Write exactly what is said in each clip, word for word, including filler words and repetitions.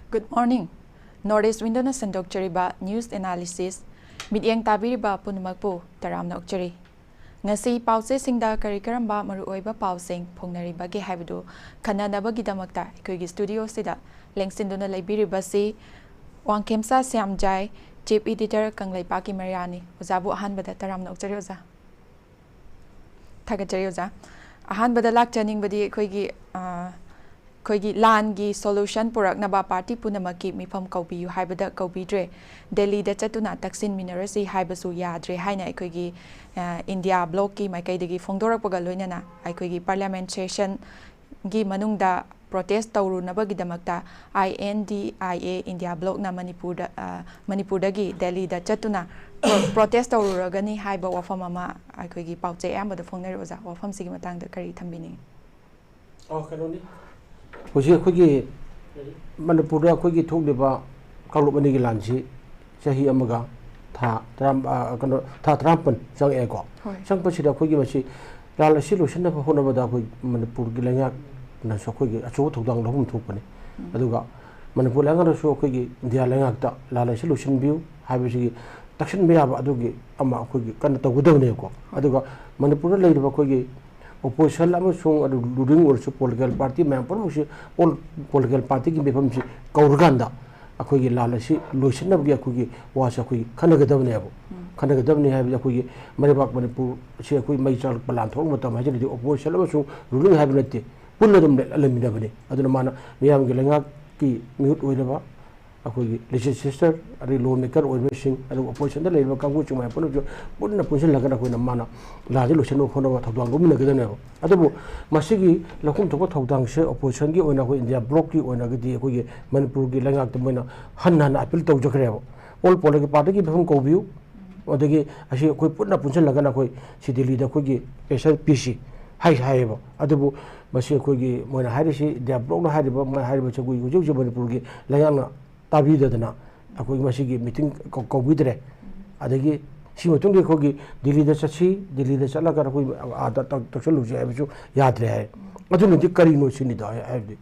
Good morning. North East Window-ꯅ ꯁꯟꯗꯣꯛꯆꯔꯤꯕ news analysis, ꯃꯤꯠꯌꯦꯡ ꯇꯥꯕꯤꯔꯤꯕ ꯄꯨꯝꯅꯃꯛꯄꯨ ꯇꯔꯥꯝꯅ ꯑꯣꯛꯆꯔꯤ꯫ ꯉꯁꯤ ꯄꯥꯎꯆꯦꯁꯤꯡꯗ ꯀꯔꯤ ꯀꯔꯝꯕ ꯃꯔꯨꯑꯣꯏꯕ ꯄꯥꯎꯁꯤꯡ ꯐꯣꯡꯅꯔꯤꯕꯒꯦ ꯍꯥꯏꯕꯗꯨ ꯈꯟꯅꯅꯕꯒꯤꯗꯃꯛꯇ ꯑꯩꯈꯣꯏꯒꯤ studio-ꯁꯤꯗ ꯂꯦꯡꯁꯤꯟꯗꯨꯅ ꯂꯩꯕꯤꯔꯤꯕꯁꯤ ꯋꯥꯡꯈꯦꯝꯆꯥ ꯁ꯭ꯌꯥꯝꯖꯥꯏ, chief editor ꯀꯪꯂꯩꯄꯥꯛꯀꯤ ꯃꯩꯔꯥꯅꯤ꯫ ꯑꯣꯖꯥꯕꯨ ꯑꯍꯥꯟꯕꯗ ꯇꯔꯥꯝꯅ ꯑꯣꯛꯆꯔꯤ ꯑꯣꯖꯥ꯫ ꯊꯥꯒꯠꯆꯔꯤ ꯑꯣꯖꯥ꯫ ꯑꯍꯥꯟꯕꯗ ꯂꯥꯛꯆꯅꯤꯡꯕꯗꯤ ꯑꯩꯈꯣꯏꯒꯤ, ꯑ, ꯑꯩꯈꯣꯏꯒꯤ ꯂꯥꯟꯒꯤ solution ꯄꯨꯔꯛꯅꯕ party ꯄꯨꯝꯅꯃꯛꯀꯤ ꯃꯤꯐꯝ ꯀꯧꯕꯤꯌꯨ ꯍꯥꯏꯕꯗ ꯀꯧꯕꯤꯗ꯭ꯔꯦ, ꯗꯦꯜꯂꯤꯗ ꯆꯠꯇꯨꯅ ꯇꯛꯁꯤꯟꯃꯤꯟꯅꯔꯁꯤ ꯍꯥꯏꯕꯁꯨ ꯌꯥꯗ꯭ꯔꯦ ꯍꯥꯏꯅ ꯑꯩꯈꯣꯏꯒꯤ, ꯑ, India bloc-ꯀꯤ ꯃꯥꯏꯀꯩꯗꯒꯤ ꯐꯣꯡꯗꯣꯔꯛꯄꯒ ꯂꯣꯏꯅꯅ ꯑꯩꯈꯣꯏꯒꯤ parliament session-ꯒꯤ ꯃꯅꯨꯡꯗ protest ꯇꯧꯔꯨꯅꯕꯒꯤꯗꯃꯛꯇ I N D I A India bloc-ꯅ ꯃꯅꯤꯄꯨꯔꯗ, ꯑ, ꯃꯅꯤꯄꯨꯔꯗꯒꯤ ꯗꯦꯜꯂꯤꯗ ꯆꯠꯇꯨꯅ pro-, protest ꯇꯧꯔꯨꯔꯒꯅꯤ ꯍꯥꯏꯕ ꯋꯥꯐꯝ ꯑꯃ ꯑꯩꯈꯣꯏꯒꯤ ꯄꯥꯎꯆꯦ ꯑꯌꯥꯝꯕꯗ ꯐꯣꯡꯅꯔꯤ ꯑꯣꯖꯥ꯫ ꯋꯥꯐꯝꯁꯤꯒꯤ ꯃꯇꯥꯡꯗ ꯀꯔꯤ ꯊꯝꯕꯤꯅꯤꯡꯉꯤ? ꯑꯣ, ꯀꯩꯅꯣꯅꯤ꯫ ꯍꯧꯖꯤꯛ ꯑꯩꯈꯣꯏꯒꯤ ꯃꯅꯤꯄꯨꯔꯗ ꯑꯩꯈꯣꯏꯒꯤ ꯊꯣꯛꯂꯤꯕ ꯀꯥꯡꯂꯨꯞ ꯑꯅꯤꯒꯤ ꯂꯥꯟꯁꯤ ꯆꯍꯤ ꯑꯃꯒ ꯊꯥ ꯇꯔꯥ, ꯑ, ꯀꯩꯅꯣ, ꯊꯥ ꯇꯔꯥꯃꯥꯄꯟ ꯆꯪꯉꯛꯑꯦꯀꯣ꯫ ꯍꯣꯏ꯫ ꯆꯪꯉꯛꯄꯁꯤꯗ ꯑꯩꯈꯣꯏꯒꯤ ꯃꯁꯤ ꯂꯥꯟ ꯑꯁꯤ ꯂꯣꯏꯁꯤꯟꯅꯕ ꯍꯣꯠꯅꯕꯗ ꯑꯩꯈꯣꯏ ꯃꯅꯤꯄꯨꯔꯒꯤ ꯂꯩꯉꯥꯛꯅꯁꯨ ꯑꯩꯈꯣꯏꯒꯤ ꯑꯆꯧꯕ ꯊꯧꯗꯥꯡ ꯂꯧꯐꯝ ꯊꯣꯛꯄꯅꯤ꯫ ꯎꯝ꯫ ꯑꯗꯨꯒ ꯃꯅꯤꯄꯨꯔ ꯂꯩꯉꯥꯛꯅꯁꯨ ꯑꯩꯈꯣꯏꯒꯤ ꯏꯟꯗꯤꯌꯥ ꯂꯩꯉꯥꯛꯇ ꯂꯥꯟ ꯑꯁꯤ ꯂꯣꯏꯁꯤꯟꯕꯤꯌꯨ ꯍꯥꯏꯕꯁꯤꯒꯤ ꯇꯛꯁꯤꯟꯕ ꯌꯥꯕ ꯑꯗꯨꯒꯤ ꯑꯃ ꯑꯩꯈꯣꯏꯒꯤ ꯀꯟꯅ ꯇꯧꯒꯗꯕꯅꯦꯕꯀꯣ꯫ ꯑꯗꯨꯒ ꯃꯅꯤꯄꯨꯔꯗ ꯂꯩꯔꯤꯕ ꯑꯩꯈꯣꯏꯒꯤ opposition ꯑꯃꯁꯨꯡ ꯑꯗꯨ ruling ꯑꯣꯏꯔꯁꯨ political party ꯃꯌꯥꯝ ꯄꯨꯝꯅꯃꯛꯁꯤ all political partyꯒꯤ ꯃꯤꯐꯝꯁꯤ ꯀꯧꯔꯀꯥꯟꯗ ꯑꯩꯈꯣꯏꯒꯤ ꯂꯥꯟ ꯑꯁꯤ ꯂꯣꯏꯁꯤꯟꯅꯕꯒꯤ ꯑꯩꯈꯣꯏꯒꯤ ꯋꯥꯁꯦ ꯑꯩꯈꯣꯏ ꯈꯟꯅꯒꯗꯕꯅꯦꯕ꯫ ꯎꯝ꯫ ꯈꯟꯅꯒꯗꯕꯅꯤ ꯍꯥꯏꯕꯗꯤ ꯑꯩꯈꯣꯏꯒꯤ ꯃꯩꯕꯥꯛ ꯃꯅꯤꯄꯨꯔꯁꯤ ꯑꯩꯈꯣꯏ ꯃꯩ ꯆꯥꯛꯂꯛꯄ ꯂꯥꯟ ꯊꯣꯛꯂꯛꯄ ꯃꯇꯝ ꯍꯥꯏꯁꯤꯅꯗꯤ opposition ꯑꯃꯁꯨꯡ ruling ꯍꯥꯏꯕ ꯅꯠꯇꯦ, ꯄꯨꯟꯅ ꯑꯗꯨꯝ ꯂꯩ-, ꯂꯩꯃꯤꯟꯅꯕꯅꯤ꯫ ꯑꯗꯨꯅ ꯃꯥꯅ ꯃꯤꯌꯥꯝꯒꯤ ꯂꯩꯉꯥꯛꯀꯤ ꯃꯤꯍꯨꯠ ꯑꯣꯏꯔꯕ ꯑꯩꯈꯣꯏꯒꯤ legislator, ꯑꯗꯩ law maker ꯑꯣꯏꯕꯁꯤꯡ, ꯑꯗꯨꯒ oppositionꯗ ꯂꯩꯔꯤꯕ ꯀꯥꯡꯕꯨꯁꯤꯡ ꯃꯌꯥꯝ ꯄꯨꯝꯅꯃꯛꯁꯨ ꯄꯨꯟꯅ ꯄꯨꯟꯁꯤꯜꯂꯒ ꯑꯩꯈꯣꯏꯅ ꯃꯥꯅ ꯂꯥꯟꯁꯤ ꯂꯣꯏꯁꯤꯟꯅꯕ ꯍꯣꯠꯅꯕ ꯊꯧꯗꯥꯡ ꯂꯧꯃꯤꯟꯅꯒꯗꯕꯅꯦꯕ꯫ ꯑꯗꯨꯕꯨ ꯃꯁꯤꯒꯤ ꯂꯧꯐꯝ ꯊꯣꯛꯄ ꯊꯧꯗꯥꯡꯁꯦ oppositionꯒꯤ ꯑꯣꯏꯅ ꯑꯩꯈꯣꯏ ꯏꯟꯗꯤꯌꯥ blockꯀꯤ ꯑꯣꯏꯅꯒꯗꯤ ꯑꯩꯈꯣꯏꯒꯤ ꯃꯅꯤꯄꯨꯔꯒꯤ ꯂꯩꯉꯥꯛꯇ ꯃꯣꯏꯅ ꯍꯟꯅ ꯍꯟꯅ appeal ꯇꯧꯖꯈ꯭ꯔꯦꯕ꯫ All political partyꯒꯤ ꯃꯤꯐꯝ ꯀꯧꯕꯤꯌꯨ, ꯑꯗꯒꯤ ꯑꯁꯤ ꯑꯩꯈꯣꯏ ꯄꯨꯟꯅ ꯄꯨꯟꯁꯤꯜꯂꯒꯅ ꯑꯩꯈꯣꯏ ꯁꯤ ꯗꯤꯜꯂꯤꯗ ꯑꯩꯈꯣꯏꯒꯤ pressure ꯄꯤꯁꯤ ꯍꯥꯏ ꯍꯥꯏꯌꯦꯕ꯫ ꯑꯗꯨꯕꯨ ꯃꯁꯤ ꯑꯩꯈꯣꯏꯒꯤ ꯃꯣꯏꯅ ꯍꯥꯏꯔꯤꯁꯤ, ꯏꯟꯗꯤꯌꯥ blockꯅ ꯍꯥꯏꯔꯤꯕ, ꯃꯣꯏ ꯍꯥꯏꯔꯤꯕꯁꯤ ꯑꯩꯈꯣꯏ ꯍꯧꯖꯤꯛ ꯍꯧꯖꯤꯛ ꯃꯅꯤꯄꯨꯔꯒꯤ ꯂꯩꯉꯥꯛꯅ ꯇꯥꯕꯤꯗꯗꯅ ꯑꯩꯈꯣꯏꯒꯤ ꯃꯁꯤꯒꯤ meeting ꯀꯧ-, ꯀꯧꯕꯤꯗ꯭ꯔꯦ꯫ ꯑꯗꯒꯤ ꯁꯤ ꯃꯇꯨꯡꯗ ꯑꯩꯈꯣꯏꯒꯤ ꯗꯤꯜꯂꯤꯗ ꯆꯠꯁꯤ, ꯗꯤꯜꯂꯤꯗ ꯆꯠꯂꯒ ꯑꯩꯈꯣꯏ ꯑꯥꯗ ꯇꯛ-, ꯇꯛꯁꯜꯂꯨꯁꯤ ꯍꯥꯏꯕꯁꯨ ꯌꯥꯗ꯭ꯔꯦ ꯍꯥꯏ꯫ ꯑꯗꯨꯅꯗꯤ ꯀꯔꯤꯅꯣ ꯁꯤꯅꯤꯗ ꯍꯥꯏ-, ꯍꯥꯏꯕꯗꯤ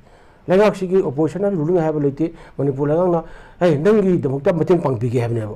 ꯂꯩꯉꯥꯛꯁꯤꯒꯤ opposition ꯍꯥꯏꯕ, ruling ꯍꯥꯏꯕ ꯂꯩꯇꯦ꯫ ꯃꯅꯤꯄꯨꯔ ꯂꯩꯉꯥꯛꯅ "ꯑꯦ, ꯅꯪꯒꯤꯗꯃꯛꯇ ꯃꯇꯦꯡ ꯄꯥꯡꯕꯤꯒꯦ" ꯍꯥꯏꯕꯅꯦꯕ꯫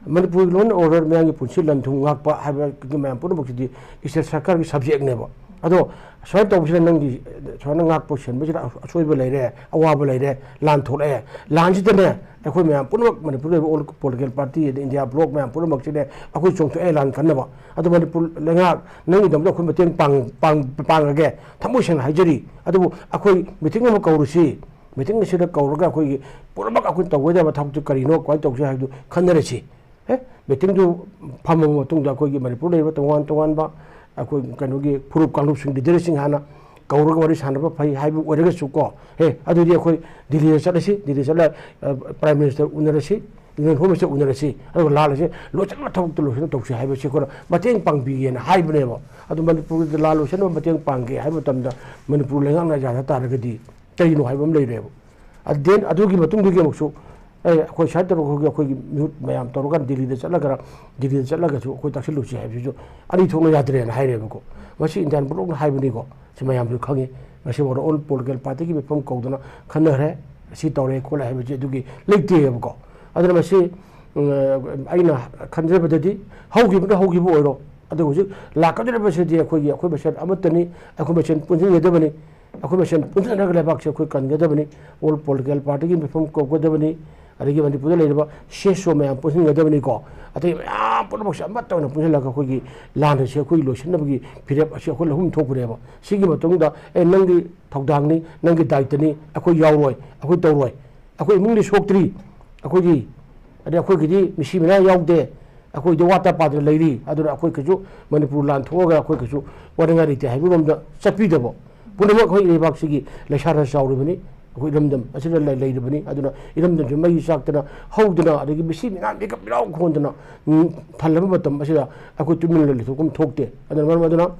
ꯃꯅꯤꯄꯨꯔꯒꯤ law and order, ꯃꯌꯥꯝꯒꯤ ꯄꯨꯟꯁꯤ ꯂꯟ ꯊꯨꯝ ꯉꯥꯛꯄ ꯍꯥꯏꯕꯒꯤ ꯃꯌꯥꯝ ꯄꯨꯝꯅꯃꯛꯁꯤꯗꯤ state ꯁꯔꯀꯥꯔꯒꯤ subjectꯅꯦꯕ꯫ ꯑꯗꯣ ꯁꯨꯃꯥꯏꯅ ꯇꯧꯕꯁꯤꯅ ꯅꯪꯒꯤ ꯁꯨꯃꯥꯏꯅ ꯉꯥꯛꯄ ꯁꯦꯟꯕꯁꯤꯗ ꯑꯁꯣꯏꯕ ꯂꯩꯔꯦ, ꯑꯋꯥꯕ ꯂꯩꯔꯦ, ꯂꯥꯟ ꯊꯣꯛꯂꯛꯑꯦ꯫ ꯂꯥꯟꯁꯤꯗꯅꯦ ꯑꯩꯈꯣꯏ ꯃꯌꯥꯝ ꯄꯨꯝꯅꯃꯛ, ꯃꯅꯤꯄꯨꯔꯗ ꯂꯩꯕ all political party, ꯑꯗꯩ India bloc ꯃꯌꯥꯝ ꯄꯨꯝꯅꯃꯛꯁꯤꯅꯦ ꯑꯩꯈꯣꯏ ꯆꯣꯡꯊꯣꯛꯑꯦ ꯂꯥꯟ ꯀꯟꯅꯕ꯫ ꯑꯗꯣ ꯃꯅꯤꯄꯨꯔ ꯂꯩꯉꯥꯛ, ꯅꯪꯒꯤꯗꯃꯛꯇ ꯑꯩꯈꯣꯏ ꯃꯇꯦꯡ ꯄꯥꯡ-, ꯄꯥꯡ-, ꯄꯥꯡꯉꯒꯦ, ꯊꯃꯣꯏ ꯁꯦꯡꯅ ꯍꯥꯏꯖꯔꯤ꯫ ꯑꯗꯨꯕꯨ ꯑꯩꯈꯣꯏ meeting ꯑꯃ ꯀꯧꯔꯨꯁꯤ꯫ Meeting ꯑꯁꯤꯗ ꯀꯧꯔꯒ ꯑꯩꯈꯣꯏꯒꯤ ꯄꯨꯝꯅꯃꯛ ꯑꯩꯈꯣꯏ ꯇꯧꯒꯗꯕ ꯊꯕꯛꯇꯨ ꯀꯔꯤꯅꯣ, ꯀꯃꯥꯏꯅ ꯇꯧꯁꯤ ꯍꯥꯏꯕꯗꯨ ꯈꯟꯅꯔꯁꯤ꯫ ꯑꯦ, meetingꯗꯨ ꯐꯝꯃꯕ ꯃꯇꯨꯡꯗ ꯑꯩꯈꯣꯏꯒꯤ ꯃꯅꯤꯄꯨꯔ ꯂꯩꯔꯤꯕ ꯇꯣꯉꯥꯟ ꯇꯣꯉꯥꯟꯕ ꯑꯩꯈꯣꯏ ꯀꯩꯅꯣꯒꯤ ꯐꯨꯔꯨꯞ ꯀꯥꯡꯂꯨꯞꯁꯤꯡ, leaderꯁꯤꯡ ꯍꯥꯟꯅ ꯀꯧꯔꯒ ꯋꯥꯔꯤ ꯁꯥꯟꯅꯕ ꯐꯩ ꯍꯥꯏꯕ ꯑꯣꯏꯔꯒꯁꯨ ꯀꯣ, ꯑꯦ, ꯑꯗꯨꯗꯤ ꯑꯩꯈꯣꯏ ꯗꯤꯜꯂꯤꯗ ꯆꯠꯂꯁꯤ, ꯗꯤꯜꯂꯤ ꯆꯠꯂ, ꯑ, Prime Minister ꯎꯅꯔꯁꯤ, Union Home Minister ꯎꯅꯔꯁꯤ, ꯑꯗꯨꯒ ꯂꯥꯜꯂꯁꯤ, ꯂꯣꯏꯁꯤꯟꯕ ꯊꯕꯛꯇꯨ ꯂꯣꯏꯁꯤꯟꯅ ꯇꯧꯁꯤ ꯍꯥꯏꯕꯁꯤ ꯑꯩꯈꯣꯏꯅ ꯃꯇꯦꯡ ꯄꯥꯡꯕꯤꯒꯦꯅ ꯍꯥꯏꯕꯅꯦꯕ꯫ ꯑꯗꯨ ꯃꯅꯤꯄꯨꯔꯒꯤꯗ ꯂꯥꯜ ꯂꯣꯏꯁꯤꯟꯅꯕ ꯃꯇꯦꯡ ꯄꯥꯡꯒꯦ ꯍꯥꯏꯕ ꯃꯇꯝꯗ ꯃꯅꯤꯄꯨꯔ ꯂꯩꯉꯥꯛꯅ ꯌꯥꯗ ꯇꯥꯔꯒꯗꯤ ꯀꯔꯤꯅꯣ ꯍꯥꯏꯕ ꯑꯃ ꯂꯩꯔꯦꯕ꯫ ꯑꯗꯨ then ꯑꯗꯨꯒꯤ ꯃꯇꯨꯡꯗꯒꯤ ꯑꯃꯨꯛꯁꯨ, "ꯑꯦ, ꯑꯩꯈꯣꯏ ꯁꯨꯃꯥꯏꯅ ꯇꯧꯔꯒ ꯑꯩꯈꯣꯏꯒꯤ, ꯑꯩꯈꯣꯏꯒꯤ ꯃꯤꯍꯨꯠ ꯃꯌꯥꯝ ꯇꯧꯔꯀꯥꯟꯗ ꯗꯤꯜꯂꯤꯗ ꯆꯠꯂꯒ, ꯗꯤꯜꯂꯤꯗ ꯆꯠꯂꯒꯁꯨ ꯑꯩꯈꯣꯏ ꯇꯥꯛꯁꯤꯜꯂꯨꯁꯤ" ꯍꯥꯏꯕꯁꯤꯁꯨ ꯑꯅꯤ ꯊꯣꯛꯅ ꯌꯥꯗ꯭ꯔꯦꯅ ꯍꯥꯏꯔꯦꯕꯀꯣ꯫ ꯃꯁꯤ Indian bloc ꯍꯥꯏꯕꯅꯤꯀꯣ, ꯁꯤ ꯃꯌꯥꯝꯁꯨ ꯈꯪꯉꯤ꯫ ꯉꯁꯤ ꯐꯥꯎꯗ all political partyꯒꯤ ꯃꯤꯐꯝ ꯀꯧꯗꯅ ꯈꯟꯅꯈ꯭ꯔꯦ, ꯁꯤ ꯇꯧꯔꯦ ꯈꯣꯠꯂꯦ ꯍꯥꯏꯕꯁꯦ ꯑꯗꯨꯒꯤ ꯂꯩꯇꯦꯕꯀꯣ꯫ ꯑꯗꯨꯅ ꯃꯁꯤ, ꯎꯝ, ꯑꯩꯅ ꯈꯟꯖꯕꯗꯗꯤ ꯍꯧꯈꯤꯕꯅ ꯍꯧꯈꯤꯕ ꯑꯣꯏꯔꯣ, ꯑꯗꯨ ꯍꯧꯖꯤꯛ ꯂꯥꯛꯀꯗꯧꯔꯤꯕꯁꯤꯗꯤ ꯑꯩꯈꯣꯏꯒꯤ, ꯑꯩꯈꯣꯏ ꯃꯁꯦꯟ ꯑꯃꯠꯇꯅꯤ, ꯑꯩꯈꯣꯏ ꯃꯁꯦꯟ ꯄꯨꯟꯁꯤꯟꯒꯗꯕꯅꯤ꯫ ꯑꯩꯈꯣꯏ ꯃꯁꯦꯟ ꯄꯨꯟꯁꯤꯟꯅꯔꯒ ꯂꯩꯕꯥꯛꯁꯦ ꯑꯩꯈꯣꯏ ꯀꯟꯒꯗꯕꯅꯤ, all political partyꯒꯤ ꯃꯤꯐꯝ ꯀꯧꯒꯗꯕꯅꯤ, ꯑꯗꯒꯤ ꯃꯅꯤꯄꯨꯔꯗ ꯂꯩꯔꯤꯕ C S O ꯃꯌꯥꯝ ꯄꯨꯟꯁꯤꯟꯒꯗꯕꯅꯤꯀꯣ꯫ ꯑꯇꯩ ꯃꯌꯥꯝ ꯄꯨꯝꯅꯃꯛꯁꯦ ꯑꯃꯠꯇ ꯑꯣꯏꯅ ꯄꯨꯟꯁꯤꯜꯂꯒ ꯑꯩꯈꯣꯏꯒꯤ ꯂꯥꯟ ꯑꯁꯤ ꯑꯩꯈꯣꯏ ꯂꯣꯏꯁꯤꯟꯅꯕꯒꯤ ꯐꯤꯔꯦꯞ ꯑꯁꯤ ꯑꯩꯈꯣꯏ ꯂꯧꯐꯝ ꯊꯣꯛꯄꯅꯦꯕ꯫ ꯁꯤꯒꯤ ꯃꯇꯨꯡꯗ, "ꯑꯦ, ꯅꯪꯒꯤ ꯊꯧꯗꯥꯡꯅꯤ, ꯅꯪꯒꯤ ꯗꯥꯏꯇꯅꯤ, ꯑꯩꯈꯣꯏ ꯌꯥꯎꯔꯣꯏ, ꯑꯩꯈꯣꯏ ꯇꯧꯔꯣꯏ, ꯑꯩꯈꯣꯏ ꯏꯃꯨꯡꯗꯤ ꯁꯣꯛꯇ꯭ꯔꯤ, ꯑꯩꯈꯣꯏꯗꯤ, ꯑꯗꯩ ꯑꯩꯈꯣꯏꯒꯤꯗꯤ ꯃꯤꯁꯤ ꯃꯤꯅꯥ ꯌꯥꯎꯗꯦ, ꯑꯩꯈꯣꯏꯗꯤ ꯋꯥꯠꯇ ꯄꯥꯗꯅ ꯂꯩꯔꯤ, ꯑꯗꯨꯅ ꯑꯩꯈꯣꯏ ꯀꯩꯁꯨ ꯃꯅꯤꯄꯨꯔ ꯂꯥꯟ ꯊꯣꯛꯑꯒ ꯑꯩꯈꯣꯏ ꯀꯩꯁꯨ ꯋꯥꯅꯤꯡꯉꯥꯏ ꯂꯩꯇꯦ" ꯍꯥꯏꯕꯔꯣꯝꯗ ꯆꯠꯄꯤꯗꯕ꯫ ꯄꯨꯝꯅꯃꯛ ꯑꯩꯈꯣꯏ ꯂꯩꯕꯥꯛꯁꯤꯒꯤ ꯂꯩꯁꯥꯗ ꯆꯥꯎꯔꯤꯕꯅꯤ, ꯑꯩꯈꯣꯏ ꯏꯔꯝꯗꯝ ꯑꯁꯤꯗ ꯂꯩ-, ꯂꯩꯔꯤꯕꯅꯤ꯫ ꯑꯗꯨꯅ ꯏꯔꯝꯗꯝꯁꯤ ꯃꯩ ꯆꯥꯛꯇꯅ ꯍꯧꯗꯅ, ꯑꯗꯒꯤ ꯃꯤꯁꯤ ꯃꯤꯅꯥ ꯃꯤꯀꯞ ꯃꯤꯔꯥꯎ ꯈꯣꯟꯗꯅ, ꯎꯝ, ꯊꯜꯂꯕ ꯃꯇꯝ ꯑꯁꯤꯗ ꯑꯩꯈꯣꯏ ꯇꯨꯃꯤꯟꯅ ꯂꯩꯊꯣꯛꯐꯝ ꯊꯣꯛꯇꯦ꯫ ꯑꯗꯨꯅ ꯃꯔꯝ ꯑꯗꯨꯅ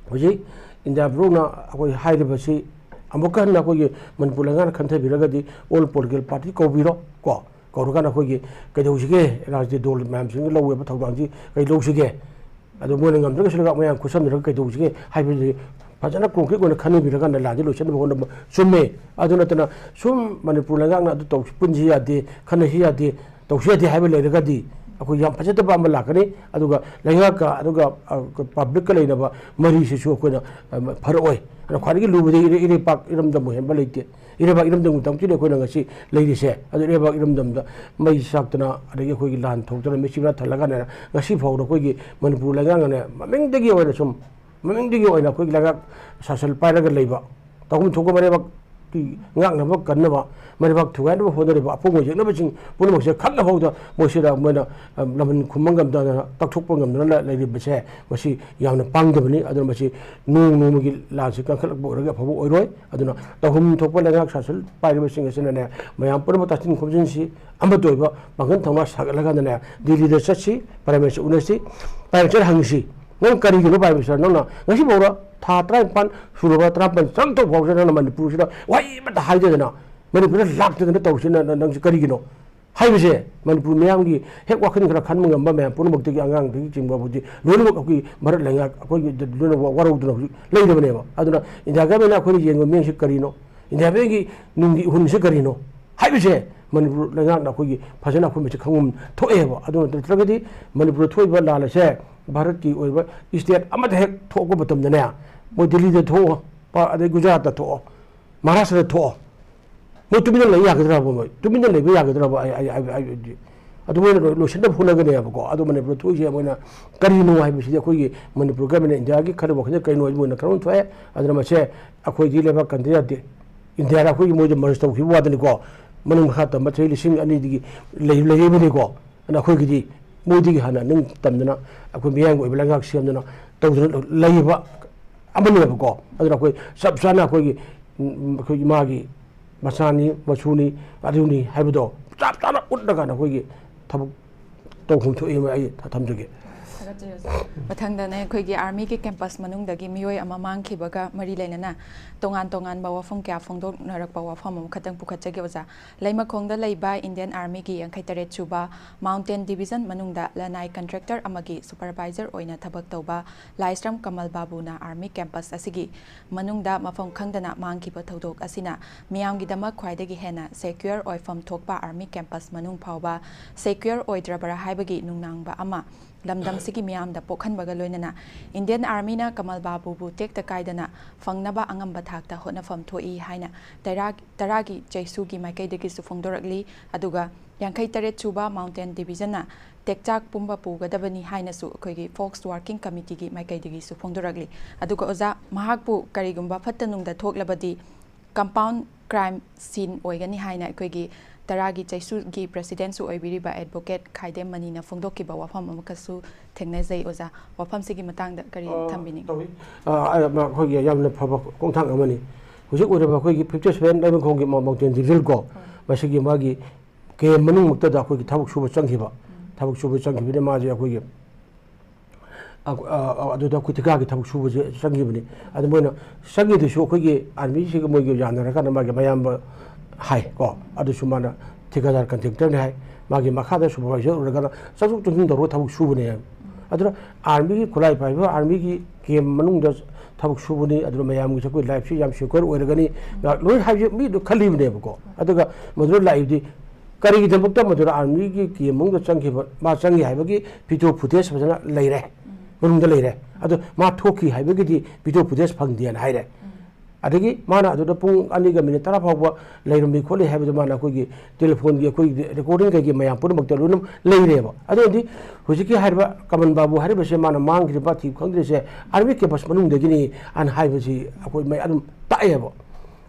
ꯍꯧꯖꯤꯛ India bloc ꯅ ꯑꯩꯈꯣꯏ ꯍꯥꯏꯔꯤꯕꯁꯤ ꯑꯃꯨꯛꯀ ꯍꯟꯅ ꯑꯩꯈꯣꯏꯒꯤ ꯃꯅꯤꯄꯨꯔ ꯂꯩꯉꯥꯛꯅ ꯈꯟꯊꯕꯤꯔꯒꯗꯤ all political party ꯀꯧꯕꯤꯔꯣ ꯀꯣ꯫ ꯀꯧꯔꯀꯥꯟꯗ ꯑꯩꯈꯣꯏꯒꯤ ꯀꯩꯗꯧꯁꯤꯒꯦ, ꯔꯥꯖꯅꯤꯇꯤ ꯗꯣꯜ ꯃꯌꯥꯝꯁꯤꯡꯅ ꯂꯧꯔꯤꯕ ꯊꯧꯗꯥꯡꯁꯤ ꯀꯩ ꯂꯧꯁꯤꯒꯦ, ꯑꯗꯣ ꯃꯣꯏꯅ ꯉꯝꯗ꯭ꯔꯒꯁꯨ ꯂꯩꯕꯥꯛ ꯃꯌꯥꯝ ꯈꯨꯠꯁꯝꯅꯔꯒ ꯀꯩꯗꯧꯁꯤꯒꯦ ꯍꯥꯏꯕꯁꯤ ꯐꯖꯅ concrete ꯑꯣꯏꯅ ꯈꯟꯅꯕꯤꯔꯀꯥꯟꯗ ꯂꯥꯟꯁꯦ ꯂꯣꯏꯁꯤꯟꯅꯕ ꯍꯣꯠꯅꯕ ꯆꯨꯝꯃꯦ꯫ ꯑꯗꯨ ꯅꯠꯇꯅ ꯁꯨꯝ ꯃꯅꯤꯄꯨꯔ ꯂꯩꯉꯥꯛꯅ ꯑꯗꯨ ꯇꯧ, ꯄꯨꯟꯁꯤ ꯌꯥꯗꯦ, ꯈꯟꯅꯁꯤ ꯌꯥꯗꯦ, ꯇꯧꯁꯤ ꯌꯥꯗꯦ ꯍꯥꯏꯕ ꯂꯩꯔꯒꯗꯤ ꯑꯩꯈꯣꯏ ꯌꯥꯝ ꯐꯖꯗꯕ ꯑꯃ ꯂꯥꯛꯀꯅꯤ꯫ ꯑꯗꯨꯒ ꯂꯩꯉꯥꯛꯀ ꯑꯗꯨꯒ, ꯑ, publicꯀ ꯂꯩꯅꯕ ꯃꯔꯤꯁꯤꯁꯨ ꯑꯩꯈꯣꯏꯅ, ꯑ, ꯐꯔꯛꯑꯣꯏ꯫ ꯑꯗꯨꯅ ꯈ꯭ꯋꯥꯏꯗꯒꯤ ꯂꯨꯕꯗꯤ ꯏꯔꯩ-, ꯏꯔꯩꯄꯥꯛ ꯏꯔꯝꯗꯝꯕꯨ ꯍꯦꯟꯕ ꯂꯩꯇꯦ꯫ ꯏꯔꯩꯕꯥꯛ ꯏꯔꯝꯗꯝꯒꯤꯗꯃꯛꯇꯗꯤ ꯑꯩꯈꯣꯏꯅ ꯉꯁꯤ ꯂꯩꯔꯤꯁꯦ꯫ ꯑꯗꯨ ꯏꯔꯩꯕꯥꯛ ꯏꯔꯝꯗꯝꯗ ꯃꯩ ꯆꯥꯛꯇꯅ, ꯑꯗꯒꯤ ꯑꯩꯈꯣꯏꯒꯤ ꯂꯥꯟ ꯊꯣꯛꯇꯅ, ꯃꯤꯁꯤ ꯃꯤꯔꯥ ꯊꯜꯂꯀꯥꯟꯗ ꯉꯁꯤ ꯐꯥꯎꯗ ꯑꯩꯈꯣꯏꯒꯤ ꯃꯅꯤꯄꯨꯔ ꯂꯩꯉꯥꯛꯅꯅꯦ, ꯃꯃꯤꯡꯗꯒꯤ ꯑꯣꯏꯅ ꯁꯨꯝ, ꯃꯃꯤꯡꯗꯒꯤ ꯑꯣꯏꯅ ꯑꯩꯈꯣꯏꯒꯤ ꯂꯩꯉꯥꯛ ꯁꯥꯁꯟ ꯄꯥꯏꯔꯒ ꯂꯩꯕ, ꯇꯧꯐꯝ ꯊꯣꯛꯄ ꯃꯔꯩꯕꯥꯛꯀꯤ ꯉꯥꯛꯅꯕ ꯀꯟꯅꯕ, ꯃꯔꯩꯕꯥꯛ ꯊꯨꯒꯥꯏꯅꯕ ꯍꯣꯠꯅꯔꯤꯕ ꯑꯄꯣꯡꯕ ꯌꯦꯛꯅꯕꯁꯤꯡ ꯄꯨꯝꯅꯃꯛꯁꯦ ꯈꯪꯉꯐꯥꯎꯗ ꯃꯣꯏꯁꯤꯗ ꯃꯣꯏꯅ, ꯑ, ꯂꯃꯟ ꯈꯨꯝꯕ ꯉꯝꯗꯗꯅ, ꯇꯛꯊꯣꯛꯄ ꯉꯝꯗꯅ ꯂꯩꯔꯤꯕꯁꯦ, ꯃꯁꯤ ꯌꯥꯝꯅ ꯄꯥꯡꯗꯕꯅꯤ꯫ ꯑꯗꯨꯅ ꯃꯁꯤ ꯅꯣꯡ ꯅꯣꯡꯃꯒꯤ ꯂꯥꯟꯁꯤ ꯀꯟꯈꯠꯂꯛꯄ ꯑꯣꯏꯔꯒ ꯑꯐꯕ ꯑꯣꯏꯔꯣꯏ꯫ ꯑꯗꯨꯅ ꯇꯧꯐꯝ ꯊꯣꯛꯄ ꯂꯩꯉꯥꯛ ꯁꯥꯁꯟ ꯄꯥꯏꯔꯤꯕꯁꯤꯡ ꯑꯁꯤꯅꯅꯦ, ꯃꯌꯥꯝ ꯄꯨꯝꯅꯃꯛ ꯇꯥꯁꯤꯟ ꯈꯣꯝꯖꯤꯟꯁꯤ, ꯑꯃꯠꯇ ꯑꯣꯏꯕ ꯄꯥꯡꯒꯜ ꯊꯧꯅꯥ ꯁꯥꯒꯠꯂꯀꯥꯟꯗꯅꯦ, ꯗꯤꯜꯂꯤꯗ ꯆꯠꯁꯤ, Prime Minister ꯎꯅꯁꯤ, Prime Minister ꯍꯪꯁꯤ, "ꯅꯪ ꯀꯔꯤꯒꯤꯅꯣ Prime Minister? ꯅꯪꯅ ꯉꯁꯤꯐꯥꯎꯗ ꯊꯥ ꯇꯔꯥꯅꯤꯄꯥꯟ ꯁꯨꯔꯕ, ꯇꯔꯥꯃꯥꯄꯟ ꯆꯪꯊꯣꯛ ꯐꯥꯎꯁꯤꯗ ꯅꯪꯅ ꯃꯅꯤꯄꯨꯔꯁꯤꯗ ꯋꯥꯍꯩ ꯑꯃꯠꯇ ꯍꯥꯏꯗꯗꯅ, ꯃꯅꯤꯄꯨꯔꯗ ꯂꯥꯛꯇꯗꯅ ꯇꯧꯔꯤꯁꯤ ꯅ-, ꯅ-, ꯅꯪꯁꯤ ꯀꯔꯤꯒꯤꯅꯣ?" ꯍꯥꯏꯕꯁꯦ ꯃꯅꯤꯄꯨꯔ ꯃꯤꯌꯥꯝꯒꯤ ꯍꯦꯛ ꯋꯥꯈꯜ ꯈꯔ ꯈꯟꯕ ꯉꯝꯕ ꯃꯌꯥꯝ ꯄꯨꯝꯅꯃꯛꯇꯒꯤ, ꯑꯉꯥꯡꯗꯒꯤ ꯆꯤꯡꯕ ꯍꯧꯖꯤꯛ ꯂꯣꯏꯅꯃꯛ ꯑꯩꯈꯣꯏ ꯚꯥꯔꯠ ꯂꯩꯉꯥꯛ ꯑꯩꯈꯣꯏꯒꯤ ꯂꯣꯏꯅ ꯋꯥ-, ꯋꯥꯔꯧꯗꯅ ꯍꯧꯖꯤꯛ ꯂꯩꯔꯕꯅꯦꯕ꯫ ꯑꯗꯨꯅ ꯏꯟꯗꯤꯌꯥ ꯒꯃꯦꯟꯅ ꯑꯩꯈꯣꯏꯅ ꯌꯦꯡꯕ ꯃꯤꯠꯌꯦꯡꯁꯤ ꯀꯔꯤꯅꯣ? ꯏꯟꯗꯤꯌꯥ ꯒꯃꯦꯟꯒꯤ ꯅꯨꯡꯒꯤ ꯏꯍꯨꯜꯁꯤ ꯀꯔꯤꯅꯣ ꯍꯥꯏꯕꯁꯦ ꯃꯅꯤꯄꯨꯔ ꯂꯩꯉꯥꯛꯅ ꯑꯩꯈꯣꯏꯒꯤ ꯐꯖꯅ ꯑꯩꯈꯣꯏ ꯃꯁꯤ ꯈꯪꯐꯝ ꯊꯣꯛꯑꯦꯕ꯫ ꯑꯗꯨ ꯅꯠꯇ꯭ꯔꯒꯗꯤ ꯃꯅꯤꯄꯨꯔꯗ ꯊꯣꯛꯏꯕ ꯂꯥꯟ ꯑꯁꯦ ꯚꯥꯔꯠꯀꯤ ꯑꯣꯏꯕ state ꯑꯃꯗ ꯍꯦꯛ ꯊꯣꯛꯄ ꯃꯇꯝꯗꯅꯦ, ꯃꯣꯏ ꯗꯤꯜꯂꯤꯗ ꯊꯣꯛꯑꯣ, ꯄ-, ꯑꯗꯩ ꯒꯨꯖꯔꯥꯠꯇ ꯊꯣꯛꯑꯣ, ꯃꯍꯥꯔꯥꯁꯇ꯭ꯔꯗ ꯊꯣꯛꯑꯣ, ꯃꯣꯏ ꯇꯨꯃꯤꯟꯅ ꯂꯩ ꯌꯥꯒꯗ꯭ꯔꯕ? ꯃꯣꯏ ꯇꯨꯃꯤꯟꯅ ꯂꯩꯕ ꯌꯥꯒꯗ꯭ꯔꯕ? ꯑꯩ, ꯑꯩ, ꯑꯩ, ꯑꯩ, ꯑꯩ, ꯑꯗꯨ ꯃꯣꯏꯅ ꯂꯣꯏ-, ꯂꯣꯏꯁꯤꯟꯅꯕ ꯍꯣꯠꯅꯒꯅꯦꯕꯀꯣ꯫ ꯑꯗꯣ ꯃꯅꯤꯄꯨꯔꯗ ꯊꯣꯛꯏꯁꯦ ꯃꯣꯏꯅ ꯀꯔꯤꯅꯣ ꯍꯥꯏꯕꯁꯤꯗꯤ ꯑꯩꯈꯣꯏꯒꯤ ꯃꯅꯤꯄꯨꯔ ꯒꯃꯦꯟꯅ ꯏꯟꯗꯤꯌꯥꯒꯤ ꯈꯜꯂꯤꯕ ꯋꯥꯈꯜꯁꯦ ꯀꯔꯤꯅꯣ ꯍꯥꯏꯕ ꯃꯣꯏꯅ ꯈꯪꯐꯝ ꯊꯣꯛꯑꯦ꯫ ꯑꯗꯨꯅ ꯃꯁꯦ ꯑꯩꯈꯣꯏꯗꯤ ꯂꯩꯕꯥꯛ ꯀꯟꯗ ꯌꯥꯗꯦ꯫ ꯏꯟꯗꯤꯌꯥꯗ ꯑꯩꯈꯣꯏꯒꯤ ꯃꯣꯏꯗ merge ꯇꯧꯈꯤꯕ ꯋꯥꯗꯅꯤꯀꯣ, ꯃꯅꯨꯡ ꯃꯈꯥ ꯇꯝꯕ ꯆꯍꯤ ꯂꯤꯁꯤꯡ ꯑꯅꯤꯗꯒꯤ ꯂꯩ-, ꯂꯩꯔꯛꯏꯕꯅꯤꯀꯣ꯫ ꯑꯗꯨꯅ ꯑꯩꯈꯣꯏꯒꯤꯗꯤ ꯃꯣꯏꯗꯒꯤ ꯍꯥꯟꯅ ꯅꯤꯡ ꯇꯝꯗꯅ ꯑꯩꯈꯣꯏ ꯃꯤꯌꯥꯝꯒꯤ ꯑꯣꯏꯕ ꯂꯩꯉꯥꯛ ꯁꯦꯝꯗꯅ ꯇꯧꯗꯨꯅ ꯂꯩꯕ ꯑꯃꯅꯦꯕꯀꯣ꯫ ꯑꯗꯨꯅ ꯑꯩꯈꯣꯏ ꯆꯞ ꯆꯥꯅ ꯑꯩꯈꯣꯏꯒꯤ, ꯎꯝ, ꯑꯩꯈꯣꯏ ꯏꯃꯥꯒꯤ ꯃꯆꯥꯅꯤ, ꯃꯁꯨꯅꯤ, ꯑꯗꯨꯅꯤ ꯍꯥꯏꯕꯗꯣ ꯆꯞ ꯆꯥꯅ ꯎꯠꯂꯀꯥꯟꯗ ꯑꯩꯈꯣꯏꯒꯤ ꯊꯕꯛ ꯇꯧꯐꯝ ꯊꯣꯛꯑꯦ ꯑꯩ ꯊꯝꯖꯒꯦ꯫ ꯃꯊꯪꯗꯅ ꯑꯩꯈꯣꯏꯒꯤ ꯑꯥꯔꯃꯤꯒꯤ ꯀꯦꯝꯄꯁ ꯃꯅꯨꯡꯗꯒꯤ ꯃꯤꯑꯣꯏ ꯑꯃ ꯃꯥꯡꯈꯤꯕꯒ ꯃꯔꯤ ꯂꯩꯅꯅ ꯇꯣꯉꯥꯟ ꯇꯣꯉꯥꯟꯕ ꯋꯥꯐꯝ ꯀꯌꯥ ꯐꯣꯡꯗꯣꯛꯅꯔꯛꯄ ꯋꯥꯐꯝ ꯑꯃꯈꯛꯇꯪ ꯄꯨꯈꯠꯆꯒꯦ ꯑꯣꯖꯥ꯫ ꯂꯩꯃꯈꯣꯡꯗ ꯂꯩꯕ ꯏꯟꯗꯤꯌꯟ ꯑꯥꯔꯃꯤꯒꯤ ꯌꯥꯡꯈꯩ ꯇꯔꯦꯠ ꯁꯨꯕ ꯃꯥꯎꯟꯇꯦꯟ ꯗꯤꯕꯤꯖꯟ ꯃꯅꯨꯡꯗ ꯂꯅꯥꯏ ꯀꯟꯇ꯭ꯔꯦꯛꯇꯔ ꯑꯃꯒꯤ ꯁꯨꯄꯔꯚꯥꯏꯖꯔ ꯑꯣꯏꯅ ꯊꯕꯛ ꯇꯧꯕ ꯂꯥꯏꯁ꯭ꯔꯝ ꯀꯃꯜ ꯕꯥꯕꯨꯅ ꯑꯥꯔꯃꯤ ꯀꯦꯝꯄꯁ ꯑꯁꯤꯒꯤ ꯃꯅꯨꯡꯗ ꯃꯐꯝ ꯈꯪꯗꯅ ꯃꯥꯡꯈꯤꯕ ꯊꯧꯗꯣꯛ ꯑꯁꯤꯅ ꯃꯤꯌꯥꯝꯒꯤꯗꯃꯛ ꯈ꯭ꯋꯥꯏꯗꯒꯤ ꯍꯦꯟꯅ ꯁꯦꯀ꯭ꯌꯨꯔ ꯑꯣꯏꯐꯝ ꯊꯣꯛꯄ ꯑꯥꯔꯃꯤ ꯀꯦꯝꯄꯁ ꯃꯅꯨꯡ ꯐꯥꯎꯕ ꯁꯦꯀ꯭ꯌꯨꯔ ꯑꯣꯏꯗ꯭ꯔꯕꯔꯥ ꯍꯥꯏꯕꯒꯤ ꯅꯨꯡꯅꯥꯡꯕ ꯑꯃ ꯂꯝꯗꯝꯁꯤꯒꯤ ꯃꯤꯌꯥꯝꯗ ꯄꯣꯛꯍꯟꯕꯒ ꯂꯣꯏꯅꯅ ꯏꯟꯗꯤꯌꯟ ꯑꯥꯔꯃꯤꯅ ꯀꯃꯜ ꯕꯥꯕꯨꯕꯨ ꯇꯦꯛꯇ ꯀꯥꯏꯗꯅ ꯐꯪꯅꯕ ꯑꯉꯝꯕ ꯊꯥꯛꯇ ꯍꯣꯠꯅꯐꯝ ꯊꯣꯛꯏ ꯍꯥꯏꯅ ꯇꯔꯥ-, ꯇꯔꯥꯒꯤ ꯆꯩꯁꯨꯒꯤ ꯃꯥꯏꯀꯩꯗꯒꯤꯁꯨ ꯐꯣꯡꯗꯣꯔꯛꯂꯤ꯫ ꯑꯗꯨꯒ ꯌꯥꯡꯈꯩ ꯇꯔꯦꯠ ꯁꯨꯕ ꯃꯥꯎꯟꯇꯦꯟ ꯗꯤꯕꯤꯖꯟꯅ ꯇꯦꯛꯆꯥꯛ ꯄꯨꯝꯕ ꯄꯨꯒꯗꯕꯅꯤ ꯍꯥꯏꯅꯁꯨ ꯑꯩꯈꯣꯏꯒꯤ ꯐꯣꯛꯁ ꯋꯥꯔꯀꯤꯡ ꯀꯃꯤꯇꯤꯒꯤ ꯃꯥꯏꯀꯩꯗꯒꯤꯁꯨ ꯐꯣꯡꯗꯣꯔꯛꯂꯤ꯫ ꯑꯗꯨꯒ ꯑꯣꯖꯥ, ꯃꯍꯥꯛꯄꯨ ꯀꯔꯤꯒꯨꯝꯕ ꯐꯠꯇ ꯅꯨꯡꯗ ꯊꯣꯛꯂꯕꯗꯤ ꯀꯝꯄꯥꯎꯟ ꯀ꯭ꯔꯥꯏꯝ ꯁꯤꯟ ꯑꯣꯏꯒꯅꯤ ꯍꯥꯏꯅ ꯑꯩꯈꯣꯏꯒꯤ ꯇꯔꯥꯒꯤ ꯆꯩꯁꯨꯒꯤ ꯄ꯭ꯔꯦꯁꯤꯗꯦꯟꯁꯨ ꯑꯣꯏꯕꯤꯔꯤꯕ ꯑꯦꯗꯚꯣꯀꯦꯠ ꯈꯥꯏꯗꯦꯝ ꯃꯅꯤꯅ ꯐꯣꯡꯗꯣꯛꯈꯤꯕ ꯋꯥꯐꯝ ꯑꯃꯈꯛꯁꯨ ꯊꯦꯡꯅꯖꯩ꯫ ꯑꯣꯖꯥ, ꯋꯥꯐꯝꯁꯤꯒꯤ ꯃꯇꯥꯡꯗ ꯀꯔꯤ ꯑ, ꯊꯝꯕꯤꯅꯤꯡꯏ? ꯇꯧꯏ꯫ ꯑ, ꯑ, ꯑꯩꯈꯣꯏꯒꯤ ꯌꯥꯝꯅ ꯐꯕ ꯈꯣꯡꯊꯥꯡ ꯑꯃꯅꯤ꯫ ꯍꯧꯖꯤꯛ ꯑꯣꯏꯔꯤꯕ ꯑꯩꯈꯣꯏꯒꯤ ꯐꯤꯐꯇꯤ ꯁꯚꯦꯟ ꯂꯩꯃꯈꯣꯡꯒꯤ ꯃꯥ-, ꯃꯥꯎꯟꯇꯦꯟ ꯗꯤꯕꯤꯖꯟ ꯀꯣ, ꯃꯁꯤꯒꯤ ꯃꯥꯒꯤ ꯀꯦꯝ ꯃꯅꯨꯡꯃꯛꯇꯗ ꯑꯩꯈꯣꯏꯒꯤ ꯊꯕꯛ ꯁꯨꯕ ꯆꯪꯈꯤꯕ, ꯊꯕꯛ ꯁꯨꯕ ꯆꯪꯈꯤꯕꯅꯤ꯫ ꯃꯥꯁꯦ ꯑꯩꯈꯣꯏꯒꯤ ꯑ-, ꯑ-, ꯑ-, ꯑꯗꯨꯗ ꯑꯩꯈꯣꯏ ꯊꯤꯀꯥꯒꯤ ꯊꯕꯛ ꯁꯨꯕꯁꯦ ꯆꯪꯈꯤꯕꯅꯤ꯫ ꯑꯗꯨ ꯃꯣꯏꯅ ꯆꯪꯈꯤꯗꯨꯁꯨ ꯑꯩꯈꯣꯏꯒꯤ ꯑꯥꯔꯃꯤꯁꯤꯒ ꯃꯣꯏꯒ ꯌꯥꯅꯔꯀꯥꯟꯗ ꯃꯥꯒꯤ ꯃꯌꯥꯝꯕ ꯍꯥꯏ ꯀꯣ, ꯑꯗꯨꯁꯨ ꯃꯥꯅ ꯊꯤꯀꯥꯗꯥꯔ ꯀꯟꯇ꯭ꯔꯦꯛꯇꯔꯅꯤ ꯍꯥꯏ, ꯃꯥꯒꯤ ꯃꯈꯥꯗ ꯁꯨꯄꯔꯚꯥꯏꯖꯔ ꯑꯣꯏꯔꯒꯅ ꯆꯪꯊꯣꯛ ꯆꯪꯁꯤꯟ ꯇꯧꯔꯒ ꯊꯕꯛ ꯁꯨꯕꯅꯦ ꯍꯥꯏ꯫ ꯑꯗꯨꯅ ꯑꯥꯔꯃꯤꯒꯤ ꯈꯨꯠꯂꯥꯏ ꯄꯥꯏꯕ, ꯑꯥꯔꯃꯤꯒꯤ ꯀꯦꯝ ꯃꯅꯨꯡꯗ ꯊꯕꯛ ꯁꯨꯕꯅꯤ, ꯑꯗꯨꯅ ꯃꯌꯥꯝꯒꯤꯁꯨ ꯑꯩꯈꯣꯏ ꯂꯥꯏꯐꯁꯤ ꯌꯥꯝ ꯁꯦꯀ꯭ꯌꯣꯔ ꯑꯣꯏꯔꯒꯅꯤ, ꯉꯥꯏꯍꯥꯛ ꯂꯣꯏ ꯍꯥꯏꯕꯁꯦ ꯃꯤꯗꯣ ꯈꯜꯂꯤꯕꯅꯦꯕꯀꯣ꯫ ꯑꯗꯨꯒ ꯃꯗꯨꯗ ꯂꯥꯛꯏꯕꯗꯤ ꯀꯔꯤꯒꯤꯗꯃꯛꯇ ꯃꯗꯨꯗ ꯑꯥꯔꯃꯤꯒꯤ ꯀꯦꯝ ꯃꯅꯨꯡꯗ ꯆꯪꯈꯤꯕ, ꯃꯥ ꯆꯪꯈꯤ ꯍꯥꯏꯕꯒꯤ ꯚꯤꯗꯤꯑꯣ ꯐꯨꯇꯦꯖ ꯐꯖꯅ ꯂꯩꯔꯦ, ꯃꯅꯨꯡꯗ ꯂꯩꯔꯦ꯫ ꯑꯗꯣ ꯃꯥ ꯊꯣꯛꯈꯤ ꯍꯥꯏꯕꯒꯤꯗꯤ ꯚꯤꯗꯤꯑꯣ ꯐꯨꯇꯦꯖ ꯐꯪꯗꯦꯅ ꯍꯥꯏꯔꯦ꯫ ꯑꯗꯒꯤ ꯃꯥꯅ ꯑꯗꯨꯗ ꯄꯨꯡ ꯑꯅꯤꯒ ꯃꯤꯅꯤꯠ ꯇꯔꯥ ꯐꯥꯎꯕ ꯂꯩꯔꯝꯃꯤ ꯈꯣꯠꯂꯤ ꯍꯥꯏꯕꯗꯣ ꯃꯥꯅ ꯑꯩꯈꯣꯏꯒꯤ ꯇꯦꯂꯤꯐꯣꯟꯒꯤ ꯑꯩꯈꯣꯏꯒꯤ ꯔꯦꯀꯣꯔꯗꯤꯡ ꯀꯩꯀꯩ ꯃꯌꯥꯝ ꯄꯨꯝꯅꯃꯛꯇ ꯂꯣꯏꯅ ꯂꯩꯔꯦꯕ꯫ ꯑꯗꯨꯅꯗꯤ ꯍꯧꯖꯤꯛꯀꯤ ꯍꯥꯏꯔꯤꯕ ꯀꯃꯟ ꯕꯥꯕꯨ ꯍꯥꯏꯔꯤꯕꯁꯦ ꯃꯥꯅ ꯃꯥꯡꯈ꯭ꯔꯤꯕ ꯊꯤꯕ ꯈꯪꯗ꯭ꯔꯤꯁꯦ ꯑꯥꯔꯃꯤ ꯀꯦꯝꯄꯁ ꯃꯅꯨꯡꯗꯒꯤꯅꯤ ꯑꯅ ꯍꯥꯏꯕꯁꯤ ꯑꯩꯈꯣꯏ ꯃꯌꯥꯝ ꯑꯗꯨꯝ ꯇꯥꯛꯑꯦꯕ꯫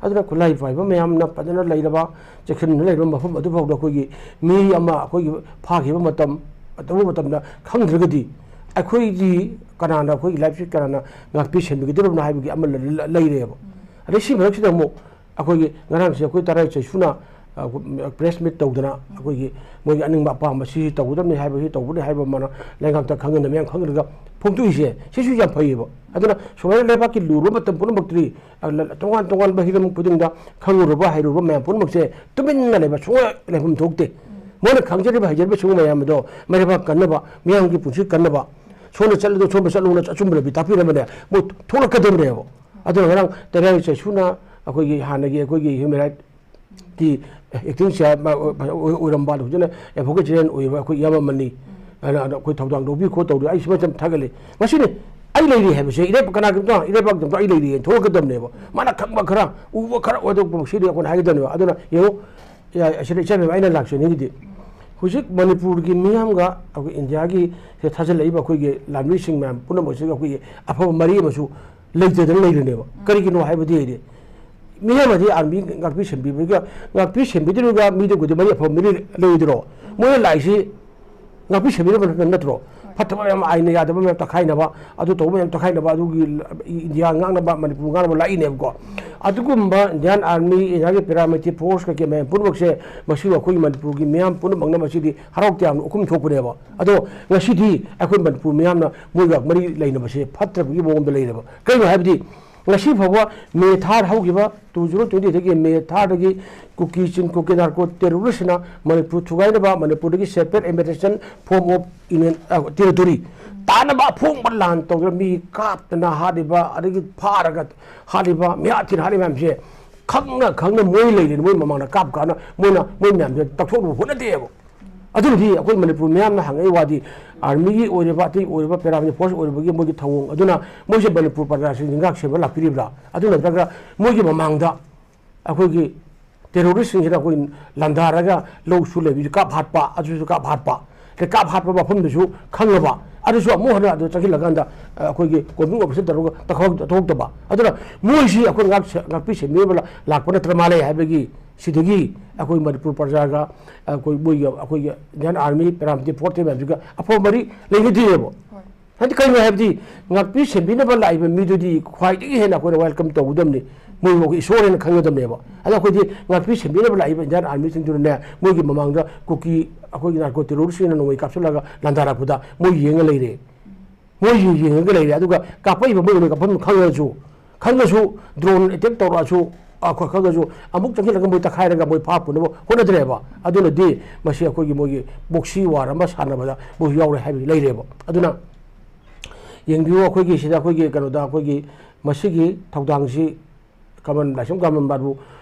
ꯑꯗꯨꯅ ꯈꯨꯠꯂꯥꯏ ꯄꯥꯏꯕ ꯃꯌꯥꯝꯅ ꯐꯖꯅ ꯂꯩꯔꯕ, ꯆꯦꯛꯁꯤꯟꯅ ꯂꯩꯔꯕ ꯃꯐꯝ ꯑꯗꯨꯐꯥꯎꯗ ꯑꯩꯈꯣꯏꯒꯤ ꯃꯤ ꯑꯃ ꯑꯩꯈꯣꯏꯒꯤ ꯐꯥꯈꯤꯕ ꯃꯇꯝ, ꯑꯇꯧꯕ ꯃꯇꯝꯗ ꯈꯪꯗ꯭ꯔꯒꯗꯤ ꯑꯩꯈꯣꯏꯒꯤ ꯀꯅꯥꯅ, ꯑꯩꯈꯣꯏꯒꯤ ꯂꯥꯏꯐꯁꯤ ꯀꯅꯥꯅ ꯉꯥꯛꯄꯤ ꯁꯦꯟꯕꯤꯒꯗꯧꯔꯤꯕꯅꯣ ꯍꯥꯏꯕꯒꯤ ꯑꯃ ꯂ-, ꯂ-, ꯂꯩꯔꯦꯕ꯫ ꯑꯗꯩ ꯁꯤ ꯃꯔꯛꯁꯤꯗ ꯑꯃꯨꯛ ꯑꯩꯈꯣꯏꯒꯤ ꯉꯔꯥꯡꯁꯦ ꯑꯩꯈꯣꯏ ꯇꯔꯥꯏ ꯆꯩꯁꯨꯅ ꯄ꯭ꯔꯦꯁ ꯃꯤꯠ ꯇꯧꯗꯅ ꯑꯩꯈꯣꯏꯒꯤ ꯃꯣꯏꯒꯤ ꯑꯅꯤꯡꯕ ꯑꯄꯥꯝꯕ ꯁꯤ ꯇꯧꯒꯗꯕꯅꯤ ꯍꯥꯏꯕ, ꯁꯤ ꯇꯧꯕꯅꯤ ꯍꯥꯏꯕ ꯃꯥꯅ ꯂꯩꯉꯥꯛꯇ ꯈꯪꯍꯟꯗ ꯃꯌꯥꯝ ꯈꯪꯍꯜꯂꯒ ꯐꯣꯡꯗꯣꯛꯏꯁꯦ, ꯁꯤꯁꯨ ꯌꯥꯝ ꯐꯩꯌꯦꯕ꯫ ꯑꯗꯨꯅ ꯁꯨꯃꯥꯏꯅ ꯂꯩꯕꯥꯛꯀꯤ ꯂꯨꯔꯕ ꯃꯇꯝ ꯄꯨꯝꯅꯃꯛꯇꯗꯤ, ꯑ, ꯇꯣꯉꯥꯟ ꯇꯣꯉꯥꯟꯕ ꯍꯤꯔꯝ ꯈꯨꯗꯤꯡꯗ ꯈꯪꯉꯨꯔꯕ ꯍꯩꯔꯨꯔꯕ ꯃꯌꯥꯝ ꯄꯨꯝꯅꯃꯛꯁꯦ ꯇꯨꯃꯤꯟꯅ ꯂꯩꯕ ꯁꯨꯡꯂꯩ ꯂꯩꯐꯝ ꯊꯣꯛꯇꯦ꯫ ꯃꯣꯏꯅ ꯈꯪꯖꯔꯤꯕ ꯍꯩꯖꯔꯤꯕ ꯁꯤꯒꯨꯝꯕ ꯃꯌꯥꯝ ꯑꯗꯣ ꯃꯩꯔꯩꯕꯥꯛ ꯀꯟꯅꯕ, ꯃꯤꯌꯥꯝꯒꯤ ꯄꯨꯟꯁꯤ ꯀꯟꯅꯕ, ꯁꯣꯝꯗ ꯆꯠꯂꯗꯣ ꯁꯣꯝꯗ ꯆꯠꯂꯨꯅ ꯑꯆꯨꯝꯕ ꯂꯝꯕꯤ ꯇꯥꯛꯄꯤꯔꯝꯕꯅꯦ, ꯃꯣꯏ ꯊꯣꯛꯂꯛꯀꯗꯕꯅꯦꯕ꯫ ꯑꯗꯨꯅ ꯉꯔꯥꯡ ꯇꯦꯔꯥꯏ ꯆꯩꯁꯨꯅ ꯑꯩꯈꯣꯏꯒꯤ ꯍꯥꯟꯅꯒꯤ ꯑꯩꯈꯣꯏꯒꯤ ꯍ꯭ꯌꯨꯃꯦꯟ ꯔꯥꯏꯠ ꯀꯤ ꯑꯦꯛꯇꯤꯡ ꯆꯤꯌꯥꯔ ꯑꯣꯏꯔꯝꯕ, ꯍꯧꯖꯤꯛꯅ ꯑꯦꯗꯚꯣꯀꯦꯠ ꯖꯦꯅꯔꯦꯜ ꯑꯣꯏꯔꯤꯕ ꯑꯩꯈꯣꯏ ꯏꯌꯥꯝꯕ ꯑꯃꯅꯤ꯫ ꯑꯗꯨꯅ ꯑꯩꯈꯣꯏ ꯊꯧꯗꯥꯡ ꯂꯧꯕꯤ ꯈꯣꯠ ꯇꯧꯗꯦ꯫ ꯑꯩ ꯁꯤꯃ ꯌꯥꯝ ꯊꯥꯒꯠꯂꯤ꯫ ꯃꯁꯤꯅꯤ ꯑꯩ ꯂꯩꯔꯤ ꯍꯥꯏꯕꯁꯦ꯫ ꯏꯔꯩꯄꯥꯛ ꯀꯅꯥꯒꯤꯗꯃꯛꯇ? ꯏꯔꯩꯄꯥꯛꯀꯤꯗꯃꯛꯇ ꯑꯩ ꯂꯩꯔꯤ ꯍꯥꯏꯅ ꯊꯣꯛꯂꯛꯀꯗꯕꯅꯦꯕ꯫ ꯃꯥꯅ ꯈꯪꯕ ꯈꯔ, ꯎꯕ ꯈꯔ ꯑꯣꯏꯗꯣꯛꯄ ꯁꯤꯗꯤ ꯑꯩꯈꯣꯏꯅ ꯍꯥꯏꯒꯗꯕꯅꯦꯕ꯫ ꯑꯗꯨꯅ ꯌꯦꯡꯉꯨ, ꯌꯥ-, ꯑꯁꯤꯗ ꯏꯆꯥ ꯏꯕꯦꯝꯃ ꯑꯩꯅ ꯂꯥꯛꯆꯅꯤꯡꯉꯤꯗꯤ ꯍꯧꯖꯤꯛ ꯃꯅꯤꯄꯨꯔꯒꯤ ꯃꯤꯌꯥꯝꯒ ꯑꯩꯈꯣꯏ ꯏꯟꯗꯤꯌꯥꯒꯤ ꯁꯤꯗ ꯊꯥꯖꯤꯜꯂꯛꯏꯕ ꯑꯩꯈꯣꯏꯒꯤ ꯂꯥꯟꯃꯤꯁꯤꯡ ꯃꯌꯥꯝ ꯄꯨꯝꯅꯃꯛꯁꯤꯒ ꯑꯩꯈꯣꯏꯒꯤ ꯑꯐꯕ ꯃꯔꯤ ꯑꯃꯁꯨ ꯂꯩꯇꯗꯅ ꯂꯩꯔꯤꯅꯦꯕ꯫ ꯀꯔꯤꯒꯤꯅꯣ ꯍꯥꯏꯕꯗꯤ ꯃꯤꯌꯥꯝ ꯑꯗꯤ ꯑꯥꯔꯃꯤ ꯉꯥꯛꯄꯤ ꯁꯦꯟꯕꯤꯕꯒ, ꯉꯥꯛꯄꯤ ꯁꯦꯟꯕꯤꯗ꯭ꯔꯤꯕꯒ ꯃꯤꯗꯨꯕꯨꯗꯤ ꯃꯔꯤ ꯑꯐꯕ ꯃꯔꯤ ꯂꯩꯗ꯭ꯔꯣ? ꯃꯣꯏꯅ ꯂꯥꯛꯏꯁꯤ ꯉꯥꯛꯄꯤ ꯁꯦꯟꯕꯤꯅꯕ ꯅꯠꯇ-, ꯅꯠꯇ꯭ꯔꯣ? ꯐꯠꯇꯕ ꯃꯌꯥꯝ, ꯑꯥꯏꯟꯅ ꯌꯥꯗꯕ ꯃꯌꯥꯝ ꯇꯛꯈꯥꯏꯅꯕ, ꯑꯗꯨ ꯇꯧꯕ ꯃꯌꯥꯝ ꯇꯛꯈꯥꯏꯅꯕ, ꯑꯗꯨꯒꯤ ꯏꯟꯗꯤꯌꯥ ꯉꯥꯛꯅꯕ, ꯃꯅꯤꯄꯨꯔ ꯉꯥꯛꯅꯕ ꯂꯥꯛꯏꯅꯦꯕꯀꯣ꯫ ꯑꯗꯨꯒꯨꯝꯕ ꯏꯟꯗꯤꯌꯥꯟ ꯑꯥꯔꯃꯤ, ꯏꯟꯗꯤꯌꯥꯒꯤ ꯄꯦꯔꯥꯃꯤꯂꯤꯇꯔꯤ ꯐꯣꯔꯁ ꯀꯩꯀꯩ ꯃꯌꯥꯝ ꯄꯨꯝꯅꯃꯛꯁꯦ ꯃꯁꯤꯕꯨ ꯑꯩꯈꯣꯏꯒꯤ ꯃꯅꯤꯄꯨꯔꯒꯤ ꯃꯤꯌꯥꯝ ꯄꯨꯝꯅꯃꯛꯅ ꯃꯁꯤꯗꯤ ꯍꯔꯥꯎ ꯇꯌꯥꯝꯅ ꯎꯈꯨꯝ ꯊꯣꯛꯄꯅꯦꯕ꯫ ꯑꯗꯣ ꯉꯁꯤꯗꯤ ꯑꯩꯈꯣꯏ ꯃꯅꯤꯄꯨꯔ ꯃꯤꯌꯥꯝꯅ ꯃꯣꯏꯒ ꯃꯔꯤ ꯂꯩꯅꯕꯁꯦ ꯐꯠꯇ꯭ꯔꯕꯒꯤ ꯃꯑꯣꯡꯗ ꯂꯩꯔꯦꯕ꯫ ꯀꯩꯅꯣ ꯍꯥꯏꯕꯗꯤ ꯉꯁꯤ ꯐꯥꯎꯕ ꯃꯦ ꯊꯥꯔ ꯍꯧꯈꯤꯕ ꯇꯨ ꯖꯤꯔꯣ ꯇ꯭ꯋꯦꯟꯇꯤꯗꯒꯤ ꯃꯦ ꯊꯥꯔꯗꯒꯤ ꯀꯨꯀꯤ ꯆꯤꯡ ꯀꯨꯀꯤ ꯅꯥꯔꯀꯣ ꯇꯦꯔꯣꯔꯤꯁꯅ ꯃꯅꯤꯄꯨꯔ ꯊꯨꯒꯥꯏꯅꯕ, ꯃꯅꯤꯄꯨꯔꯗꯒꯤ separate administration form of union, ꯑ, territory ꯇꯥꯅꯕ ꯑꯐꯣꯡꯕ ꯂꯥꯟ ꯇꯧꯗꯨꯅ ꯃꯤ ꯀꯥꯞꯇꯅ ꯍꯥꯠꯂꯤꯕ, ꯑꯗꯒꯤ ꯐꯥꯔꯒ ꯍꯥꯠꯂꯤꯕ, ꯃꯤꯍꯥꯠ ꯊꯤꯅ ꯍꯥꯠꯂꯤꯕ ꯃꯌꯥꯝꯁꯦ ꯈꯪꯅ ꯈꯪꯅ ꯃꯣꯏ ꯂꯩꯔꯤꯅ ꯃꯣꯏ ꯃꯃꯥꯡꯗ ꯀꯥꯞ ꯀꯥꯞꯅ ꯃꯣꯏꯅ ꯃꯣꯏ ꯃꯌꯥꯝꯁꯦ ꯇꯛꯊꯣꯛꯅꯕ ꯍꯣꯠꯅꯗꯦꯕ꯫ ꯑꯗꯨꯕꯨꯗꯤ ꯑꯩꯈꯣꯏ ꯃꯅꯤꯄꯨꯔ ꯃꯤꯌꯥꯝꯅ ꯍꯪꯉꯛꯏ ꯋꯥꯗꯤ, ꯑꯥꯔꯃꯤꯒꯤ ꯑꯣꯏꯔꯤꯕ, ꯑꯇꯩ ꯑꯣꯏꯔꯤꯕ, ꯄꯦꯔꯥꯃꯤꯂꯤꯇꯔꯤ ꯐꯣꯔꯁ ꯑꯣꯏꯔꯤꯕꯒꯤ ꯃꯣꯏꯒꯤ ꯊꯧꯑꯣꯡ ꯑꯗꯨꯅ ꯃꯣꯏꯁꯦ ꯃꯅꯤꯄꯨꯔ ꯄ꯭ꯔꯖꯥꯁꯤꯡꯁꯤ ꯉꯥꯛ ꯁꯦꯟꯕ ꯂꯥꯛꯄꯤꯔꯤꯕ꯭ꯔꯥ? ꯑꯗꯨ ꯅꯠꯇ꯭ꯔꯒ ꯃꯣꯏꯒꯤ ꯃꯃꯥꯡꯗ ꯑꯩꯈꯣꯏꯒꯤ ꯇꯦꯔꯣꯔꯤꯁꯁꯤꯡꯁꯤꯅ ꯑꯩꯈꯣꯏ ꯂꯥꯟꯗꯥꯔꯒ ꯂꯧ ꯁꯨ ꯂꯩꯕꯁꯨ ꯀꯥꯞ ꯍꯥꯠꯄ, ꯑꯗꯨꯁꯨ ꯀꯥꯞ ꯍꯥꯠꯄ, ꯑꯗꯩ ꯀꯥꯞ ꯍꯥꯠꯄ ꯃꯐꯝꯗꯨꯁꯨ ꯈꯪꯉꯕ, ꯑꯗꯨꯁꯨ ꯑꯃꯨꯛ ꯍꯟꯅ ꯑꯗꯨ ꯆꯪꯁꯤꯜꯂꯀꯥꯟꯗ, ꯑ, ꯑꯩꯈꯣꯏꯒꯤ ꯀꯣꯝꯕꯤꯡ ꯑꯣꯄꯔꯦꯁꯟ ꯇꯧꯔꯒ ꯇꯧꯊꯣꯛ-, ꯇꯧꯊꯣꯛꯇꯕ꯫ ꯑꯗꯨꯅ ꯃꯣꯏꯁꯤ ꯑꯩꯈꯣꯏ ꯉꯥꯛ-, ꯉꯥꯛꯄꯤ ꯁꯦꯟꯕꯤꯅꯕ ꯂꯥꯛꯄ ꯅꯠꯇ꯭ꯔ ꯃꯥꯜꯂꯦ ꯍꯥꯏꯕꯒꯤ ꯁꯤꯗꯒꯤ ꯑꯩꯈꯣꯏ ꯃꯅꯤꯄꯨꯔ ꯄ꯭ꯔꯖꯥꯒ, ꯑꯩꯈꯣꯏ ꯃꯣꯏꯒꯤ, ꯑꯩꯈꯣꯏꯒꯤ ꯏꯟꯗꯤꯌꯥꯟ ꯑꯥꯔꯃꯤ, ꯄꯦꯔꯥꯃꯤꯂꯤꯇꯔꯤ ꯐꯣꯔꯁ ꯃꯌꯥꯝꯁꯤꯒ ꯑꯐꯕ ꯃꯔꯤ ꯂꯩꯅꯗꯦꯕ꯫ ꯍꯣꯏ꯫ ꯅꯠꯇꯦ, ꯀꯩꯅꯣ ꯍꯥꯏꯕꯗꯤ, ꯉꯥꯛꯄꯤ ꯁꯦꯟꯕꯤꯅꯕ ꯂꯥꯛꯏꯕ ꯃꯤꯗꯨꯗꯤ ꯈ꯭ꯋꯥꯏꯗꯒꯤ ꯍꯦꯟꯅ ꯑꯩꯈꯣꯏꯅ welcome ꯇꯧꯒꯗꯕꯅꯤ, ꯃꯣꯏꯕꯨ ꯏꯁꯣꯔ ꯍꯥꯏꯅ ꯈꯪꯒꯗꯕꯅꯦꯕ꯫ ꯑꯗꯣ ꯑꯩꯈꯣꯏꯗꯤ ꯉꯥꯛꯄꯤ ꯁꯦꯟꯕꯤꯅꯕ ꯂꯥꯛꯏꯕ Indian Armyꯁꯤꯡꯗꯨꯅꯅꯦ, ꯃꯣꯏꯒꯤ ꯃꯃꯥꯡꯗ ꯀꯨꯀꯤ ꯑꯩꯈꯣꯏꯒꯤ narco terroristꯁꯤꯡꯅ ꯅꯣꯡꯃꯩ ꯀꯥꯞꯁꯤꯜꯂꯒ ꯂꯥꯟꯗꯥꯔꯛꯄꯗ ꯃꯣꯏ ꯌꯦꯡꯉ ꯂꯩꯔꯦ꯫ ꯃꯣꯏ ꯌꯦꯡꯉꯒ ꯂꯩꯔꯦ꯫ ꯑꯗꯨꯒ ꯀꯥꯞꯄꯛꯏꯕ ꯃꯣꯏ ꯅꯣꯡꯃꯩ ꯀꯥꯞꯐꯝ ꯈꯪꯉꯁꯨ, ꯈꯪꯉꯁꯨ drone attack ꯇꯧꯔꯛꯑꯁꯨ, ꯑꯩꯈꯣꯏ ꯈꯪꯉꯁꯨ ꯑꯃꯨꯛ ꯆꯪꯁꯤꯜꯂꯒ ꯃꯣꯏ ꯇꯛꯈꯥꯏꯔꯒ ꯃꯣꯏ ꯐꯥ ꯄꯨꯅꯕ ꯍꯣꯠꯅꯗ꯭ꯔꯦꯕ꯫ ꯑꯗꯨꯅꯗꯤ ꯃꯁꯤ ꯑꯩꯈꯣꯏꯒꯤ ꯃꯣꯏꯒꯤ proxy war ꯑꯃ ꯁꯥꯟꯅꯕꯗ ꯃꯣꯏꯁꯨ ꯌꯥꯎꯔꯦ ꯍꯥꯏꯕꯗꯤ ꯂꯩꯔꯦꯕ꯫ ꯑꯗꯨꯅ ꯌꯦꯡꯕꯤꯌꯨ, ꯑꯩꯈꯣꯏꯒꯤ ꯁꯤꯗ ꯑꯩꯈꯣꯏꯒꯤ ꯀꯩꯅꯣꯗ ꯑꯩꯈꯣꯏꯒꯤ ꯃꯁꯤꯒꯤ ꯊꯧꯗꯥꯡꯁꯤ ꯀꯃꯟ, ꯂꯥꯏꯁ꯭ꯔꯝ ꯀꯃꯟ ꯕꯥꯕꯨ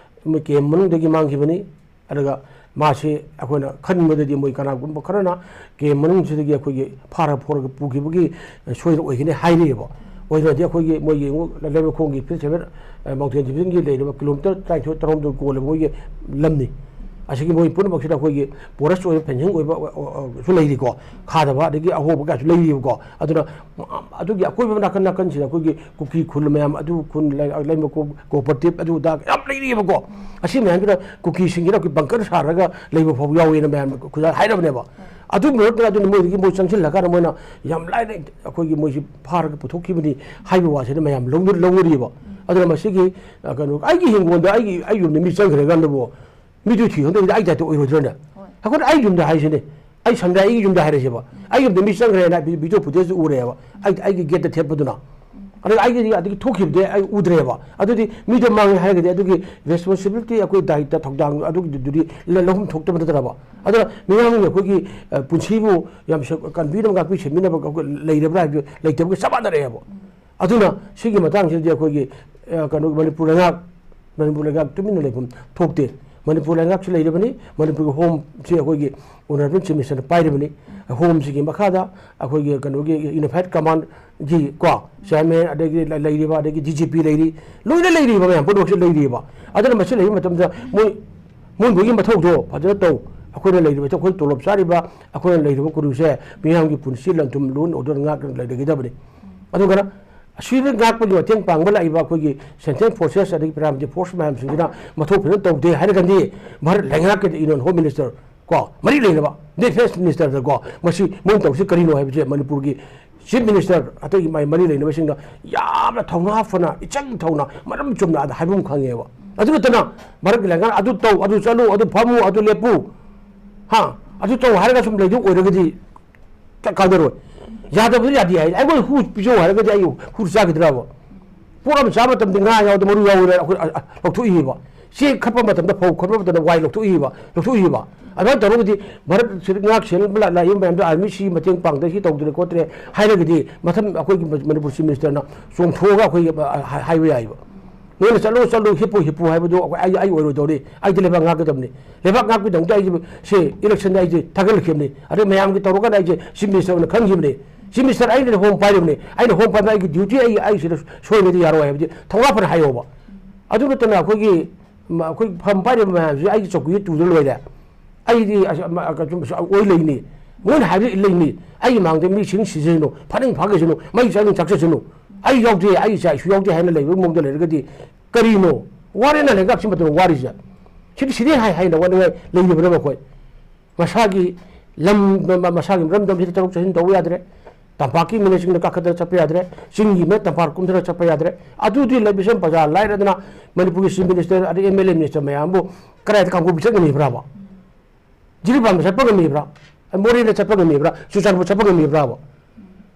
ꯃꯣꯏ camp ꯃꯅꯨꯡꯗꯒꯤ ꯃꯥꯡꯈꯤꯕꯅꯤ꯫ ꯑꯗꯨꯒ ꯃꯥꯁꯤ ꯑꯩꯈꯣꯏꯅ ꯈꯟꯕꯗꯗꯤ ꯃꯣꯏ ꯀꯅꯥꯒꯨꯝꯕ ꯈꯔꯅ camp ꯃꯅꯨꯡꯁꯤꯗꯒꯤ ꯑꯩꯈꯣꯏꯒꯤ ꯐꯥꯔ ꯐꯣꯔꯒ ꯄꯨꯈꯤꯕꯒꯤ ꯁꯣꯏꯗꯅ ꯑꯣꯏꯒꯅꯤ ꯍꯥꯏꯔꯤꯑꯕ꯫ ꯑꯣꯏꯗ꯭ꯔꯗꯤ ꯑꯩꯈꯣꯏꯒꯤ ꯃꯣꯏꯒꯤ ꯂꯩꯃꯈꯣꯡꯒꯤ fifth seven, ꯑ, mountain divisionꯒꯤ ꯂꯩꯔꯤꯕ kilometre ꯇꯔꯥꯅꯤꯊꯣꯏ ꯇꯔꯥꯍꯨꯝꯗꯣꯏ ꯀꯣꯜꯂꯕ ꯃꯣꯏꯒꯤ ꯂꯝꯅꯤ꯫ ꯑꯁꯤꯒꯤ ꯃꯣꯏ ꯄꯨꯝꯅꯃꯛꯁꯤꯗ ꯑꯩꯈꯣꯏꯒꯤ porous ꯑꯣꯏꯕ, fencing ꯑꯣꯏꯕ, ꯑ, ꯑ, ꯑ, ꯁꯨ ꯂꯩꯔꯤꯀꯣ꯫ ꯈꯥꯗꯕ ꯑꯗꯒꯤ ꯑꯍꯣꯕ ꯀꯌꯥꯁꯨ ꯂꯩꯔꯤꯕꯀꯣ꯫ ꯑꯗꯨꯅ, ꯑ, ꯑꯗꯨꯒꯤ ꯑꯀꯣꯏꯕ ꯅꯥꯀꯟ ꯅꯥꯀꯟꯁꯤꯗ ꯑꯩꯈꯣꯏꯒꯤ ꯀꯨꯀꯤ ꯈꯨꯜ ꯃꯌꯥꯝ, ꯑꯗꯨ ꯈꯨꯜ, ꯂꯩ-, ꯂꯩꯃꯈꯣꯡ cooperative, ꯑꯗꯨ ꯑꯗꯥ ꯌꯥꯝ ꯂꯩꯔꯤꯑꯕꯀꯣ꯫ ꯑꯁꯤ ꯃꯌꯥꯝꯁꯤꯗ ꯀꯨꯀꯤꯁꯤꯡꯁꯤꯅ ꯑꯩꯈꯣꯏ bunker ꯁꯥꯔꯒ ꯂꯩꯕ ꯐꯥꯎꯕ ꯌꯥꯎꯋꯦꯅ ꯃꯌꯥꯝ ꯈꯨꯖꯥ ꯍꯥꯏꯔꯕꯅꯦꯕ꯫ ꯑꯗꯨ ꯃꯔꯛꯇ ꯑꯗꯨꯅ ꯃꯣꯏꯗꯒꯤ ꯃꯣꯏ ꯆꯪꯁꯤꯜꯂꯀꯥꯟꯗ ꯃꯣꯏꯅ ꯌꯥꯝ ꯂꯥꯏꯅ ꯑꯩꯈꯣꯏꯒꯤ ꯃꯣꯏꯁꯤ ꯐꯥꯔꯒ ꯄꯨꯊꯣꯛꯈꯤꯕꯅꯤ ꯍꯥꯏꯕ ꯋꯥꯁꯤꯗ ꯃꯌꯥꯝ ꯂꯧꯅ-, ꯂꯧꯅꯔꯤꯕ꯫ ꯑꯗꯨꯅ ꯃꯁꯤꯒꯤ, ꯑ, ꯀꯩꯅꯣ, ꯑꯩꯒꯤ ꯍꯤꯡꯒꯣꯜꯗ ꯑꯩꯒꯤ, ꯑꯩ ꯌꯨꯝꯗ ꯃꯤ ꯆꯪꯈ꯭ꯔꯀꯥꯟꯗꯕꯨ ꯃꯤꯗꯨ ꯊꯤ ꯈꯪꯗꯕꯤꯗ ꯑꯩ type ꯇ ꯑꯣꯏꯔꯣꯏꯗ꯭ꯔꯅꯦ? ꯍꯣꯏ꯫ ꯑꯩꯈꯣꯏꯅ ꯑꯩ ꯌꯨꯝꯗ ꯍꯥꯏꯁꯤꯅꯦ, ꯑꯩ ꯁꯝꯅ ꯑꯩꯒꯤ ꯌꯨꯝꯗ ꯍꯥꯏꯔꯁꯦꯕ, ꯑꯩ ꯌꯨꯝꯗ ꯃꯤ ꯆꯪꯈ꯭ꯔꯦꯅ ꯚꯤ-, video footage ꯎꯔꯦꯕ, ꯑꯩ, ꯑꯩꯒꯤ gate ꯇ ꯊꯦꯠꯄꯗꯨꯅ꯫ ꯑꯗꯨꯒ ꯑꯩꯒꯤꯗꯤ ꯑꯗꯒꯤ ꯊꯣꯛꯈꯤꯕꯗꯤ ꯑꯩ ꯎꯗ꯭ꯔꯦꯕ꯫ ꯑꯗꯨꯗꯤ ꯃꯤꯗꯣ ꯃꯥꯡꯉꯦ ꯍꯥꯏꯔꯒꯗꯤ ꯑꯗꯨꯒꯤ responsibility, ꯑꯩꯈꯣꯏ ꯗꯥꯏꯇ, ꯊꯧꯗꯥꯡ ꯑꯗꯨꯒꯤꯗꯨꯗꯤ ꯂ-, ꯂꯧꯐꯝ ꯊꯣꯛꯇꯕ ꯅꯠꯇ꯭ꯔꯕ? ꯑꯗꯨꯅ ꯃꯤꯌꯥꯝꯒꯤ ꯑꯩꯈꯣꯏꯒꯤ, ꯑ, ꯄꯨꯟꯁꯤꯕꯨ ꯌꯥꯝ ꯁ-, ꯀꯟꯕꯤꯅꯕ, ꯉꯥꯛꯄꯤ ꯁꯦꯟꯕꯤꯅꯕ ꯑꯩꯈꯣꯏ ꯂꯩꯔꯕ꯭ꯔꯥ ꯍꯥꯏꯕꯗꯨ ꯂꯩꯇꯕꯒ ꯆꯞ ꯃꯥꯟꯅꯔꯛꯑꯦꯕ꯫ ꯑꯗꯨꯅ ꯁꯤꯒꯤ ꯃꯇꯥꯡꯁꯤꯗꯗꯤ ꯑꯩꯈꯣꯏꯒꯤ, ꯑ, ꯀꯩꯅꯣ, ꯃꯅꯤꯄꯨꯔ ꯂꯩꯉꯥꯛ, ꯃꯅꯤꯄꯨꯔ ꯂꯩꯉꯥꯛ ꯇꯨꯃꯤꯟꯅ ꯂꯩꯐꯝ ꯊꯣꯛꯇꯦ꯫ ꯃꯅꯤꯄꯨꯔ ꯂꯩꯉꯥꯛꯁꯨ ꯂꯩꯔꯕꯅꯤ, ꯃꯅꯤꯄꯨꯔꯒꯤ home ꯁꯤ ꯑꯩꯈꯣꯏꯒꯤ Honourable Chief Minister ꯅ ꯄꯥꯏꯔꯤꯕꯅꯤ꯫ Home ꯁꯤꯒꯤ ꯃꯈꯥꯗ ꯑꯩꯈꯣꯏꯒꯤ ꯀꯩꯅꯣꯒꯤ Unified Command ꯒꯤ ꯀꯣ chairman, ꯑꯗꯒꯤ ꯂꯩ-, ꯂꯩꯔꯤꯕ, ꯑꯗꯒꯤ D G P ꯂꯩꯔꯤ, ꯂꯣꯏꯅ ꯂꯩꯔꯤꯕ ꯃꯌꯥꯝ ꯄꯨꯝꯅꯃꯛꯁꯨ ꯂꯩꯔꯤꯕ꯫ ꯑꯗꯨꯅ ꯃꯁꯤ ꯂꯩꯕ ꯃꯇꯝꯗ ꯃꯣꯏ, ꯃꯣꯏ ꯃꯣꯏꯒꯤ ꯃꯊꯧꯗꯣ ꯐꯖꯅ ꯇꯧ꯫ ꯑꯩꯈꯣꯏꯅ ꯂꯩꯔꯤꯕ, ꯑꯩꯈꯣꯏ ꯇꯣꯂꯣꯞ ꯆꯥꯔꯤꯕ, ꯑꯩꯈꯣꯏꯅ ꯂꯩꯔꯤꯕ ꯀꯨꯔꯨꯁꯦ ꯃꯤꯌꯥꯝꯒꯤ ꯄꯨꯟꯁꯤ ꯂꯟ-ꯊꯨꯝ, law and order ꯉꯥꯛꯅ ꯂꯩꯒꯗꯕꯅꯤ꯫ ꯑꯗꯨꯒ ꯑꯁꯤꯗ ꯉꯥꯛꯄꯒꯤ ꯃꯇꯦꯡ ꯄꯥꯡꯕ ꯂꯥꯛꯏꯕ ꯑꯩꯈꯣꯏꯒꯤ central forces ꯑꯗꯒꯤ paramilitary force ꯃꯌꯥꯝꯁꯤꯡꯁꯤꯅ ꯃꯊꯧ ꯐꯖꯅ ꯇꯧꯗꯦ ꯍꯥꯏꯔꯒꯗꯤ ꯚꯥꯔꯠ ꯂꯩꯉꯥꯛꯀꯤ Union Home Minister ꯀꯣ, ꯃꯔꯤ ꯂꯩꯅꯕ Defence Minister ꯗ ꯀꯣ, ꯃꯁꯤ ꯃꯣꯏꯅ ꯇꯧꯔꯤꯁꯤ ꯀꯔꯤꯅꯣ ꯍꯥꯏꯕꯁꯦ ꯃꯅꯤꯄꯨꯔꯒꯤ ꯆꯤꯐ ꯃꯤꯅꯤꯁꯇꯔ ꯑꯇꯩꯒꯤ ꯃꯥꯏ ꯃꯔꯤ ꯂꯩꯅꯕꯁꯤꯡꯗ ꯌꯥꯝꯅ ꯊꯧꯅꯥ ꯐꯅ, ꯏꯆꯪ ꯊꯧꯅ, ꯃꯔꯝ ꯆꯨꯝꯅ ꯑꯗ ꯍꯥꯏꯐꯝ ꯈꯪꯉꯦꯕ꯫ ꯑꯗꯨ ꯅꯠꯇꯅ ꯃꯔꯛꯀꯤ ꯂꯩꯉꯥꯛꯅ "ꯑꯗꯨ ꯇꯧ, ꯑꯗꯨ ꯆꯠꯂꯨ, ꯑꯗꯨ ꯐꯝꯃꯨ, ꯑꯗꯨ ꯂꯦꯞꯄꯨ, ꯍꯥ, ꯑꯗꯨ ꯇꯧ" ꯍꯥꯏꯔꯒ ꯁꯨꯝ ꯂꯩꯗꯧ ꯑꯣꯏꯔꯒꯗꯤ ꯀ-, ꯀꯥꯟꯅꯔꯣꯏ꯫ ꯌꯥꯗꯕꯗꯨ ꯌꯥꯗꯦ ꯍꯥꯏ꯫ ꯑꯩꯉꯣꯟꯗ ꯍꯨ ꯄꯤꯖꯧ ꯍꯥꯏꯔꯒꯗꯤ ꯑꯩ ꯍꯨ ꯆꯥꯈꯤꯗ꯭ꯔꯕ? ꯄꯣꯠ ꯑꯃ ꯆꯥꯕ ꯃꯇꯝꯗ ꯉꯥ ꯌꯥꯎꯗ ꯃꯔꯨ ꯌꯥꯎꯋꯦꯅ ꯑꯩꯈꯣꯏ, ꯑ, ꯑ, ꯂꯧꯊꯣꯛꯏꯕ꯫ ꯆꯦꯡ ꯈꯞꯄ ꯃꯇꯝꯗ, ꯐꯧ ꯈꯞꯄ ꯃꯇꯝꯗ ꯋꯥꯏ ꯂꯧꯊꯣꯛꯏꯕ, ꯂꯧꯊꯣꯛꯏꯕ꯫ ꯑꯗꯨꯃꯥꯏꯅ ꯇꯧꯔꯒꯗꯤ ꯃꯔꯛꯁꯤꯗ ꯉꯥꯛ ꯁꯦꯟꯕ ꯂꯥ-, ꯂꯥꯛꯏꯕ ꯃꯌꯥꯝꯗꯣ ꯑꯥꯔꯃꯤꯁꯤ ꯃꯇꯦꯡ ꯄꯥꯡꯗ, ꯁꯤ ꯇꯧꯗ꯭ꯔꯦ ꯈꯣꯠꯇ꯭ꯔꯦ ꯍꯥꯏꯔꯒꯗꯤ ꯃꯊꯪ ꯑꯩꯈꯣꯏꯒꯤ ꯃ-, ꯃꯅꯤꯄꯨꯔ ꯆꯤꯐ ꯃꯤꯅꯤꯁꯇꯔꯅ ꯆꯣꯡꯊꯣꯛꯑꯒ ꯑꯩꯈꯣꯏꯒꯤ, ꯑ, ꯍꯥꯏ-, ꯍꯥꯏꯕ ꯌꯥꯏꯕ꯫ ꯅꯣꯏꯅ "ꯆꯠꯂꯣ, ꯆꯠꯂꯣ, ꯍꯤꯞꯄꯨ, ꯍꯤꯞꯄꯨ" ꯍꯥꯏꯕꯗꯣ ꯑꯩꯈꯣꯏ, ꯑꯩ, ꯑꯩ ꯑꯣꯏꯔꯣꯏꯗꯧꯔꯤ꯫ ꯑꯩꯗꯤ ꯂꯩꯕꯥꯛ ꯉꯥꯛꯀꯗꯕꯅꯤꯗ ꯑꯩꯁꯦ ꯁꯤ ꯏꯂꯦꯛꯁꯟꯗ ꯑꯩꯁꯦ ꯊꯥꯒꯠꯂꯛꯈꯤꯕꯅꯤ꯫ ꯑꯗꯩ ꯃꯌꯥꯝꯒꯤ ꯇꯧꯔꯒꯅ ꯑꯩꯁꯦ ꯆꯤꯐ ꯃꯤꯅꯤꯁꯇꯔ ꯑꯣꯏꯅ ꯈꯪꯈꯤꯕꯅꯤ꯫ ꯆꯤꯐ ꯃꯤꯅꯤꯁꯇꯔ ꯑꯩꯅ ꯍꯣꯝ ꯄꯥꯏꯔꯤꯕꯅꯤ꯫ ꯑꯩꯅ ꯍꯣꯝ ꯄꯥꯏꯕ ꯑꯩꯒꯤ ꯗ꯭ꯌꯨꯇꯤ ꯑꯩ, ꯑꯩ ꯁꯤꯗ ꯁꯣꯏꯕꯗꯤ ꯌꯥꯔꯣꯏ ꯍꯥꯏꯕꯗꯤ ꯊꯧꯅꯥ ꯐꯅ ꯍꯥꯏꯌꯣꯕ꯫ ꯑꯗꯨ ꯅꯠꯇꯅ ꯑꯩꯈꯣꯏꯒꯤ, ꯃ-, ꯑꯩꯈꯣꯏ ꯐꯝ ꯄꯥꯏꯔꯤꯕ ꯃꯌꯥꯝꯁꯤ ꯑꯩꯒꯤ ꯆꯧꯀ꯭ꯔꯤꯗ ꯇꯨꯗ ꯂꯣꯏꯔꯦ꯫ ꯑꯩꯗꯤ ꯑꯁ, ꯃ-, ꯑ, ꯁꯨꯝ ꯑꯣꯏ ꯂꯩꯅꯤ꯫ ꯃꯣꯏꯅ ꯍꯥꯏꯕꯗꯤ ꯂꯩꯅꯤ꯫ ꯑꯩꯒꯤ ꯃꯥꯡꯗ ꯃꯤꯁꯤꯡ ꯁꯤꯖꯁꯅꯨ, ꯐꯥꯅꯤꯡ ꯐꯥꯈꯤꯁꯅꯨ, ꯃꯩ ꯆꯥꯅꯤꯡ ꯆꯥꯛꯆꯁꯅꯨ꯫ ꯑꯩ ꯌꯥꯎꯗꯦ, ꯑꯩ ꯏꯆꯥ ꯏꯁꯨ ꯌꯥꯎꯗꯦ ꯍꯥꯏꯅ ꯂꯩꯕꯒꯤ ꯃꯑꯣꯡꯗ ꯂꯩꯔꯒꯗꯤ ꯀꯔꯤꯅꯣ? ꯋꯥꯔꯦꯅ ꯂꯩꯉꯥꯛꯁꯤ ꯃꯇꯝ ꯋꯥꯔꯤꯁꯦ꯫ ꯁꯤꯗꯤ, ꯁꯤꯗꯤ ꯍꯥꯏ ꯍꯥꯏꯅ ꯋꯥꯅꯤꯡꯉꯥꯏ ꯂꯩꯔꯤꯕ꯭ꯔꯥ ꯑꯩꯈꯣꯏ? ꯃꯁꯥꯒꯤ ꯂꯝ, ꯃ-, ꯃ-, ꯃꯁꯥꯒꯤ ꯃꯔꯝꯗꯝꯁꯤꯗ ꯆꯠꯊꯣꯛ ꯆꯠꯁꯤꯟ ꯇꯧꯕ ꯌꯥꯗ꯭ꯔꯦ꯫ ꯇꯝꯄꯥꯛꯀꯤ ꯃꯤꯅ ꯆꯤꯡꯗ ꯀꯥꯈꯠꯇꯅ ꯆꯠꯄ ꯌꯥꯗ꯭ꯔꯦ꯫ ꯆꯤꯡꯒꯤ ꯃꯤꯅ ꯇꯝꯄꯥꯛ ꯀꯨꯝꯊꯔ ꯆꯠꯄ ꯌꯥꯗ꯭ꯔꯦ꯫ ꯑꯗꯨꯗꯤ ꯂꯩꯕꯁꯦ ꯄ꯭ꯔꯖꯥ ꯂꯥꯏꯔꯗꯅ ꯃꯅꯤꯄꯨꯔꯒꯤ ꯆꯤꯐ ꯃꯤꯅꯤꯁꯇꯔ ꯑꯗꯩ ꯑꯦꯝ ꯑꯦꯜ ꯑꯦ ꯃꯤꯅꯤꯁꯇꯔ ꯃꯌꯥꯝꯕꯨ ꯀꯗꯥꯏꯗ ꯀꯥꯡꯄꯣꯛꯄꯤ ꯆꯠꯀꯅꯤꯕ꯭ꯔꯥꯕ? ꯖꯤꯔꯤꯕꯥꯝꯗ ꯆꯠꯄ ꯉꯝꯃꯤꯕ꯭ꯔꯥ? ꯃꯣꯔꯦꯗ ꯆꯠꯄ ꯉꯝꯃꯤꯕ꯭ꯔꯥ? ꯆꯨꯔꯆꯥꯟꯄꯨꯔ ꯆꯠꯄ ꯉꯝꯃꯤꯕ꯭ꯔꯥꯕ?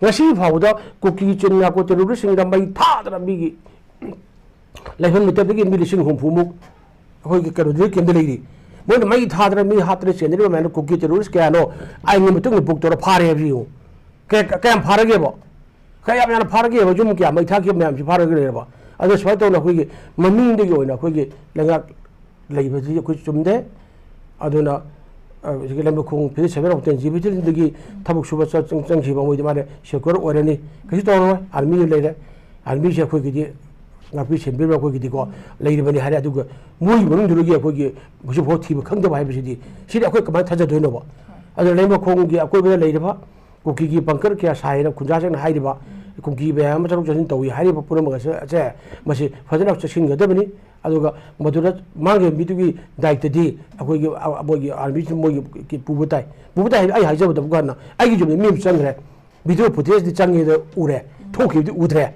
ꯉꯁꯤ ꯐꯥꯎꯕꯗ ꯀꯨꯀꯤ ꯆꯤꯟ ꯅꯥꯀꯣ ꯇꯦꯔꯣꯔꯤꯁꯁꯤꯡꯗ ꯃꯩ ꯊꯥꯗꯅ ꯃꯤꯒꯤ ꯂꯩꯐꯝ ꯂꯩꯇꯕꯗꯒꯤ ꯃꯤ ꯂꯤꯁꯤꯡ ꯍꯨꯝꯐꯨꯃꯨꯛ ꯑꯩꯈꯣꯏꯒꯤ ꯀꯩꯅꯣꯗꯨꯒꯤ ꯀꯦꯝꯗ ꯂꯩꯔꯤ꯫ ꯃꯣꯏꯅ ꯃꯩ ꯊꯥꯗꯅ, ꯃꯤ ꯍꯥꯠꯇꯅ ꯆꯦꯟꯅꯔꯤꯕ ꯃꯌꯥꯝꯗꯣ ꯀꯨꯀꯤ ꯇꯦꯔꯣꯔꯤꯁ ꯀꯌꯥꯅꯣ ꯑꯥꯏꯟꯒꯤ ꯃꯇꯨꯡ ꯏꯟꯅ ꯕꯨꯛ ꯇꯧꯔ ꯐꯥꯔꯦ ꯍꯥꯏꯕꯁꯤ ꯌꯦꯡꯉꯨ꯫ ꯀꯌꯥ-, ꯀꯌꯥꯝ ꯐꯥꯔꯒꯦꯕ? ꯀꯌꯥꯝ ꯌꯥꯝꯅ ꯐꯥꯔꯒꯦꯕ? ꯌꯨꯝ ꯀꯌꯥ ꯃꯩ ꯊꯥꯈꯤꯕ ꯃꯌꯥꯝꯁꯤ ꯐꯥꯔꯒ ꯂꯩꯔꯕ? ꯑꯗꯣ ꯁꯨꯃꯥꯏꯅ ꯇꯧꯅ ꯑꯩꯈꯣꯏꯒꯤ ꯃꯃꯤꯡꯗꯒꯤ ꯑꯣꯏꯅ ꯑꯩꯈꯣꯏꯒꯤ ꯂꯩꯉꯥꯛ ꯂꯩꯕꯁꯤ ꯑꯩꯈꯣꯏ ꯆꯨꯝꯗꯦ꯫ ꯑꯗꯨꯅ, ꯑ, ꯍꯧꯖꯤꯛꯀꯤ ꯂꯩꯃꯈꯣꯡ ꯐꯤꯖꯤꯠ ꯁꯦꯚꯦꯟ ꯑꯣꯛꯇꯦꯟ ꯖꯤꯕꯤꯇꯤꯗꯒꯤ ꯊꯕꯛ ꯁꯨꯕ ꯆꯠ-, ꯆꯪ-, ꯆꯪꯈꯤꯕ ꯃꯣꯏꯗꯤ ꯃꯥꯅ ꯁꯦꯀ꯭ꯌꯣꯔ ꯑꯣꯏꯔꯅꯤ꯫ ꯀꯩꯁꯨ ꯇꯧꯔꯔꯣꯏ꯫ ꯑꯥꯔꯃꯤ ꯂꯩꯔꯦ꯫ ꯑꯥꯔꯃꯤꯁꯦ ꯑꯩꯈꯣꯏꯒꯤꯗꯤ ꯉꯥꯛꯄꯤ ꯁꯦꯟꯕꯤꯕ ꯑꯩꯈꯣꯏꯒꯤꯗꯤꯀꯣ ꯂꯩꯔꯤꯕꯅꯤ ꯍꯥꯏꯔꯦ꯫ ꯑꯗꯨꯒ ꯃꯣꯏꯒꯤ ꯃꯅꯨꯡꯗꯨꯗꯒꯤ ꯑꯩꯈꯣꯏꯒꯤ ꯍꯧꯖꯤꯛꯐꯥꯎ ꯊꯤꯕ ꯈꯪꯗꯕ ꯍꯥꯏꯕꯁꯤꯗꯤ, ꯁꯤꯗꯤ ꯑꯩꯈꯣꯏ ꯀꯃꯥꯏꯅ ꯊꯥꯖꯗꯣꯏꯅꯣꯕ? ꯑꯗꯨꯅ ꯂꯩꯃꯈꯣꯡꯒꯤ ꯑꯀꯣꯏꯕꯗ ꯂꯩꯔꯤꯕ ꯀꯨꯀꯤꯒꯤ ꯕꯪꯀꯔ ꯀꯌꯥ ꯁꯥꯏꯅ ꯈꯨꯟꯖꯥꯁꯤꯡꯅ ꯍꯥꯏꯔꯤꯕ, ꯀꯨꯀꯤ ꯃꯌꯥꯝ ꯑꯃ ꯆꯠꯊꯣꯛ ꯆꯠꯁꯤꯟ ꯇꯧꯏ ꯍꯥꯏꯔꯤꯕ ꯄꯨꯝꯅꯃꯛ ꯑꯁꯦ, ꯑꯁꯦ ꯃꯁꯤ ꯐꯖꯅ ꯆꯦꯛꯁꯤꯟꯒꯗꯕꯅꯤ꯫ ꯑꯗꯨꯒ ꯃꯗꯨꯗ ꯃꯥꯡꯈꯤꯕ ꯃꯤꯗꯨꯒꯤ ꯗꯥꯏꯇꯗꯤ ꯑꯩꯈꯣꯏꯒꯤ, ꯑ, ꯃꯣꯏꯒꯤ ꯑꯥꯔꯃꯤꯁꯤꯅ ꯃꯣꯏꯒꯤ ꯄꯨꯕ ꯇꯥꯏ꯫ ꯄꯨꯕ ꯇꯥꯏ ꯍꯥꯏꯕꯗꯤ ꯑꯩ ꯍꯥꯏꯖꯕꯗꯕꯨ ꯍꯥꯟꯅ ꯑꯩꯒꯤ ꯌꯨꯝꯗ ꯃꯤ ꯑꯃ ꯆꯪꯈ꯭ꯔꯦ꯫ ꯚꯤꯗꯤꯑꯣ ꯐꯨꯇꯦꯖꯇꯤ ꯆꯪꯉꯦꯗ ꯎꯔꯦ, ꯊꯣꯛꯈꯤꯕꯗꯤ ꯎꯗ꯭ꯔꯦ꯫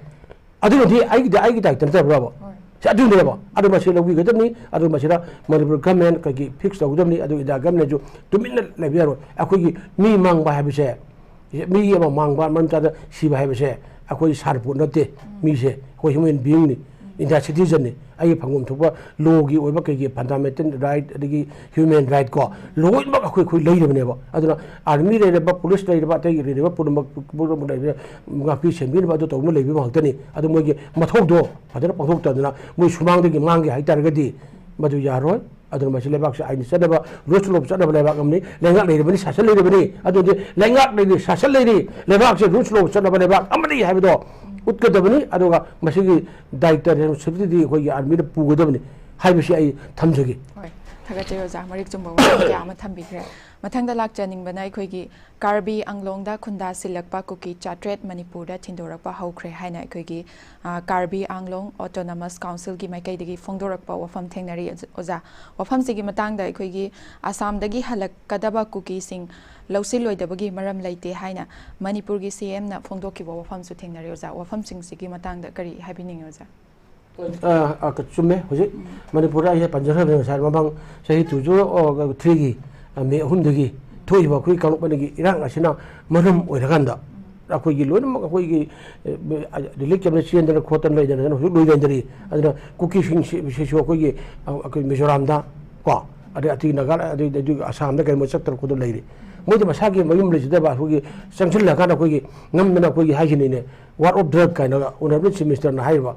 ꯑꯗꯨꯅꯗꯤ ꯑꯩꯒꯤꯗꯤ ꯑꯩꯒꯤ ꯗꯥꯏꯇ ꯅꯠꯇꯕ꯭ꯔꯕ? ꯍꯣꯏ꯫ ꯁꯤ ꯑꯗꯨꯅꯦꯕ꯫ ꯑꯗꯨ ꯃꯁꯤ ꯂꯧꯕꯤꯒꯗꯕꯅꯤ꯫ ꯑꯗꯨ ꯃꯁꯤꯗ ꯃꯅꯤꯄꯨꯔ ꯒꯃꯦꯟ ꯀꯩꯒꯤ ꯐꯤꯛꯁ ꯇꯧꯒꯗꯕꯅꯤ꯫ ꯑꯗꯨ ꯏꯟꯗꯤꯌꯥ ꯒꯃꯦꯟꯁꯨ ꯇꯨꯃꯤꯟꯅ ꯂꯩꯕ ꯌꯥꯔꯣꯏ꯫ ꯑꯩꯈꯣꯏꯒꯤ ꯃꯤ ꯃꯥꯡꯕ ꯍꯥꯏꯕꯁꯦ, ꯃꯤ ꯑꯃ ꯃꯥꯡꯕ, ꯃꯔꯝ ꯆꯥꯗ ꯁꯤꯕ ꯍꯥꯏꯕꯁꯦ ꯑꯩꯈꯣꯏ ꯁꯥꯟꯅꯄꯣꯠ ꯅꯠꯇꯦ꯫ ꯃꯤꯁꯦ ꯑꯩꯈꯣꯏ ꯍ꯭ꯌꯨꯃꯦꯟ ꯕꯤꯌꯤꯡꯅꯤ, ꯏꯟꯗꯤꯌꯥ ꯁꯤꯇꯤꯖꯟꯅꯤ꯫ ꯑꯩꯒꯤ ꯐꯪꯐꯝ ꯊꯣꯛꯄ ꯂꯣꯒꯤ ꯑꯣꯏꯕ ꯀꯩꯒꯤ ꯐꯟꯗꯥꯃꯦꯟꯇꯦꯜ ꯔꯥꯏꯠ, ꯑꯗꯒꯤ ꯍ꯭ꯌꯨꯃꯦꯟ ꯔꯥꯏꯠ ꯀꯣ, ꯂꯣꯏꯅꯃꯛ ꯑꯩꯈꯣꯏ, ꯑꯩꯈꯣꯏ ꯂꯩꯔꯕꯅꯦꯕ꯫ ꯑꯗꯨꯅ ꯑꯥꯔꯃꯤ ꯂꯩꯔꯕ, ꯄꯨꯂꯤꯁ ꯂꯩꯔꯕ, ꯑꯇꯩꯒꯤ ꯂꯩꯔꯕ ꯄꯨꯝꯅꯃꯛ, ꯄꯨꯝꯅꯃꯛ ꯂꯩꯔꯦ, ꯉꯥꯛꯄꯤ ꯁꯦꯟꯕꯤꯅꯕ ꯑꯗꯨ ꯇꯧꯅ ꯂꯩꯕ ꯉꯥꯛꯇꯅꯤ꯫ ꯑꯗꯨ ꯃꯣꯏꯒꯤ ꯃꯊꯧꯗꯣ ꯐꯖꯅ ꯄꯥꯡꯊꯣꯛꯇꯗꯅ ꯃꯣꯏ ꯁꯨꯃꯥꯡꯗꯒꯤ ꯃꯥꯡꯒꯦ ꯍꯥꯏꯇꯥꯔꯒꯗꯤ ꯃꯗꯨ ꯌꯥꯔꯣꯏ꯫ ꯑꯗꯨꯅ ꯃꯁꯤ ꯂꯩꯕꯥꯛꯁꯦ ꯑꯥꯏꯟ ꯆꯠꯅꯕ, ꯔꯨꯜꯁ ꯂꯣꯞ ꯆꯠꯅꯕ ꯂꯩꯕꯥꯛ ꯑꯃꯅꯤ꯫ ꯂꯩꯉꯥꯛ ꯂꯩꯔꯕꯅꯤ, ꯁꯥꯁꯟ ꯂꯩꯔꯕꯅꯤ꯫ ꯑꯗꯨꯗꯤ ꯂꯩꯉꯥꯛ ꯂꯩꯔꯤ, ꯁꯥꯁꯟ ꯂꯩꯔꯤ, ꯂꯩꯕꯥꯛꯁꯦ ꯔꯨꯜꯁ ꯂꯣꯞ ꯆꯠꯅꯕ ꯂꯩꯕꯥꯛ ꯑꯃꯅꯤ ꯍꯥꯏꯕꯗꯣ ꯎꯠꯀꯗꯕꯅꯤ꯫ ꯑꯗꯨꯒ ꯃꯁꯤꯒꯤ ꯗꯥꯏꯇ, ꯔꯦꯁꯄꯣꯟꯁꯤꯕꯤꯂꯤꯇꯤꯗꯤ ꯑꯩꯈꯣꯏꯒꯤ ꯑꯥꯔꯃꯤꯅ ꯄꯨꯒꯗꯕꯅꯤ ꯍꯥꯏꯕꯁꯤ ꯑꯩ ꯊꯝꯖꯒꯦ꯫ ꯍꯣꯏ, ꯊꯥꯒꯠꯆꯔꯤ ꯑꯣꯖꯥ꯫ ꯃꯔꯤꯛ ꯆꯨꯝꯕ ꯋꯥꯐꯝ ꯀꯌꯥ ꯑꯃ ꯊꯝꯕꯤꯈ꯭ꯔꯦ꯫ ꯃꯊꯪꯗ ꯂꯥꯛꯆꯅꯤꯡꯕꯅ ꯑꯩꯈꯣꯏꯒꯤ ꯀꯥꯔꯕꯤ ꯑꯪꯂꯣꯡꯗ ꯈꯨꯟꯗꯥ ꯁꯤꯜꯂꯛꯄ ꯀꯨꯀꯤ ꯆꯥꯇ꯭ꯔꯦꯠ ꯃꯅꯤꯄꯨꯔꯗ ꯊꯤꯟꯗꯣꯔꯛꯄ ꯍꯧꯈ꯭ꯔꯦ ꯍꯥꯏꯅ ꯑꯩꯈꯣꯏꯒꯤ, ꯑ, ꯀꯥꯔꯕꯤ ꯑꯪꯂꯣꯡ ꯑꯣꯇꯣꯅꯣꯃꯁ ꯀꯥꯎꯟꯁꯤꯜꯒꯤ ꯃꯥꯏꯀꯩꯗꯒꯤ ꯐꯣꯡꯗꯣꯔꯛꯄ ꯋꯥꯐꯝ ꯊꯦꯡꯅꯔꯤ, ꯑꯣꯖꯥ꯫ ꯋꯥꯐꯝꯁꯤꯒꯤ ꯃꯇꯥꯡꯗ ꯑꯩꯈꯣꯏꯒꯤ ꯑꯁꯥꯝꯗꯒꯤ ꯍꯜꯂꯛꯀꯗꯕ ꯀꯨꯀꯤꯁꯤꯡ ꯂꯧꯁꯤꯜꯂꯣꯏꯗꯕꯒꯤ ꯃꯔꯝ ꯂꯩꯇꯦ ꯍꯥꯏꯅ ꯃꯅꯤꯄꯨꯔꯒꯤ ꯁꯤ ꯑꯦꯝꯅ ꯐꯣꯡꯗꯣꯛꯈꯤꯕ ꯋꯥꯐꯝꯁꯨ ꯊꯦꯡꯅꯔꯤ, ꯑꯣꯖꯥ꯫ ꯋꯥꯐꯝꯁꯤꯡꯁꯤꯒꯤ ꯃꯇꯥꯡꯗ ꯀꯔꯤ ꯍꯥꯏꯕꯤꯅꯤꯡꯉꯤ, ꯑꯣꯖꯥ? ꯑ, ꯑ, ꯆꯨꯝꯃꯦ꯫ ꯍꯧꯖꯤꯛ ꯃꯅꯤꯄꯨꯔꯗ ꯑꯩꯁꯦ ꯄꯟꯖꯈ꯭ꯔꯕꯅꯤ ꯉꯁꯥꯏ, ꯃꯃꯥꯡ ꯆꯍꯤ ꯇꯨ ꯖꯤꯔꯣ ꯊ꯭ꯔꯤꯒꯤ, ꯑ, ꯃꯦ ꯑꯍꯨꯝꯗꯒꯤ ꯊꯣꯛꯏꯕ ꯑꯩꯈꯣꯏ ꯀꯥꯡꯂꯨꯞ ꯑꯅꯤꯒꯤ ꯏꯔꯥꯡ ꯑꯁꯤꯅ ꯃꯔꯝ ꯑꯣꯏꯔꯀꯥꯟꯗ ꯑꯩꯈꯣꯏꯒꯤ ꯂꯣꯏꯅꯃꯛ ꯑꯩꯈꯣꯏꯒꯤ, ꯑ, ꯔꯤꯂꯤꯐ ꯀꯦꯝꯞꯇ ꯆꯦꯟꯗꯅ ꯈꯣꯠꯇꯅ ꯂꯩꯗꯅ ꯍꯧꯖꯤꯛ ꯂꯣꯏꯅꯗ꯭ꯔꯤ꯫ ꯑꯗꯨꯅ ꯀꯨꯀꯤꯁꯤꯡꯁꯤ, ꯁꯤꯁꯨ ꯑꯩꯈꯣꯏꯒꯤ, ꯑ, ꯑꯩꯈꯣꯏ ꯃꯤꯖꯣꯔꯥꯝꯗ ꯀꯣ, ꯑꯗꯩ ꯑꯇꯩ ꯅꯥꯒꯥ, ꯑꯗꯩ, ꯑꯗꯩ ꯑꯁꯥꯝꯗ ꯀꯩꯅꯣ ꯆꯠꯇꯅ ꯈꯣꯠꯇꯅ ꯂꯩꯔꯤ꯫ ꯃꯣꯏꯗꯤ ꯃꯁꯥꯒꯤ ꯃꯌꯨꯝ ꯂꯩꯖꯗꯕ ꯑꯩꯈꯣꯏꯒꯤ ꯆꯪꯁꯤꯜꯂꯀꯥꯟꯗ ꯑꯩꯈꯣꯏꯒꯤ ꯅꯝꯗꯅ ꯑꯩꯈꯣꯏꯒꯤ ꯍꯥꯏꯁꯤꯅꯤꯅꯦ, war of drug ꯀꯥꯏꯅꯒ ꯑꯣꯅꯔꯦꯕꯜ ꯆꯤꯐ ꯃꯤꯅꯤꯁꯇꯔꯅ ꯍꯥꯏꯔꯤꯕ,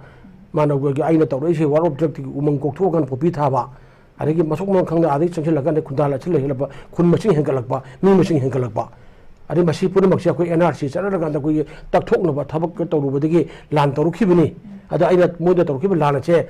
ꯃꯥꯅ ꯑꯩꯈꯣꯏꯒꯤ ꯑꯩꯅ ꯇꯧꯔꯛꯏꯁꯦ war of drugꯇꯒꯤ ꯎꯃꯪ ꯀꯣꯛꯊꯣꯛꯑꯀꯥꯟꯗ ꯄꯣꯄꯤ ꯊꯥꯕ, ꯑꯗꯒꯤ ꯃꯊꯣꯡ ꯃꯔꯝ ꯈꯪꯗ ꯑꯗꯩ ꯆꯪꯁꯤꯜꯂꯀꯥꯟꯗ ꯈꯨꯟꯗꯥ ꯂꯥꯛꯁꯤꯜꯂ ꯍꯦꯜꯂꯛꯄ, ꯈꯨꯟ ꯃꯁꯤꯡ ꯍꯦꯟꯒꯠꯂꯛꯄ, ꯃꯤ ꯃꯁꯤꯡ ꯍꯦꯟꯒꯠꯂꯛꯄ, ꯑꯗꯩ ꯃꯁꯤ ꯄꯨꯝꯅꯃꯛꯁꯦ ꯑꯩꯈꯣꯏ ꯑꯦꯟ ꯑꯥꯔ ꯁꯤ ꯆꯠꯅꯔꯀꯥꯟꯗ ꯑꯩꯈꯣꯏꯒꯤ ꯇꯛꯊꯣꯛꯅꯕ ꯊꯕꯛ ꯇꯧꯔꯨꯕꯗꯒꯤ ꯂꯥꯟ ꯇꯧꯔꯛꯈꯤꯕꯅꯤ꯫ ꯑꯗ ꯑꯩꯅ ꯃꯣꯏꯗ ꯇꯧꯔꯛꯈꯤꯕ ꯂꯥꯟ ꯑꯁꯦ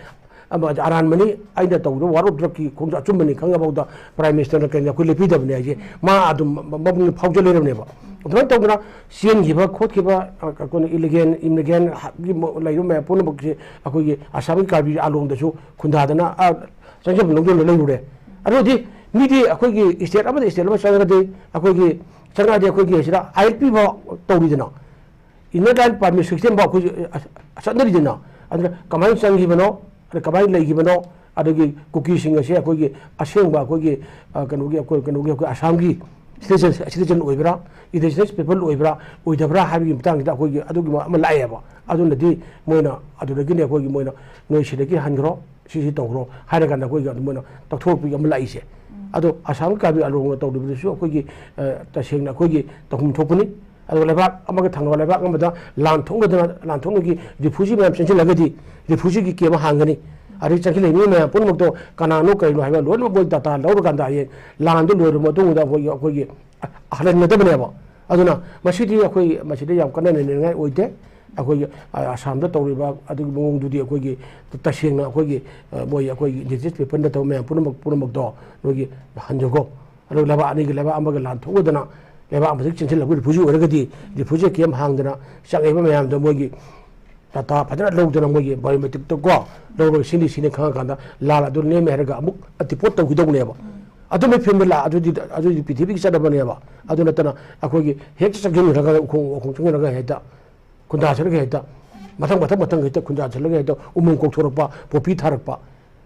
ꯑꯃ ꯑꯔꯥꯟꯕꯅꯤ, ꯑꯩꯅ ꯇꯧꯔꯤꯕ war of drugꯀꯤ ꯈꯣꯡꯖꯪ ꯑꯆꯨꯝꯕꯅꯤ ꯈꯪꯉꯐꯥꯎꯗ ꯄ꯭ꯔꯥꯏꯝ ꯃꯤꯅꯤꯁꯇꯔꯅ ꯀꯩꯅꯣ ꯑꯩꯈꯣꯏ ꯂꯦꯞꯄꯤꯗꯕꯅꯦ ꯍꯥꯏꯁꯦ ꯃꯥ ꯑꯗꯨꯝ ꯃ-, ꯃꯕꯨꯡꯗ ꯐꯥꯎꯖ ꯂꯩꯔꯕꯅꯦꯕ꯫ ꯑꯗꯨꯃꯥꯏꯅ ꯇꯧꯗꯅ ꯆꯦꯟꯈꯤꯕ ꯈꯣꯠꯈꯤꯕ, ꯑ, ꯑꯩꯈꯣꯏꯅ ꯏꯂꯤꯒꯦꯜ, ꯏꯝꯂꯤꯒꯦꯜꯒꯤ ꯂꯩꯕ ꯃꯌꯥꯝ ꯄꯨꯝꯅꯃꯛꯁꯦ ꯑꯩꯈꯣꯏꯒꯤ ꯑꯁꯥꯝꯒꯤ ꯀꯥꯔꯕꯤ ꯑꯥꯂꯣꯡꯗꯁꯨ ꯈꯨꯟꯗꯥꯗꯅ, ꯑ, ꯆꯪꯖꯐꯝ ꯂꯧꯗꯅ ꯂꯩꯔꯨꯔꯦ꯫ ꯑꯗꯨꯗꯤ ꯃꯤꯗꯤ ꯑꯩꯈꯣꯏꯒꯤ ꯁ꯭ꯇꯦꯠ ꯑꯃꯗ ꯁ꯭ꯇꯦꯠ ꯑꯃ ꯆꯪꯉꯒꯗꯤ ꯑꯩꯈꯣꯏꯒꯤ ꯁꯝꯅ ꯍꯥꯏꯔꯗꯤ ꯑꯩꯈꯣꯏꯒꯤ ꯁꯤꯗ ꯑꯥꯏ ꯑꯦꯜ ꯄꯤ ꯐꯥꯎ ꯇꯧꯔꯤꯗꯅ, ꯏꯟꯅꯔ ꯂꯥꯏꯟ ꯄꯔꯃꯤꯠ ꯁꯤꯁꯇꯦꯝ ꯐꯥꯎ ꯑꯩꯈꯣꯏꯁꯨ ꯑ, ꯆꯠꯅꯔꯤꯗꯅ꯫ ꯑꯗꯨꯅ ꯀꯃꯥꯏꯅ ꯆꯪꯈꯤꯕꯅꯣ, ꯑꯗ ꯀꯃꯥꯏꯅ ꯂꯩꯈꯤꯕꯅꯣ, ꯑꯗꯒꯤ ꯀꯨꯀꯤꯁꯤꯡ ꯑꯁꯦ ꯑꯩꯈꯣꯏꯒꯤ ꯑꯁꯦꯡꯕ ꯑꯩꯈꯣꯏꯒꯤ, ꯑ, ꯀꯩꯅꯣꯒꯤ ꯑꯩꯈꯣꯏ, ꯀꯩꯅꯣꯒꯤ ꯑꯩꯈꯣꯏ ꯑꯁꯥꯝꯒꯤ ꯁꯤꯇꯤꯖꯟ, ꯁꯤꯇꯤꯖꯟ ꯑꯣꯏꯕ꯭ꯔꯥ, ꯏꯟꯗꯤꯖꯤꯅꯁ ꯄꯤꯄꯜ ꯑꯣꯏꯕ꯭ꯔꯥ, ꯑꯣꯏꯗꯕ꯭ꯔꯥ ꯍꯥꯏꯕꯒꯤ ꯃꯇꯥꯡꯁꯤꯗ ꯑꯩꯈꯣꯏꯒꯤ ꯑꯗꯨꯒꯤ ꯑꯃ ꯂꯥꯛꯑꯦꯕ꯫ ꯑꯗꯨꯅꯗꯤ ꯃꯣꯏꯅ ꯑꯗꯨꯗꯒꯤꯅꯦ ꯑꯩꯈꯣꯏꯒꯤ ꯃꯣꯏꯅ ꯅꯣꯏ ꯁꯤꯗꯒꯤ ꯍꯟꯈ꯭ꯔꯣ, ꯁꯤꯁꯤ ꯇꯧꯈ꯭ꯔꯣ ꯍꯥꯏꯔ ꯀꯥꯟꯗ ꯑꯩꯈꯣꯏꯒꯤ ꯑꯗꯨꯃꯥꯏꯅ ꯇꯧꯊꯣꯔꯛꯄꯒꯤ ꯑꯃ ꯂꯥꯛꯏꯁꯦ꯫ ꯑꯗꯣ ꯑꯁꯥꯝꯒꯤ ꯀꯥꯔꯕꯤ ꯑꯂꯣꯡꯅ ꯇꯧꯔꯤꯕꯗꯨꯁꯨ ꯑꯩꯈꯣꯏꯒꯤ, ꯑ, ꯇꯁꯦꯡꯅ ꯑꯩꯈꯣꯏꯒꯤ ꯇꯧꯐꯝ ꯊꯣꯛꯄꯅꯤ꯫ ꯑꯗꯨꯒ ꯂꯩꯕꯥꯛ ꯑꯃꯒ ꯊꯪꯅꯕ ꯂꯩꯕꯥꯛ ꯑꯃꯗ ꯂꯥꯟ ꯊꯣꯛꯅꯗꯅ, ꯂꯥꯟ ꯊꯣꯛꯅꯒꯤ ꯔꯤꯐ꯭ꯌꯨꯖꯤ ꯃꯌꯥꯝ ꯆꯦꯟꯁꯤꯜꯂꯒꯗꯤ ꯔꯤꯐ꯭ꯌꯨꯖꯤꯒꯤ ꯀꯦꯝ ꯍꯥꯡꯒꯅꯤ꯫ ꯑꯗꯩ ꯆꯪꯁꯤꯜꯂꯛꯏ ꯃꯤ ꯃꯌꯥꯝ ꯄꯨꯝꯅꯃꯛꯇꯣ ꯀꯅꯥꯅꯣ ꯀꯔꯤꯅꯣ ꯍꯥꯏꯕ ꯂꯣꯏꯅꯃꯛ ꯃꯣꯏ ꯗꯥꯇꯥ ꯂꯧꯔꯀꯥꯟꯗ ꯍꯌꯦꯡ ꯂꯥꯟꯗꯨ ꯂꯣꯏꯔꯕ ꯃꯇꯨꯡꯗ ꯑꯩꯈꯣꯏꯒꯤ, ꯑꯩꯈꯣꯏꯒꯤ ꯍꯜꯍꯟꯒꯗꯕꯅꯦꯕ꯫ ꯑꯗꯨꯅ ꯃꯁꯤꯗꯤ ꯑꯩꯈꯣꯏ ꯃꯁꯤꯗ ꯌꯥꯝ ꯀꯟꯅ ꯅꯩꯅꯅꯤꯡꯉꯥꯏ ꯑꯣꯏꯗꯦ꯫ ꯑꯩꯈꯣꯏꯒꯤ, ꯑ, ꯑꯁꯥꯝꯗ ꯇꯧꯔꯤꯕ ꯑꯗꯨꯒꯤ ꯃꯑꯣꯡꯗꯨꯗꯤ ꯑꯩꯈꯣꯏꯒꯤ ꯇꯁꯦꯡꯅ ꯑꯩꯈꯣꯏꯒꯤ, ꯑ, ꯃꯣꯏ ꯑꯩꯈꯣꯏꯒꯤ ꯏꯟꯗꯤꯖꯤꯅꯁ ꯄꯤꯄꯜꯗ ꯇꯧꯕ ꯃꯌꯥꯝ ꯄꯨꯝꯅꯃꯛ, ꯄꯨꯝꯅꯃꯛꯇꯣ ꯅꯣꯏꯒꯤ ꯍꯟꯖꯈꯣ꯫ ꯑꯗꯨꯒ ꯂꯩꯕꯥꯛ ꯑꯅꯤꯒꯤ ꯂꯩꯕꯥꯛ ꯑꯃꯒ ꯂꯥꯟ ꯊꯣꯛꯅꯗꯅ ꯂꯩꯕꯥꯛ ꯑꯃꯗꯒꯤ ꯆꯦꯟꯁꯤꯜꯂꯛꯄ ꯔꯤꯐ꯭ꯌꯨꯖꯤ ꯑꯣꯏꯔꯒꯗꯤ ꯔꯤꯐ꯭ꯌꯨꯖꯤ ꯀꯦꯝ ꯍꯥꯡꯗꯅ ꯆꯪꯉꯛꯏꯕ ꯃꯌꯥꯝꯗꯣ ꯃꯣꯏꯒꯤ ꯗꯥꯇꯥ ꯐꯖꯅ ꯂꯧꯗꯅ ꯃꯣꯏꯒꯤ ꯕꯥꯏꯑꯣꯃꯦꯇ꯭ꯔꯤꯛꯇ ꯀꯣ ꯂꯧꯔꯒ ꯁꯤꯅꯤ ꯁꯤꯅꯤ ꯈꯪꯉꯀꯥꯟꯗ ꯂꯥꯟ ꯑꯗꯨ ꯅꯦꯝꯃꯦ ꯍꯥꯏꯔꯒ ꯑꯃꯨꯛ ꯗꯤꯄꯣꯔꯠ ꯇꯧꯈꯤꯗꯧꯅꯦꯕ꯫ ꯑꯗꯨꯝꯕꯒꯤ ꯐꯤꯕꯝꯗ ꯂꯥꯛ-, ꯑꯗꯨꯗꯤ, ꯑꯗꯨꯗꯤ ꯄ꯭ꯔꯤꯊꯤꯕꯤꯒꯤ ꯆꯠꯅꯕꯅꯦꯕ꯫ ꯑꯗꯨ ꯅꯠꯇꯅ ꯑꯩꯈꯣꯏꯒꯤ ꯍꯦꯛ ꯆꯪꯁꯤꯟꯈ꯭ꯔꯒ ꯎꯈꯣꯡ, ꯎꯈꯣꯡ ꯆꯪꯁꯤꯟꯈ꯭ꯔꯒ ꯍꯦꯛꯇ ꯈꯨꯟꯗꯥꯁꯤꯜꯂꯒ ꯍꯦꯛꯇ ꯃꯊꯪ, ꯃꯊꯪ, ꯃꯊꯪ ꯍꯦꯛꯇ ꯈꯨꯟꯗꯥꯁꯤꯜꯂꯒ ꯍꯦꯛꯇ ꯎꯃꯪ ꯀꯣꯛꯊꯣꯔꯛꯄ, ꯄꯣꯄꯤ ꯊꯥꯔꯛꯄ,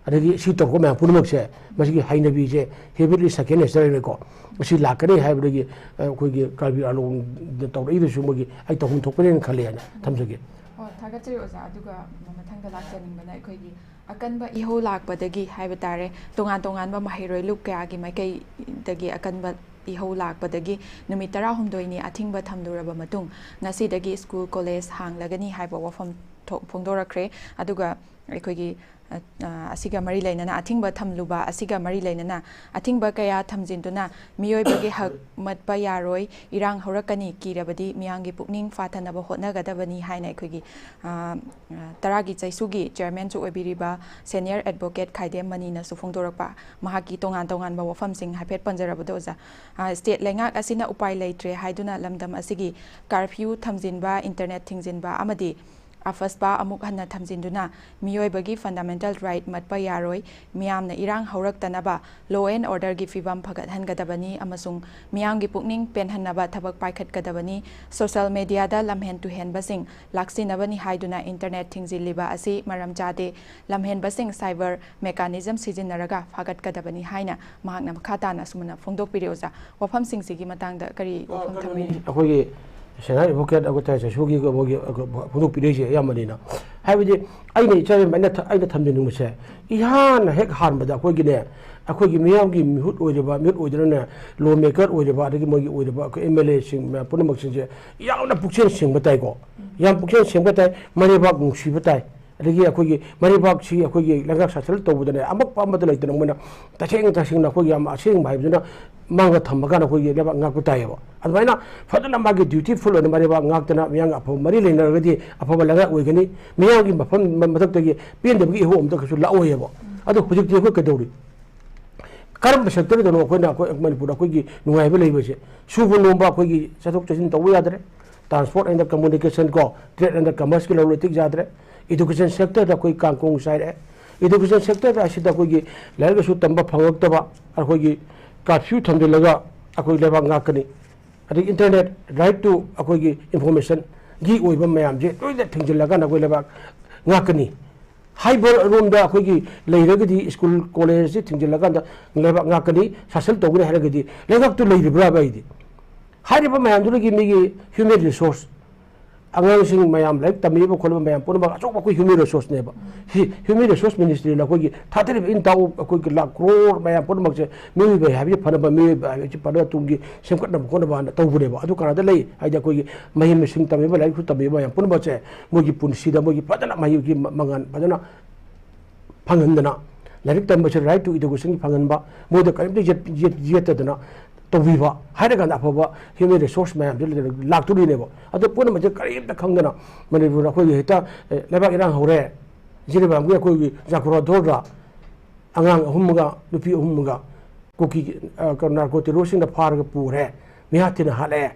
ꯑꯗꯒꯤ ꯁꯤ ꯇꯧꯔꯛꯄ ꯃꯌꯥꯝ ꯄꯨꯝꯅꯃꯛꯁꯦ, ꯃꯁꯤꯒꯤ ꯍꯩꯅꯕꯤꯁꯦ, ꯍꯦꯕꯤꯠꯂꯤ ꯁꯦꯀꯦꯟ ꯅꯦꯆꯔꯅꯤꯀꯣ꯫ ꯃꯁꯤ ꯂꯥꯛꯀꯅꯤ ꯍꯥꯏꯕꯗꯒꯤ, ꯑ, ꯑꯩꯈꯣꯏꯒꯤ ꯀꯥꯔꯕꯤ ꯑꯥꯂꯣꯡꯗ ꯇꯧꯔꯛꯏꯗꯨꯁꯨ ꯃꯣꯏꯒꯤ ꯑꯩ ꯇꯧꯐꯝ ꯊꯣꯛꯄꯅꯦꯅ ꯈꯜꯂꯦ ꯍꯥꯏꯅ ꯊꯝꯖꯒꯦ꯫ ꯑꯣ, ꯊꯥꯒꯠꯆꯔꯤ ꯑꯣꯖꯥ꯫ ꯑꯗꯨꯒ ꯃꯊꯪꯗ ꯂꯥꯛꯆꯅꯤꯡꯕꯅ ꯑꯩꯈꯣꯏꯒꯤ ꯑꯀꯟꯕ ꯏꯍꯧ ꯂꯥꯛꯄꯗꯒꯤ ꯍꯥꯏꯕ ꯇꯥꯔꯦ, ꯇꯣꯉꯥꯟ ꯇꯣꯉꯥꯟꯕ ꯃꯍꯩꯔꯣꯏ ꯂꯨꯞ ꯀꯌꯥꯒꯤ ꯃꯥꯏꯀꯩꯗꯒꯤ ꯑꯀꯟꯕ ꯏꯍꯧ ꯂꯥꯛꯄꯗꯒꯤ ꯅꯨꯃꯤꯠ ꯇꯔꯥꯍꯨꯝꯗꯣꯏꯅꯤ ꯑꯊꯤꯡꯕ ꯊꯝꯂꯨꯔꯕ ꯃꯇꯨꯡ, ꯉꯁꯤꯗꯒꯤ ꯁ꯭ꯀꯨꯜ ꯀꯣꯂꯦꯖ ꯍꯥꯡꯂꯒꯅꯤ ꯍꯥꯏꯕ ꯋꯥꯐꯝ ꯊꯣꯛ-, ꯐꯣꯡꯗꯣꯔꯛꯈ꯭ꯔꯦ꯫ ꯑꯗꯨꯒ ꯑꯩꯈꯣꯏꯒꯤ, ꯑ, ꯑ, ꯑꯁꯤꯒ ꯃꯔꯤ ꯂꯩꯅꯅ, ꯑꯊꯤꯡꯕ ꯊꯝꯂꯨꯕ ꯑꯁꯤꯒ ꯃꯔꯤ ꯂꯩꯅꯅ ꯑꯊꯤꯡꯕ ꯀꯌꯥ ꯊꯝꯖꯤꯟꯗꯨꯅ ꯃꯤꯑꯣꯏꯕꯒꯤ ꯍꯛ ꯃꯠꯄ ꯌꯥꯔꯣꯏ, ꯏꯔꯥꯡ ꯍꯧꯔꯛꯀꯅꯤ, ꯀꯤꯔꯕꯗꯤ ꯃꯤꯌꯥꯝꯒꯤ ꯄꯨꯛꯅꯤꯡ ꯐꯥꯊꯅꯕ ꯍꯣꯠꯅꯒꯗꯕꯅꯤ ꯍꯥꯏꯅ ꯑꯩꯈꯣꯏꯒꯤ, ꯑ, ꯑ, ꯇꯔꯥꯒꯤ ꯆꯩꯁꯨꯒꯤ ꯆꯤꯌꯔꯃꯦꯟꯁꯨ ꯑꯣꯏꯕꯤꯔꯤꯕ ꯁꯦꯅꯤꯌꯔ ꯑꯦꯗꯚꯣꯀꯦꯠ ꯈꯥꯏꯗꯦꯝ ꯃꯅꯤꯅꯁꯨ ꯐꯣꯡꯗꯣꯔꯛꯄ ꯃꯍꯥꯛꯀꯤ ꯇꯣꯉꯥꯟ ꯇꯣꯉꯥꯟꯕ ꯋꯥꯐꯝꯁꯤꯡ ꯍꯥꯏꯐꯦꯠ ꯄꯟꯖꯔꯕꯗꯣ ꯑꯣꯖꯥ꯫ ꯑ, ꯁ꯭ꯇꯦꯠ ꯂꯩꯉꯥꯛ ꯑꯁꯤꯅ ꯎꯄꯥꯏ ꯂꯩꯇ꯭ꯔꯦ ꯍꯥꯏꯗꯨꯅ ꯂꯝꯗꯝ ꯑꯁꯤꯒꯤ ꯀꯥꯔꯐ꯭ꯌꯨ ꯊꯝꯖꯤꯟꯕ, ꯏꯟꯇꯔꯅꯦꯠ ꯊꯤꯡꯖꯤꯟꯕ ꯑꯃꯗꯤ ꯑꯐꯁꯄꯥ ꯑꯃꯨꯛ ꯍꯟꯅ ꯊꯝꯖꯤꯟꯗꯨꯅ ꯃꯤꯑꯣꯏꯕꯒꯤ fundamental right ꯃꯠꯄ ꯌꯥꯔꯣꯏ, ꯃꯤꯌꯥꯝꯅ ꯏꯔꯥꯡ ꯍꯧꯔꯛꯇꯅꯕ law and orderꯒꯤ ꯐꯤꯕꯝ ꯐꯒꯠꯍꯟꯒꯗꯕꯅꯤ ꯑꯃꯁꯨꯡ ꯃꯤꯌꯥꯝꯒꯤ ꯄꯨꯛꯅꯤꯡ ꯄꯦꯟꯍꯟꯅꯕ ꯊꯕꯛ ꯄꯥꯏꯈꯠꯀꯗꯕꯅꯤ꯫ Social mediaꯗ ꯂꯝꯍꯦꯟ ꯇꯨꯍꯦꯟꯕꯁꯤꯡ ꯂꯥꯛꯁꯤꯟꯅꯕꯅꯤ ꯍꯥꯏꯗꯨꯅ internet ꯊꯤꯡꯖꯤꯜꯂꯤꯕ ꯑꯁꯤ ꯃꯔꯝ ꯆꯥꯗꯦ꯫ ꯂꯝꯍꯦꯟꯕꯁꯤꯡ cyber mechanism ꯁꯤꯖꯤꯟꯅꯔꯒ ꯐꯥꯒꯠꯀꯗꯕꯅꯤ ꯍꯥꯏꯅ ꯃꯍꯥꯛꯅ ꯃꯈꯥ ꯇꯥꯅ ꯑꯁꯨꯝꯅ ꯐꯣꯡꯗꯣꯛꯄꯤꯔꯤ꯫ ꯑꯣꯖꯥ, ꯋꯥꯐꯝꯁꯤꯡꯁꯤꯒꯤ ꯃꯇꯥꯡꯗ ꯀꯔꯤ ꯋꯥꯐꯝ ꯊꯝꯕꯤꯅꯤ? ꯑꯩꯈꯣꯏꯒꯤ ꯁꯦꯅꯥ advocate ꯑꯩꯈꯣꯏ ꯇꯥꯏ ꯆꯩꯁꯨꯒꯤ ꯃꯣꯏꯒꯤ ꯐꯣꯡꯗꯣꯛꯄꯤꯔꯛꯏꯁꯦ ꯑꯌꯥꯝꯕꯅꯤꯅ, ꯍꯥꯏꯕꯗꯤ ꯑꯩꯅ ꯏꯆꯥ ꯑꯩꯅ ꯊ- ꯑꯩꯅ ꯊꯝꯖꯅꯤꯡꯕꯁꯦ, ꯏꯍꯥꯟꯅ ꯍꯦꯛ ꯍꯥꯟꯕꯗ ꯑꯩꯈꯣꯏꯒꯤꯅꯦ, ꯑꯩꯈꯣꯏꯒꯤ ꯃꯤꯌꯥꯝꯒꯤ ꯃꯤꯍꯨꯠ ꯑꯣꯏꯔꯤꯕ, ꯃꯤꯍꯨꯠ ꯑꯣꯏꯗ꯭ꯔꯅꯦ, law maker ꯑꯣꯏꯔꯤꯕ, ꯑꯗꯒꯤ ꯃꯣꯏꯒꯤ ꯑꯣꯏꯔꯤꯕ ꯑꯩꯈꯣꯏ MLAꯁꯤꯡ ꯃꯌꯥꯝ ꯄꯨꯝꯅꯃꯛꯁꯤꯡꯁꯦ ꯌꯥꯝꯅ ꯄꯨꯛꯆꯦꯜ ꯁꯦꯡꯕ ꯇꯥꯏꯀꯣ, ꯌꯥꯝ ꯄꯨꯛꯆꯦꯜ ꯁꯦꯡꯕ ꯇꯥꯏ, ꯃꯔꯩꯕꯥꯛ ꯅꯨꯡꯁꯤꯕ ꯇꯥꯏ꯫ ꯑꯗꯒꯤ ꯑꯩꯈꯣꯏꯒꯤ ꯃꯔꯩꯕꯥꯛꯁꯤ ꯑꯩꯈꯣꯏꯒꯤ ꯂꯩꯉꯥꯛ ꯁꯥꯁꯟ ꯇꯧꯕꯗꯅꯦ, ꯑꯃꯛꯄ ꯑꯃꯠꯇ ꯂꯩꯇꯅ ꯃꯣꯏꯅ ꯇꯁꯦꯡ ꯇꯁꯦꯡꯅ ꯑꯩꯈꯣꯏꯒꯤ ꯌꯥꯝ ꯑꯁꯦꯡꯕ ꯍꯥꯏꯕꯗꯨꯅ ꯃꯥꯡꯗ ꯊꯝꯃꯀꯥꯟꯗ ꯑꯩꯈꯣꯏꯒꯤ ꯂꯩꯕꯥꯛ ꯉꯥꯛꯄ ꯇꯥꯏꯌꯦꯕ꯫ ꯑꯗꯨꯃꯥꯏꯅ ꯐꯖꯅ ꯃꯥꯒꯤ dutiful ꯑꯣꯏꯅ ꯃꯔꯩꯕꯥꯛ ꯉꯥꯛꯇꯅ ꯃꯤꯌꯥꯝꯒ ꯑꯐꯕ ꯃꯔꯤ ꯂꯩꯅꯔꯒꯗꯤ ꯑꯐꯕ ꯂꯩꯉꯥꯛ ꯑꯣꯏꯒꯅꯤ꯫ ꯃꯤꯌꯥꯝꯒꯤ ꯃꯐꯝ ꯃꯊꯛꯇꯒꯤ ꯄꯦꯟꯗꯕꯒꯤ ꯏꯍꯧ ꯑꯝꯇ ꯀꯩꯁꯨ ꯂꯥꯛꯑꯣꯏꯌꯦꯕ꯫ ꯑꯗꯣ ꯍꯧꯖꯤꯛꯇꯤ ꯑꯩꯈꯣꯏ ꯀꯩꯗꯧꯔꯤ? ꯀꯔꯝꯕ sectorꯗꯅꯣ ꯑꯩꯈꯣꯏꯅ, ꯑꯩꯈꯣꯏ ꯃꯅꯤꯄꯨꯔꯗ ꯑꯩꯈꯣꯏꯒꯤ ꯅꯨꯡꯉꯥꯏꯕ ꯂꯩꯕꯁꯦ? ꯁꯨꯕ ꯅꯣꯝꯕ ꯑꯩꯈꯣꯏꯒꯤ ꯆꯠꯊꯣꯛ ꯆꯠꯁꯤꯟ ꯇꯧꯕ ꯌꯥꯗ꯭ꯔꯦ, transport and communication ꯀꯣ, trade and commerceꯀꯤ ꯂꯂꯣꯟ ꯏꯇꯤꯛ ꯌꯥꯗ꯭ꯔꯦ, education sectorꯗ ꯑꯩꯈꯣꯏ ꯀꯥꯡ ꯀꯣꯡ ꯆꯥꯏꯔꯛꯑꯦ꯫ Education sectorꯗ ꯑꯁꯤꯗ ꯑꯩꯈꯣꯏꯒꯤ ꯂꯥꯏꯔꯤꯛ ꯂꯥꯏꯁꯨ ꯇꯝꯕ ꯐꯪꯉꯛꯇꯕ, ꯑꯩꯈꯣꯏꯒꯤ curfew ꯊꯝꯖꯤꯜꯂꯒ ꯑꯩꯈꯣꯏ ꯂꯩꯕꯥꯛ ꯉꯥꯛꯀꯅꯤ꯫ ꯑꯗꯒꯤ internet right to ꯑꯩꯈꯣꯏꯒꯤ informationꯒꯤ ꯑꯣꯏꯕ ꯃꯌꯥꯝꯁꯦ ꯂꯣꯏꯅ ꯊꯤꯡꯖꯤꯜꯂꯀꯥꯟꯗ ꯑꯩꯈꯣꯏ ꯂꯩꯕꯥꯛ ꯉꯥꯛꯀꯅꯤ꯫ ꯍꯥꯏꯕ ꯔꯣꯝꯗ ꯑꯩꯈꯣꯏꯒꯤ ꯂꯩꯔꯒꯗꯤ school collegeꯁꯤ ꯊꯤꯡꯖꯤꯜꯂꯀꯥꯟꯗ ꯂꯩꯕꯥꯛ ꯉꯥꯛꯀꯅꯤ, ꯁꯥꯁꯟ ꯇꯧꯒꯅꯤ ꯍꯥꯏꯔꯒꯗꯤ ꯂꯩꯉꯥꯛꯇꯨ ꯂꯩꯔꯤꯕ꯭ꯔꯥꯕ? ꯑꯩꯗꯤ ꯍꯥꯏꯔꯤꯕ ꯃꯌꯥꯝꯗꯨꯗꯒꯤ ꯃꯤꯒꯤ human resource, ꯑꯉꯥꯡꯁꯤꯡ ꯃꯌꯥꯝ ꯂꯥꯏꯔꯤꯛ ꯇꯝꯃꯤꯕ ꯈꯣꯠꯂꯤꯕ ꯃꯌꯥꯝ ꯄꯨꯝꯅꯃꯛ ꯑꯆꯧꯕ ꯑꯩꯈꯣꯏ human resourceꯅꯦꯕ꯫ ꯁꯤ human resource ministryꯅ ꯑꯩꯈꯣꯏꯒꯤ ꯊꯥꯗꯔꯤꯕ ꯏꯟ ꯇꯥꯎ ꯑꯩꯈꯣꯏꯒꯤ ꯂꯥꯛ crore ꯃꯌꯥꯝ ꯄꯨꯝꯅꯃꯛꯁꯦ ꯃꯤꯑꯣꯏꯕ ꯍꯥꯏꯕꯁꯤ ꯐꯅꯕ, ꯃꯤꯑꯣꯏꯕ ꯍꯥꯏꯕꯁꯤ ꯐꯅꯕ ꯇꯨꯡꯒꯤ ꯁꯦꯝꯒꯠꯅꯕ ꯈꯣꯠꯅꯕ ꯍꯥꯏꯅ ꯇꯧꯕꯅꯦꯕ꯫ ꯑꯗꯨ ꯀꯅꯥꯗ ꯂꯩ? ꯍꯥꯏꯗꯤ ꯑꯩꯈꯣꯏꯒꯤ ꯃꯍꯩ ꯃꯁꯤꯡ ꯇꯝꯃꯤꯕ, ꯂꯥꯏꯔꯤꯛꯁꯨ ꯇꯝꯃꯤꯕ ꯃꯌꯥꯝ ꯄꯨꯝꯅꯃꯛꯁꯦ ꯃꯣꯏꯒꯤ ꯄꯨꯟꯁꯤꯗ ꯃꯣꯏꯒꯤ ꯐꯖꯅ ꯃꯍꯩꯒꯤ ꯃ-, ꯃꯉꯥꯜ ꯐꯖꯅ ꯐꯪꯍꯟꯗꯅ, ꯂꯥꯏꯔꯤꯛ ꯇꯝꯕꯁꯦ right to educationꯒꯤ ꯐꯪꯍꯟꯕ, ꯃꯣꯏꯗ ꯀꯔꯤꯝꯇ ꯌꯦꯠ-, ꯌꯦꯠ-, ꯌꯦꯠꯇꯗꯅ ꯇꯧꯕꯤꯕ ꯍꯥꯏꯔꯀꯥꯟꯗ ꯑꯐꯕ human resource ꯃꯌꯥꯝꯁꯦ ꯂꯥꯛꯇꯣꯔꯤꯅꯦꯕ꯫ ꯑꯗꯣ ꯄꯨꯝꯅꯃꯛꯁꯦ ꯀꯔꯤꯝꯇ ꯈꯪꯗꯅ ꯃꯅꯤꯄꯨꯔꯗ ꯑꯩꯈꯣꯏꯒꯤ ꯍꯦꯛꯇ, ꯑꯦ, ꯂꯩꯕꯥꯛ ꯏꯔꯥꯡ ꯍꯧꯔꯦ, ꯖꯤꯔꯤꯕꯥꯝꯒꯤ ꯑꯩꯈꯣꯏꯒꯤ ꯆꯥꯀꯨꯔꯥꯊꯣꯔꯗ ꯑꯉꯥꯡ ꯑꯍꯨꯝꯒ ꯅꯨꯄꯤ ꯑꯍꯨꯝꯒ ꯀꯨꯀꯤ, ꯑ, narco terroristꯁꯤꯡꯅ ꯐꯥꯔꯒ ꯄꯨꯔꯦ, ꯃꯤꯍꯥꯠ ꯊꯤꯅ ꯍꯥꯠꯂꯦ꯫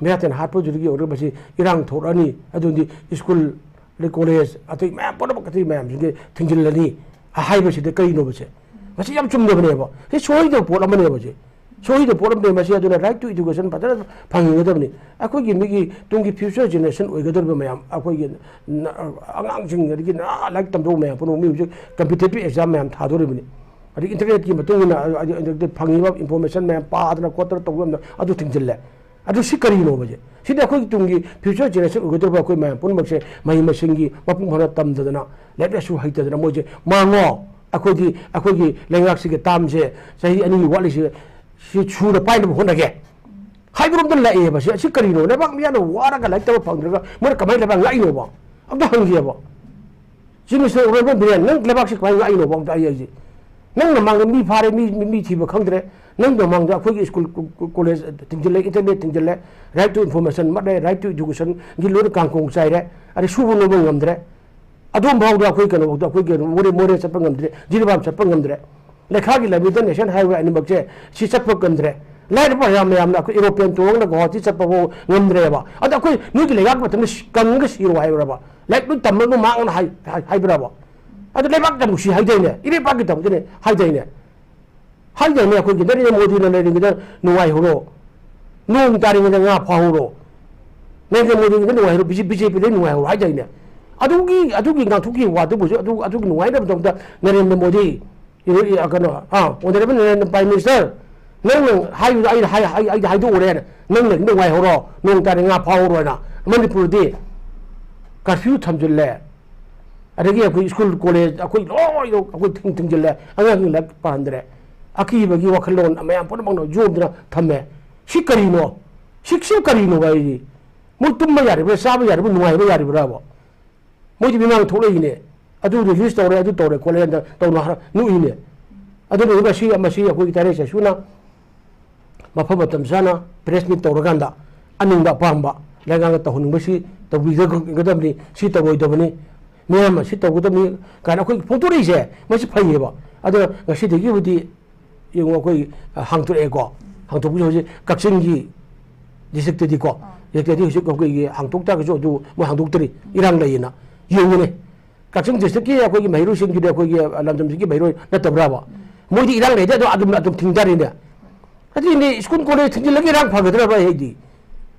ꯃꯤꯍꯥꯠ ꯊꯤꯅ ꯍꯥꯠꯄꯗꯨꯗꯒꯤ ꯑꯣꯏꯔꯒ ꯃꯁꯤ ꯏꯔꯥꯡ ꯊꯣꯛꯂꯛꯑꯅꯤ꯫ ꯑꯗꯨꯗꯤ school ꯑꯗꯩ ꯀꯣꯂꯦꯖ ꯑꯇꯩ ꯃꯌꯥꯝ ꯄꯨꯝꯅꯃꯛ ꯑꯇꯩ ꯃꯌꯥꯝꯁꯤꯡꯁꯦ ꯊꯤꯡꯖꯤꯜꯂꯅꯤ ꯍꯥꯏꯕꯁꯤꯗ ꯀꯔꯤꯅꯣꯕꯁꯦ? ꯃꯁꯤ ꯌꯥꯝ ꯆꯨꯝꯗꯕꯅꯦꯕ꯫ ꯁꯤ ꯁꯣꯏꯗꯕ ꯄꯣꯠ ꯑꯃꯅꯦꯕ꯫ ꯁꯤ ꯁꯣꯏꯗꯕ ꯄꯣꯠ ꯑꯃꯅꯦ꯫ ꯃꯁꯤ ꯑꯗꯨꯅ right to education ꯐꯖꯅ ꯐꯪꯒꯗꯕꯅꯤ꯫ ꯑꯩꯈꯣꯏꯒꯤ ꯃꯤꯒꯤ ꯇꯨꯡꯒꯤ future generation ꯑꯣꯏꯒꯗꯧꯔꯤꯕ ꯃꯌꯥꯝ, ꯑꯩꯈꯣꯏꯒꯤ ꯅ-, ꯑꯉꯥꯡꯁꯤꯡ, ꯑꯗꯒꯤ ꯅꯍꯥ ꯂꯥꯏꯔꯤꯛ ꯇꯝꯗꯧꯕ ꯃꯌꯥꯝ ꯄꯨꯝꯅꯃꯛ ꯃꯤ ꯍꯧꯖꯤꯛ competitive exam ꯃꯌꯥꯝ ꯊꯥꯗꯣꯔꯤꯕꯅꯤ꯫ ꯑꯗꯒꯤ internetꯀꯤ ꯃꯇꯨꯡ ꯏꯟꯅ, ꯑ, ꯑ, ꯑ, ꯐꯪꯉꯤꯕ information ꯃꯌꯥꯝ ꯄꯥꯗꯅ ꯈꯣꯠꯇꯅ ꯇꯧꯕ ꯃꯌꯥꯝꯗꯣ ꯑꯗꯨ ꯊꯤꯡꯖꯤꯜꯂꯦ꯫ ꯑꯗꯨ ꯁꯤ ꯀꯔꯤꯅꯣꯕ ꯁꯦ? ꯁꯤꯗꯤ ꯑꯩꯈꯣꯏꯒꯤ ꯇꯨꯡꯒꯤ future generation ꯑꯣꯏꯒꯗꯧꯔꯤꯕ ꯑꯩꯈꯣꯏ ꯃꯌꯥꯝ ꯄꯨꯝꯅꯃꯛꯁꯦ ꯃꯍꯩ ꯃꯁꯤꯡꯒꯤ ꯃꯄꯨꯡ ꯐꯥꯅ ꯇꯝꯗꯗꯅ, ꯂꯥꯏꯔꯤꯛ ꯂꯥꯏꯁꯨ ꯍꯩꯇꯗꯅ ꯃꯣꯏꯁꯦ ꯃꯥꯡꯉꯣ, ꯑꯩꯈꯣꯏꯗꯤ ꯑꯩꯈꯣꯏꯒꯤ ꯂꯩꯉꯥꯛꯁꯤꯒꯤ termꯁꯦ ꯆꯍꯤ ꯑꯅꯤꯒꯤ ꯋꯥꯠꯂꯤꯁꯤ, ꯁꯤ ꯁꯨꯅ ꯄꯥꯏꯅꯕ ꯍꯣꯠꯅꯒꯦ ꯍꯥꯏꯕꯔꯣꯝꯗ ꯂꯥꯛꯑꯦꯕ꯫ ꯁꯤ, ꯁꯤ ꯀꯔꯤꯅꯣ? ꯂꯩꯕꯥꯛ ꯃꯤꯌꯥꯝꯅ ꯋꯥꯔꯒ ꯂꯥꯏꯔꯤꯛ ꯇꯝꯕ ꯐꯪꯗ꯭ꯔꯒ ꯃꯣꯏꯅ ꯀꯃꯥꯏꯅ ꯂꯩꯕꯥꯛ ꯉꯥꯛꯏꯅꯣꯕ? ꯑꯝꯇ ꯍꯪꯒꯦꯕ꯫ ꯁꯤ ꯃꯤꯁꯇꯔ ꯑꯣꯅꯔꯦꯕꯜ ꯕꯤꯔꯦꯟ, ꯅꯪ ꯂꯩꯕꯥꯛꯁꯤ ꯀꯃꯥꯏꯅ ꯉꯥꯛꯏꯅꯣꯕ? ꯑꯝꯇ ꯑꯩ ꯍꯥꯏꯁꯦ, ꯅꯪ ꯃꯃꯥꯡꯗ ꯃꯤ ꯐꯥꯔꯦ, ꯃꯤ, ꯃꯤ, ꯃꯤ ꯊꯤꯕ ꯈꯪꯗ꯭ꯔꯦ, ꯅꯪ ꯃꯃꯥꯡꯗ ꯑꯩꯈꯣꯏꯒꯤ ꯁ꯭ꯀꯨꯜ, ꯀꯣ-, ꯀꯣ-, ꯀꯣꯂꯦꯖ ꯊꯤꯡꯖꯤꯜꯂꯦ, internet ꯊꯤꯡꯖꯤꯜꯂꯦ, right to information ꯃꯠꯂꯦ, right to educationꯒꯤ ꯂꯣꯏꯅ ꯀꯥꯡꯈꯣꯡ ꯆꯥꯏꯔꯦ, ꯑꯗꯩ ꯁꯨꯕ ꯅꯣꯝꯕ ꯉꯝꯗ꯭ꯔꯦ꯫ ꯑꯗꯣꯝ ꯐꯥꯎꯗ ꯑꯩꯈꯣꯏ ꯀꯩꯅꯣꯐꯥꯎꯗ ꯑꯩꯈꯣꯏ ꯀꯩꯅꯣ ꯃꯣꯔꯦ, ꯃꯣꯔꯦ ꯆꯠꯄ ꯉꯝꯗ꯭ꯔꯦ, ꯖꯤꯔꯤꯕꯥꯝ ꯆꯠꯄ ꯉꯝꯗ꯭ꯔꯦ꯫ ꯂꯩꯈꯥꯒꯤ ꯂꯝꯕꯤꯗ national highway ꯑꯅꯤꯃꯛꯁꯦ ꯁꯤ ꯆꯠꯄ ꯉꯝꯗ꯭ꯔꯦ꯫ ꯂꯥꯏꯔꯕ ꯃꯌꯥꯝ, ꯃꯌꯥꯝꯅ ꯑꯩꯈꯣꯏ aeroplane ꯇꯣꯡꯉꯒ ꯒꯨꯋꯥꯍꯥꯇꯤ ꯆꯠꯄ ꯐꯥꯎ ꯉꯝꯗ꯭ꯔꯦꯕ꯫ ꯑꯗ ꯑꯩꯈꯣꯏ ꯅꯣꯏꯒꯤ ꯂꯩꯉꯥꯛ ꯃꯇꯝꯗ ꯁꯤ-, ꯀꯪꯉꯒ ꯁꯤꯔꯣ ꯍꯥꯏꯕ꯭ꯔꯕ? ꯂꯥꯏꯔꯤꯛ ꯂꯣꯏ ꯇꯝꯃꯒ ꯃꯥꯡꯉꯅ ꯍꯥꯏ-, ꯍꯥꯏ-, ꯍꯥꯏꯕ꯭ꯔꯕ? ꯑꯗꯨ ꯂꯩꯕꯥꯛ ꯌꯥꯝ ꯅꯨꯡꯁꯤ ꯍꯥꯏꯗꯥꯏꯅꯦ? ꯏꯔꯩꯄꯥꯛꯀꯤꯗꯃꯛꯇꯅꯦ ꯍꯥꯏꯗꯥꯏꯅꯦ? ꯍꯥꯏꯗꯥꯏꯅꯦ ꯑꯩꯈꯣꯏꯒꯤ ꯅꯔꯦꯟꯗ꯭ꯔ ꯃꯣꯗꯤꯅ ꯂꯩꯔꯤꯉꯩꯗ ꯅꯨꯡꯉꯥꯏꯍꯧꯔꯣ, ꯅꯣꯡ ꯇꯥꯔꯤꯉꯩꯗ ꯉꯥ ꯐꯥꯍꯧꯔꯣ, ꯅꯔꯦꯟꯗ꯭ꯔ ꯃꯣꯗꯤꯉꯩꯗ ꯅꯨꯡꯉꯥꯏꯍꯧꯔꯣ, ꯕꯤ ꯖꯦ ꯄꯤꯗꯩ ꯅꯨꯡꯉꯥꯏꯍꯧꯔꯣ ꯍꯥꯏꯗꯥꯏꯅꯦ? ꯑꯗꯨꯒꯤ, ꯑꯗꯨꯒꯤ ꯉꯥꯛꯊꯣꯛꯈꯤꯕ ꯋꯥꯗꯨꯕꯨꯁꯨ ꯑꯗꯨ, ꯑꯗꯨꯒꯤ ꯅꯨꯡꯉꯥꯏꯅꯕꯗꯃꯛꯇ ꯅꯔꯦꯟꯗ꯭ꯔ ꯃꯣꯗꯤ, ꯏꯔꯣ-, ꯏ-, ꯀꯩꯅꯣ, ꯑꯥ, ꯑꯣꯅꯔꯦꯕꯜ ꯅꯔꯦꯟꯗ꯭ꯔ ꯄ꯭ꯔꯥꯏꯝ ꯃꯤꯅꯤꯁꯇꯔ, ꯅꯪꯅ ꯍꯥꯏꯕꯗꯣ ꯑꯩꯅ ꯍꯥꯏ-, ꯍꯥꯏ-, ꯑꯩꯗꯤ ꯍꯥꯏꯗꯣꯛꯎꯔꯦ, ꯅꯪꯅ ꯅꯨꯡꯉꯥꯏꯍꯧꯔꯣ, ꯅꯣꯡ ꯇꯥꯔꯦ ꯉꯥ ꯐꯥꯍꯧꯔꯣꯅ꯫ ꯃꯅꯤꯄꯨꯔꯗꯤ ꯀꯔꯐ꯭ꯌꯨ ꯊꯝꯖꯤꯜꯂꯦ, ꯑꯗꯒꯤ ꯑꯩꯈꯣꯏ ꯁ꯭ꯀꯨꯜ ꯀꯣꯂꯦꯖ ꯑꯩꯈꯣꯏ ꯂꯣꯏꯅ ꯑꯩꯈꯣꯏ ꯊꯤꯡ-, ꯊꯤꯡꯖꯤꯜꯂꯦ, ꯑꯉꯥꯡꯁꯤꯡ ꯂꯥꯏꯔꯤꯛ ꯄꯥꯍꯟꯗ꯭ꯔꯦ, ꯑꯀꯤꯕꯒꯤ ꯋꯥꯈꯜꯂꯣꯟ ꯃꯌꯥꯝ ꯄꯨꯝꯅꯃꯛꯅ ꯌꯣꯝꯗꯨꯅ ꯊꯝꯃꯦ꯫ ꯁꯤ ꯀꯔꯤꯅꯣ? ꯁꯤ, ꯁꯤ ꯀꯔꯤꯅꯣ ꯍꯥꯏꯁꯤ? ꯃꯣꯏ ꯇꯨꯝꯕ ꯌꯥꯔꯤꯕ꯭ꯔꯥ, ꯆꯥꯕ ꯌꯥꯔꯤꯕ꯭ꯔꯥ, ꯅꯨꯡꯉꯥꯏꯕ ꯌꯥꯔꯤꯕ꯭ꯔꯥꯕ? ꯃꯣꯏꯗꯤ ꯃꯤꯃꯥꯡ ꯊꯣꯛꯂꯛꯏꯅꯦ, ꯑꯗꯨ release ꯇꯧꯔꯦ, ꯑꯗꯨ ꯇꯧꯔꯦ ꯈꯣꯠꯂꯦꯅ ꯇꯧꯅ ꯍꯥꯏꯔ ꯅꯣꯛꯏꯅꯦ꯫ ꯑꯗꯨꯅ ꯃꯁꯤ, ꯃꯁꯤ ꯑꯩꯈꯣꯏꯒꯤ ꯇꯥꯔꯦꯠ ꯆꯩꯁꯨꯅ ꯃꯐꯝ ꯃꯇꯝ ꯆꯥꯅ press meet ꯇꯧꯔꯀꯥꯟꯗ ꯑꯅꯤꯡꯕ ꯑꯄꯥꯝꯕ ꯂꯩꯉꯥꯛꯅ ꯇꯧꯍꯟꯅꯤꯡꯕꯁꯤ ꯇꯧꯕꯤꯒꯗꯕꯅꯤ, ꯁꯤ ꯇꯧꯔꯣꯏꯗꯕꯅꯤ, ꯃꯤꯌꯥꯝ ꯑꯁꯤ ꯇꯧꯒꯗꯕꯅꯤ ꯀꯥꯏꯅ ꯑꯩꯈꯣꯏ ꯐꯣꯡꯗꯣꯔꯛꯏꯁꯦ ꯃꯁꯤ ꯐꯩꯌꯦꯕ꯫ ꯑꯗꯨꯅ ꯉꯁꯤꯗꯒꯤꯕꯨꯗꯤ ꯌꯦꯡꯉꯨ ꯑꯩꯈꯣꯏ ꯍꯥꯡꯇꯣꯔꯛꯑꯦꯀꯣ, ꯍꯥꯡꯇꯣꯛꯄꯁꯦ ꯍꯧꯖꯤꯛ ꯀꯛꯆꯤꯡꯒꯤ districtꯇꯗꯤꯀꯣ ꯏꯂꯦꯛꯇꯦꯗꯤ ꯍꯧꯖꯤꯛ ꯑꯩꯈꯣꯏꯒꯤ ꯍꯥꯡꯗꯣꯛ ꯇꯥꯔꯒꯁꯨ ꯑꯗꯨ ꯃꯣꯏ ꯍꯥꯡꯗꯣꯛꯇ꯭ꯔꯤ, ꯏꯔꯥꯡ ꯂꯩꯌꯦꯅ꯫ ꯌꯦꯡꯉꯨꯅꯦ, ꯀꯛꯆꯤꯡ ꯗꯤꯁꯇ꯭ꯔꯤꯛꯀꯤ ꯑꯩꯈꯣꯏꯒꯤ ꯃꯍꯩꯔꯣꯏꯁꯤꯡꯗꯨꯗꯤ ꯑꯩꯈꯣꯏꯒꯤ ꯂꯝꯗꯝꯁꯤꯒꯤ ꯃꯍꯩꯔꯣꯏ ꯅꯠꯇꯕ꯭ꯔꯥꯕ? ꯃꯣꯏꯗꯤ ꯏꯔꯥꯡ ꯂꯩꯇꯦ, ꯑꯗꯣ ꯑꯗꯨꯝ ꯑꯗꯨꯝ ꯊꯤꯡꯊꯔꯤꯅꯦ꯫ ꯑꯗꯨꯗꯤ ꯁ꯭ꯀꯨꯜ ꯀꯣꯂꯦꯖ ꯊꯤꯡꯖꯤꯜꯂꯒ ꯏꯔꯥꯡ ꯐꯒꯗ꯭ꯔꯕ ꯑꯩꯗꯤ?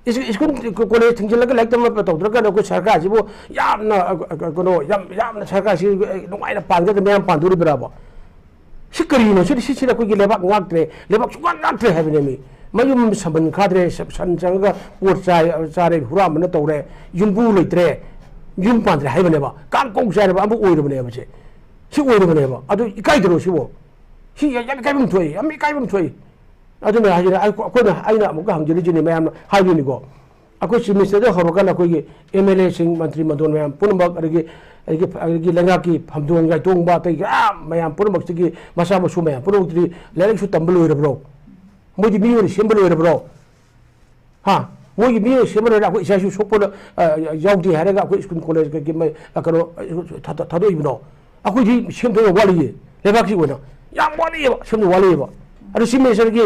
ꯏꯁ-, ꯁ꯭ꯀꯨꯜ ꯀꯣꯂꯦꯖ ꯊꯤꯡꯖꯤꯜꯂꯒ ꯂꯥꯏꯔꯤꯛ ꯇꯝꯕ ꯇꯧꯗ꯭ꯔꯒꯅ ꯑꯩꯈꯣꯏ ꯁꯔꯀꯥꯔꯁꯤꯕꯨ ꯌꯥꯝꯅ, ꯑ, ꯑ, ꯀꯩꯅꯣ, ꯌꯥꯝ, ꯌꯥꯝꯅ ꯁꯔꯀꯥꯔꯁꯤ ꯅꯨꯡꯉꯥꯏꯅ ꯄꯥꯟꯒꯗ꯭ꯔꯥ, ꯃꯌꯥꯝ ꯄꯥꯟꯗꯣꯔꯤꯕ꯭ꯔꯥꯕ? ꯁꯤ ꯀꯔꯤꯅꯣ? ꯁꯤꯗꯤ, ꯁꯤꯁꯤꯅ ꯑꯩꯈꯣꯏꯒꯤ ꯂꯩꯕꯥꯛ ꯉꯥꯛꯇ꯭ꯔꯦ, ꯂꯩꯕꯥꯛ ꯁꯨꯡꯉꯥꯛ ꯉꯥꯛꯇ꯭ꯔꯦ ꯍꯥꯏꯕꯅꯦ ꯃꯤ꯫ ꯃꯌꯨꯝ ꯁꯝꯕꯟ ꯈꯥꯗ꯭ꯔꯦ, ꯁ-, ꯁꯟ ꯆꯪꯉꯒ ꯄꯣꯠ ꯆꯥꯏ-, ꯆꯥꯔꯦ, ꯍꯨꯔꯥꯟꯕꯅ ꯇꯧꯔꯦ, ꯌꯨꯝꯕꯨ ꯂꯩꯇ꯭ꯔꯦ, ꯌꯨꯝ ꯄꯥꯟꯗ꯭ꯔꯦ ꯍꯥꯏꯕꯅꯦꯕ꯫ ꯀꯥꯡ ꯀꯣꯡ ꯆꯥꯏꯔꯕ ꯑꯃ ꯑꯣꯏꯔꯕꯅꯦꯕ ꯁꯦ꯫ ꯁꯤ ꯑꯣꯏꯔꯕꯅꯦꯕ꯫ ꯑꯗꯨ ꯏꯀꯥꯏꯗ꯭ꯔꯣ ꯁꯤꯕꯣ? ꯁꯤ ꯌꯥꯝ, ꯌꯥꯝ ꯏꯀꯥꯏꯐꯝ ꯊꯣꯛꯏ, ꯌꯥꯝ ꯏꯀꯥꯏꯐꯝ ꯊꯣꯛꯏ꯫ ꯑꯗꯨꯅ ꯍꯥꯏꯁꯤꯅ ꯑꯩ-, ꯑꯩꯈꯣꯏꯅ, ꯑꯩꯅ ꯑꯃꯨꯛꯀ ꯍꯪꯖꯔꯤꯁꯤꯅꯦ, ꯃꯌꯥꯝꯅ ꯍꯥꯏꯕꯤꯅꯤꯀꯣ꯫ ꯑꯩꯈꯣꯏ ꯆꯤꯐ ꯃꯤꯅꯤꯁꯇꯔꯗ ꯍꯧꯔꯀꯥꯟꯗ ꯑꯩꯈꯣꯏꯒꯤ ꯑꯦꯝ ꯑꯦꯜ ꯑꯦꯁꯤꯡ, ꯃꯟꯇ꯭ꯔꯤ ꯃꯟꯗꯣꯟ ꯃꯌꯥꯝ ꯄꯨꯝꯅꯃꯛ, ꯑꯗꯒꯤ, ꯑꯗꯒꯤ, ꯑꯗꯒꯤ ꯂꯩꯉꯥꯛꯀꯤ ꯐꯝꯗꯣꯡ ꯌꯥꯏꯇꯣꯡꯕ, ꯑꯇꯩ ꯑꯥ ꯃꯌꯥꯝ ꯄꯨꯝꯅꯃꯛꯁꯤꯒꯤ ꯃꯆꯥ ꯃꯁꯨ ꯃꯌꯥꯝ ꯄꯨꯝꯅꯃꯛꯇꯨꯗꯤ ꯂꯥꯏꯔꯤꯛꯁꯨ ꯇꯝꯕ ꯂꯣꯏꯔꯕ꯭ꯔꯣ? ꯃꯣꯏꯗꯤ ꯃꯤ ꯑꯣꯏꯅ ꯁꯦꯝꯕ ꯂꯣꯏꯔꯕ꯭ꯔꯣ? ꯍꯥ? ꯃꯣꯏꯒꯤ ꯃꯤ ꯑꯣꯏꯅ ꯁꯦꯝꯕ ꯂꯣꯏꯔꯦ, ꯑꯩꯈꯣꯏ ꯏꯆꯥ ꯏꯁꯨ ꯁꯣꯛꯄꯅ, ꯑ, ꯌꯥꯎꯗꯦ ꯍꯥꯏꯔꯒ ꯑꯩꯈꯣꯏ ꯁ꯭ꯀꯨꯜ ꯀꯣꯂꯦꯖ ꯀꯩꯀꯩ ꯃꯩ, ꯑ, ꯀꯩꯅꯣ, ꯑ, ꯊꯥ-, ꯊꯥ-, ꯊꯥꯗꯣꯛꯏꯕꯅꯣ? ꯑꯩꯈꯣꯏꯗꯤ ꯁꯦꯝꯗꯣꯛꯅ ꯋꯥꯠꯂꯤꯌꯦ, ꯂꯩꯕꯥꯛꯀꯤ ꯑꯣꯏꯅ ꯌꯥꯝ ꯋꯥꯠꯂꯤꯑꯦꯕ, ꯁꯦꯝꯗꯣꯛ ꯋꯥꯠꯂꯤꯑꯦꯕ꯫ ꯑꯗꯨ ꯆꯤꯐ ꯃꯤꯅꯤꯁꯇꯔꯒꯤ,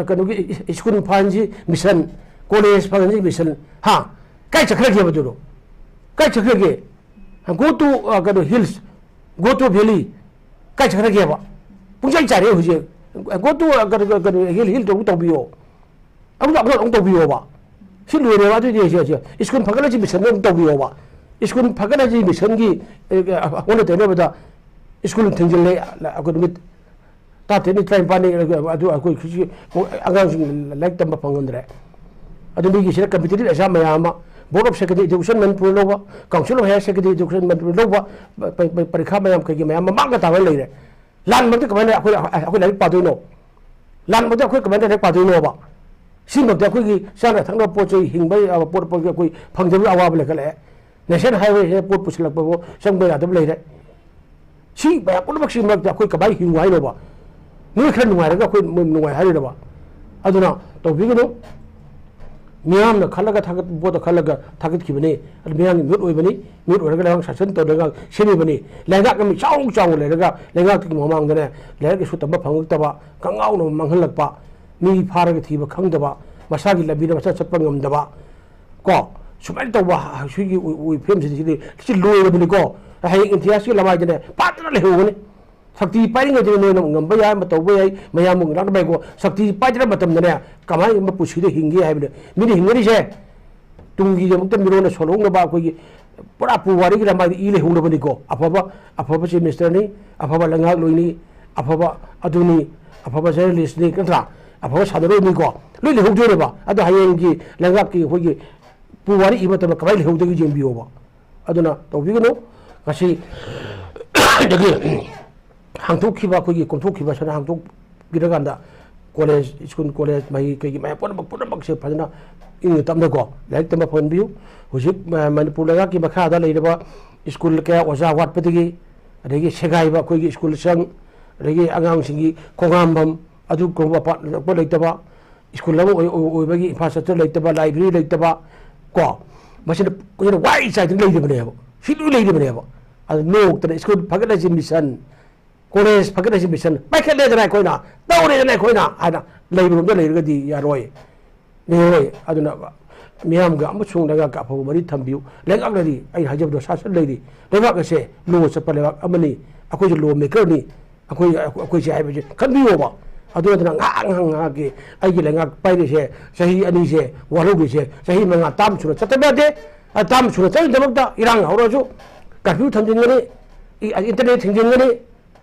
ꯑ, ꯀꯩꯅꯣꯒꯤ ꯁ꯭ꯀꯨꯜ ꯐꯍꯟꯁꯤ ꯃꯤꯁꯟ, ꯀꯣꯂꯦꯖ ꯐꯍꯟꯁꯤ ꯃꯤꯁꯟ, ꯍꯥ? ꯀꯥꯏ ꯆꯠꯈ꯭ꯔꯒꯦꯕ ꯑꯗꯨꯗꯣ? ꯀꯥꯏ ꯆꯠꯈ꯭ꯔꯒꯦ? Go to, ꯑ, ꯀꯩꯅꯣ, hills, go to valley, ꯀꯥꯏ ꯆꯠꯈ꯭ꯔꯒꯦꯕ? ꯄꯨꯡꯆꯥꯏ ꯆꯥꯏꯔꯦ ꯍꯧꯖꯤꯛ꯫ Go to, ꯑ, ꯀꯩꯅꯣ, ꯀꯩꯅꯣ, hill, hill ꯇꯧ-, ꯇꯧꯕꯤꯌꯣ꯫ ꯑꯃꯨꯛ ꯑꯃꯨꯛ ꯑꯃꯨꯛ ꯇꯧꯕꯤꯌꯣꯕ꯫ ꯁꯤ ꯂꯣꯏꯔꯦꯕ꯫ ꯑꯗꯨꯏꯗꯤ ꯁꯤ, ꯁꯤ ꯁ꯭ꯀꯨꯜ ꯐꯒꯠꯂꯁꯤ ꯃꯤꯁꯟꯗ ꯑꯃꯨꯛ ꯇꯧꯕꯤꯌꯣꯕ꯫ ꯁ꯭ꯀꯨꯜ ꯐꯒꯠꯂꯁꯤ ꯃꯤꯁꯟꯒꯤ, ꯑꯦ, ꯑꯦ, ꯑꯣꯟꯅ ꯇꯩꯅꯕꯗ ꯁ꯭ꯀꯨꯜ ꯊꯤꯡꯖꯤꯜꯂꯦ, ꯑꯩꯈꯣꯏ ꯅꯨꯃꯤꯠ ꯇꯔꯥꯇꯔꯦꯠꯅꯤ, ꯇꯔꯥꯅꯤꯄꯥꯜꯅꯤ, ꯑꯗꯨ ꯑꯩꯈꯣꯏ ꯍꯧꯖꯤꯛ ꯑꯉꯥꯡꯁꯤꯡ ꯂꯥꯏꯔꯤꯛ ꯇꯝꯕ ꯐꯪꯍꯟꯗ꯭ꯔꯦ꯫ ꯑꯗꯨ ꯃꯤꯒꯤꯁꯤꯗ competitive exam ꯃꯌꯥꯝ ꯑꯃ, Board of Secondary Education Manipur ꯂꯧꯕ, Council of Higher Secondary Education Manipur ꯂꯧꯕ, ꯄ-, ꯄ-, ꯄ-, ꯄꯔꯤꯈꯥ ꯃꯌꯥꯝ ꯀꯩꯒꯤ ꯃꯌꯥꯝ ꯃꯃꯥꯡꯗ ꯇꯥꯕ ꯂꯩꯔꯦ꯫ ꯂꯥꯟ ꯃꯔꯛꯇ ꯀꯃꯥꯏꯅ ꯑꯩꯈꯣꯏ, ꯑꯩꯈꯣꯏ ꯂꯥꯏꯔꯤꯛ ꯄꯥꯗꯣꯏꯅꯣ? ꯂꯥꯟ ꯃꯔꯛꯇ ꯑꯩꯈꯣꯏ ꯀꯃꯥꯏꯅ ꯂꯥꯏꯔꯤꯛ ꯄꯥꯗꯣꯏꯅꯣꯕ? ꯁꯤꯃꯛꯇ ꯑꯩꯈꯣꯏꯒꯤ ꯆꯥꯅ ꯊꯛꯅꯕ ꯄꯣꯠ ꯆꯩ ꯍꯤꯡꯕ ꯌꯥꯕ ꯄꯣꯠ, ꯄꯣꯠ ꯑꯩꯈꯣꯏ ꯐꯪꯗꯕꯒꯤ ꯑꯋꯥꯕ ꯂꯩꯈꯠꯂꯛꯑꯦ꯫ National Highway ꯁꯤꯗ ꯄꯣꯠ ꯄꯨꯁꯤꯜꯂꯛꯄꯕꯨ ꯆꯪꯕ ꯌꯥꯗꯕ ꯂꯩꯔꯦ꯫ ꯁꯤ ꯃꯌꯥꯝ ꯄꯨꯝꯅꯃꯛꯁꯤ ꯃꯔꯛꯇ ꯑꯩꯈꯣꯏ ꯀꯃꯥꯏꯅ ꯍꯤꯡꯉꯨ ꯍꯥꯏꯅꯣꯕ? ꯅꯣꯏ ꯈꯔ ꯅꯨꯡꯉꯥꯏꯔꯒ ꯑꯩꯈꯣꯏ ꯅꯨꯡꯉꯥꯏ ꯍꯥꯏꯔꯣꯏꯗꯕ? ꯑꯗꯨꯅ ꯇꯧꯕꯤꯒꯅꯨ꯫ ꯃꯤꯌꯥꯝꯅ ꯈꯜꯂꯒ ꯊꯥꯒꯠꯄ ꯄꯣꯠꯇꯣ ꯈꯜꯂꯒ ꯊꯥꯒꯠꯈꯤꯕꯅꯤ꯫ ꯑꯗꯨ ꯃꯤꯌꯥꯝꯒꯤ ꯃꯤꯍꯨꯠ ꯑꯣꯏꯕꯅꯤ꯫ ꯃꯤꯍꯨꯠ ꯑꯣꯏꯔꯒ ꯂꯩꯉꯥꯛ ꯁꯥꯁꯟ ꯇꯧꯔꯒ ꯁꯦꯝꯃꯤꯕꯅꯤ꯫ ꯂꯩꯉꯥꯛ ꯑꯃ ꯆꯥꯎ ꯆꯥꯎꯅ ꯂꯩꯔꯒ ꯂꯩꯉꯥꯛꯇꯨꯒꯤ ꯃꯃꯥꯡꯗꯅꯦ ꯂꯥꯏꯔꯤꯛ ꯂꯥꯏꯁꯨ ꯇꯝꯕ ꯐꯪꯉꯛꯇꯕ, ꯀꯉꯥꯎꯅ ꯃꯥꯡꯍꯜꯂꯛꯄ, ꯃꯤ ꯐꯥꯔꯒ ꯊꯤꯕ ꯈꯪꯗꯕ, ꯃꯁꯥꯒꯤ ꯂꯝꯕꯤꯗ ꯃꯁꯥ ꯆꯠꯄ ꯉꯝꯗꯕ, ꯀꯣ, ꯁꯨꯃꯥꯏꯅ ꯇꯧꯕ ꯁꯤꯒꯤ ꯐꯤꯕꯝꯁꯤꯗꯤ, ꯁꯤꯗꯤ ꯁꯤ ꯂꯣꯏꯔꯕꯅꯤꯀꯣ꯫ ꯍꯌꯦꯡ ꯏꯟꯗꯤꯌꯥꯁꯤꯒꯤ ꯂꯃꯥꯏꯗꯅꯦ ꯐꯖꯅ ꯂꯩꯍꯧꯒꯅꯤ꯫ ꯁꯛꯇꯤ ꯄꯥꯏꯔꯤꯉꯩꯗꯅꯦ ꯅꯣꯏꯅ ꯉꯝꯕ ꯌꯥꯏ, ꯑꯃ ꯇꯧꯕ ꯌꯥꯏ, ꯃꯌꯥꯝꯕꯨ ꯉꯥꯡꯅꯕ ꯌꯥꯏꯀꯣ꯫ ꯁꯛꯇꯤ ꯄꯥꯏꯗ꯭ꯔ ꯃꯇꯝꯗꯅꯦ ꯀꯃꯥꯏꯅ ꯄꯨꯟꯁꯤꯗ ꯍꯤꯡꯒꯦ ꯍꯥꯏꯕꯅꯦ꯫ ꯃꯤꯅ ꯍꯤꯡꯅꯔꯤꯁꯦ ꯇꯨꯡꯒꯤꯗꯃꯛꯇ ꯃꯤꯔꯣꯟꯗ ꯁꯣꯜꯍꯧꯅꯕ ꯑꯩꯈꯣꯏꯒꯤ ꯄꯨꯔꯥ ꯄꯨꯋꯥꯔꯤꯒꯤ ꯂꯃꯥꯏꯗ ꯏ ꯂꯩꯍꯧꯅꯕꯅꯤꯀꯣ꯫ ꯑꯐꯕ, ꯑꯐꯕ ꯆꯤꯐ ꯃꯤꯅꯤꯁꯇꯔꯅꯤ, ꯑꯐꯕ ꯂꯩꯉꯥꯛꯂꯣꯏꯅꯤ, ꯑꯐꯕ ꯑꯗꯨꯅꯤ, ꯑꯐꯕ ꯖꯔꯅꯦꯂꯤꯁꯅꯤ, ꯅꯠꯇ꯭ꯔꯥ? ꯑꯐꯕ ꯁꯥꯟꯅꯔꯣꯏꯅꯤꯀꯣ꯫ ꯂꯣꯏ ꯂꯩꯍꯧꯗꯣꯏꯅꯦꯕ꯫ ꯑꯗꯣ ꯍꯌꯦꯡꯒꯤ ꯂꯩꯉꯥꯛꯀꯤ ꯑꯩꯈꯣꯏꯒꯤ ꯄꯨꯋꯥꯔꯤ ꯏꯕ ꯃꯇꯝꯗ ꯀꯃꯥꯏꯅ ꯂꯩꯍꯧꯗꯒꯦ ꯌꯦꯡꯕꯤꯌꯣꯕ꯫ ꯑꯗꯨꯅ ꯇꯧꯕꯤꯒꯅꯨ꯫ ꯉꯁꯤ ꯗꯒꯤ ꯍꯥꯡꯗꯣꯛꯈꯤꯕ, ꯑꯩꯈꯣꯏꯒꯤ ꯀꯣꯝꯊꯣꯛꯈꯤꯕ ꯁꯅꯥ ꯍꯥꯡꯗꯣꯛꯄꯤꯔꯀꯥꯟꯗ ꯀꯣꯂꯦꯖ, ꯁ꯭ꯀꯨꯜ, ꯀꯣꯂꯦꯖ, ꯃꯍꯩ ꯀꯩꯒꯤ ꯃꯌꯥꯝ ꯄꯨꯝꯅꯃꯛ, ꯄꯨꯝꯅꯃꯛꯁꯦ ꯐꯖꯅ ꯏꯪꯅ ꯇꯞꯅꯀꯣ ꯂꯥꯏꯔꯤꯛ ꯇꯝꯕ ꯐꯪꯍꯟꯕꯤꯌꯨ꯫ ꯍꯧꯖꯤꯛ ꯃ-, ꯃꯅꯤꯄꯨꯔ ꯂꯩꯉꯥꯛꯀꯤ ꯃꯈꯥꯗ ꯂꯩꯔꯤꯕ ꯁ꯭ꯀꯨꯜ ꯀꯌꯥ ꯑꯣꯖꯥ ꯋꯥꯠꯄꯗꯒꯤ, ꯑꯗꯒꯤ ꯁꯦꯒꯥꯏꯕ ꯑꯩꯈꯣꯏꯒꯤ ꯁ꯭ꯀꯨꯜ ꯁꯪ, ꯑꯗꯒꯤ ꯑꯉꯥꯡꯁꯤꯡꯒꯤ ꯈꯣꯡꯍꯥꯝꯐꯝ ꯑꯗꯨꯒꯨꯝꯕ ꯄꯥꯠ ꯂꯩꯇꯕ, ꯁ꯭ꯀꯨꯜ ꯑꯃ ꯑꯣꯏ-, ꯑꯣꯏ-, ꯑꯣꯏꯕꯒꯤ ꯏꯟꯐ꯭ꯔꯥꯁ꯭ꯇ꯭ꯔꯛꯆꯔ ꯂꯩꯇꯕ, ꯂꯥꯏꯕ꯭ꯔꯦꯔꯤ ꯂꯩꯇꯕ ꯀꯣ, ꯃꯁꯤꯅ, ꯃꯁꯤꯅ ꯋꯥꯏ ꯆꯥꯏꯗꯅ ꯂꯩꯔꯤꯕꯅꯦꯕ꯫ ꯁꯤ ꯂꯣꯏ ꯂꯩꯔꯤꯕꯅꯦꯕ꯫ ꯑꯗꯨ ꯅꯣꯛꯇꯅ ꯁ꯭ꯀꯨꯜ ꯐꯒꯠꯂꯁꯤ ꯃꯤꯁꯟ, ꯀꯣꯂꯦꯖ ꯐꯒꯠꯂꯁꯤ ꯃꯤꯁꯟ ꯄꯥꯏꯈꯠꯂꯦꯗꯅ ꯑꯩꯈꯣꯏꯅ, ꯇꯧꯔꯦꯗꯅ ꯑꯩꯈꯣꯏꯅ ꯍꯥꯏꯅ ꯂꯩꯕꯔꯣꯝꯗ ꯂꯩꯔꯒꯗꯤ ꯌꯥꯔꯣꯏ꯫ ꯂꯩꯔꯣꯏ꯫ ꯑꯗꯨꯅ ꯃꯤꯌꯥꯝꯒ ꯑꯃꯁꯨꯡ ꯂꯩꯉꯥꯛꯀ ꯑꯐꯕ ꯃꯔꯤ ꯊꯝꯕꯤꯌꯨ꯫ ꯂꯩꯉꯥꯛꯅꯗꯤ ꯑꯩꯅ ꯍꯥꯏꯖꯕꯗꯣ ꯁꯥꯁꯟ ꯂꯩꯔꯤ꯫ ꯂꯩꯉꯥꯛ ꯑꯁꯦ ꯂꯣ ꯆꯠꯄ ꯂꯩꯕꯥꯛ ꯑꯃꯅꯤ꯫ ꯑꯩꯈꯣꯏꯁꯨ ꯂꯣ ꯃꯦꯀꯔꯅꯤ꯫ ꯑꯩꯈꯣꯏ, ꯑꯩꯈꯣꯏꯁꯦ ꯍꯥꯏꯕꯁꯦ ꯈꯟꯕꯤꯌꯣꯕ꯫ ꯑꯗꯨ ꯅꯠꯇꯅ ꯉꯥꯏꯍꯥꯛ, ꯉꯥꯏꯍꯥꯛ, ꯉꯥꯏꯍꯥꯛꯀꯤ ꯑꯩꯒꯤ ꯂꯩꯉꯥꯛ ꯄꯥꯏꯔꯤꯁꯦ ꯆꯍꯤ ꯑꯅꯤꯁꯦ ꯋꯥꯍꯧꯔꯤꯁꯦ, ꯆꯍꯤ ꯃꯉꯥ ꯇꯥꯝ ꯁꯨꯅ ꯆꯠꯇꯕ ꯌꯥꯗꯦ꯫ ꯑ, ꯇꯥꯝ ꯁꯨꯅ ꯆꯠꯅꯗꯃꯛꯇ ꯏꯔꯥꯡ ꯍꯧꯔꯁꯨ ꯀꯔꯐ꯭ꯌꯨ ꯊꯝꯖꯤꯟꯒꯅꯤ, ꯏ-, ꯏꯟꯇꯔꯅꯦꯠ ꯊꯤꯡꯖꯤꯟꯒꯅꯤ,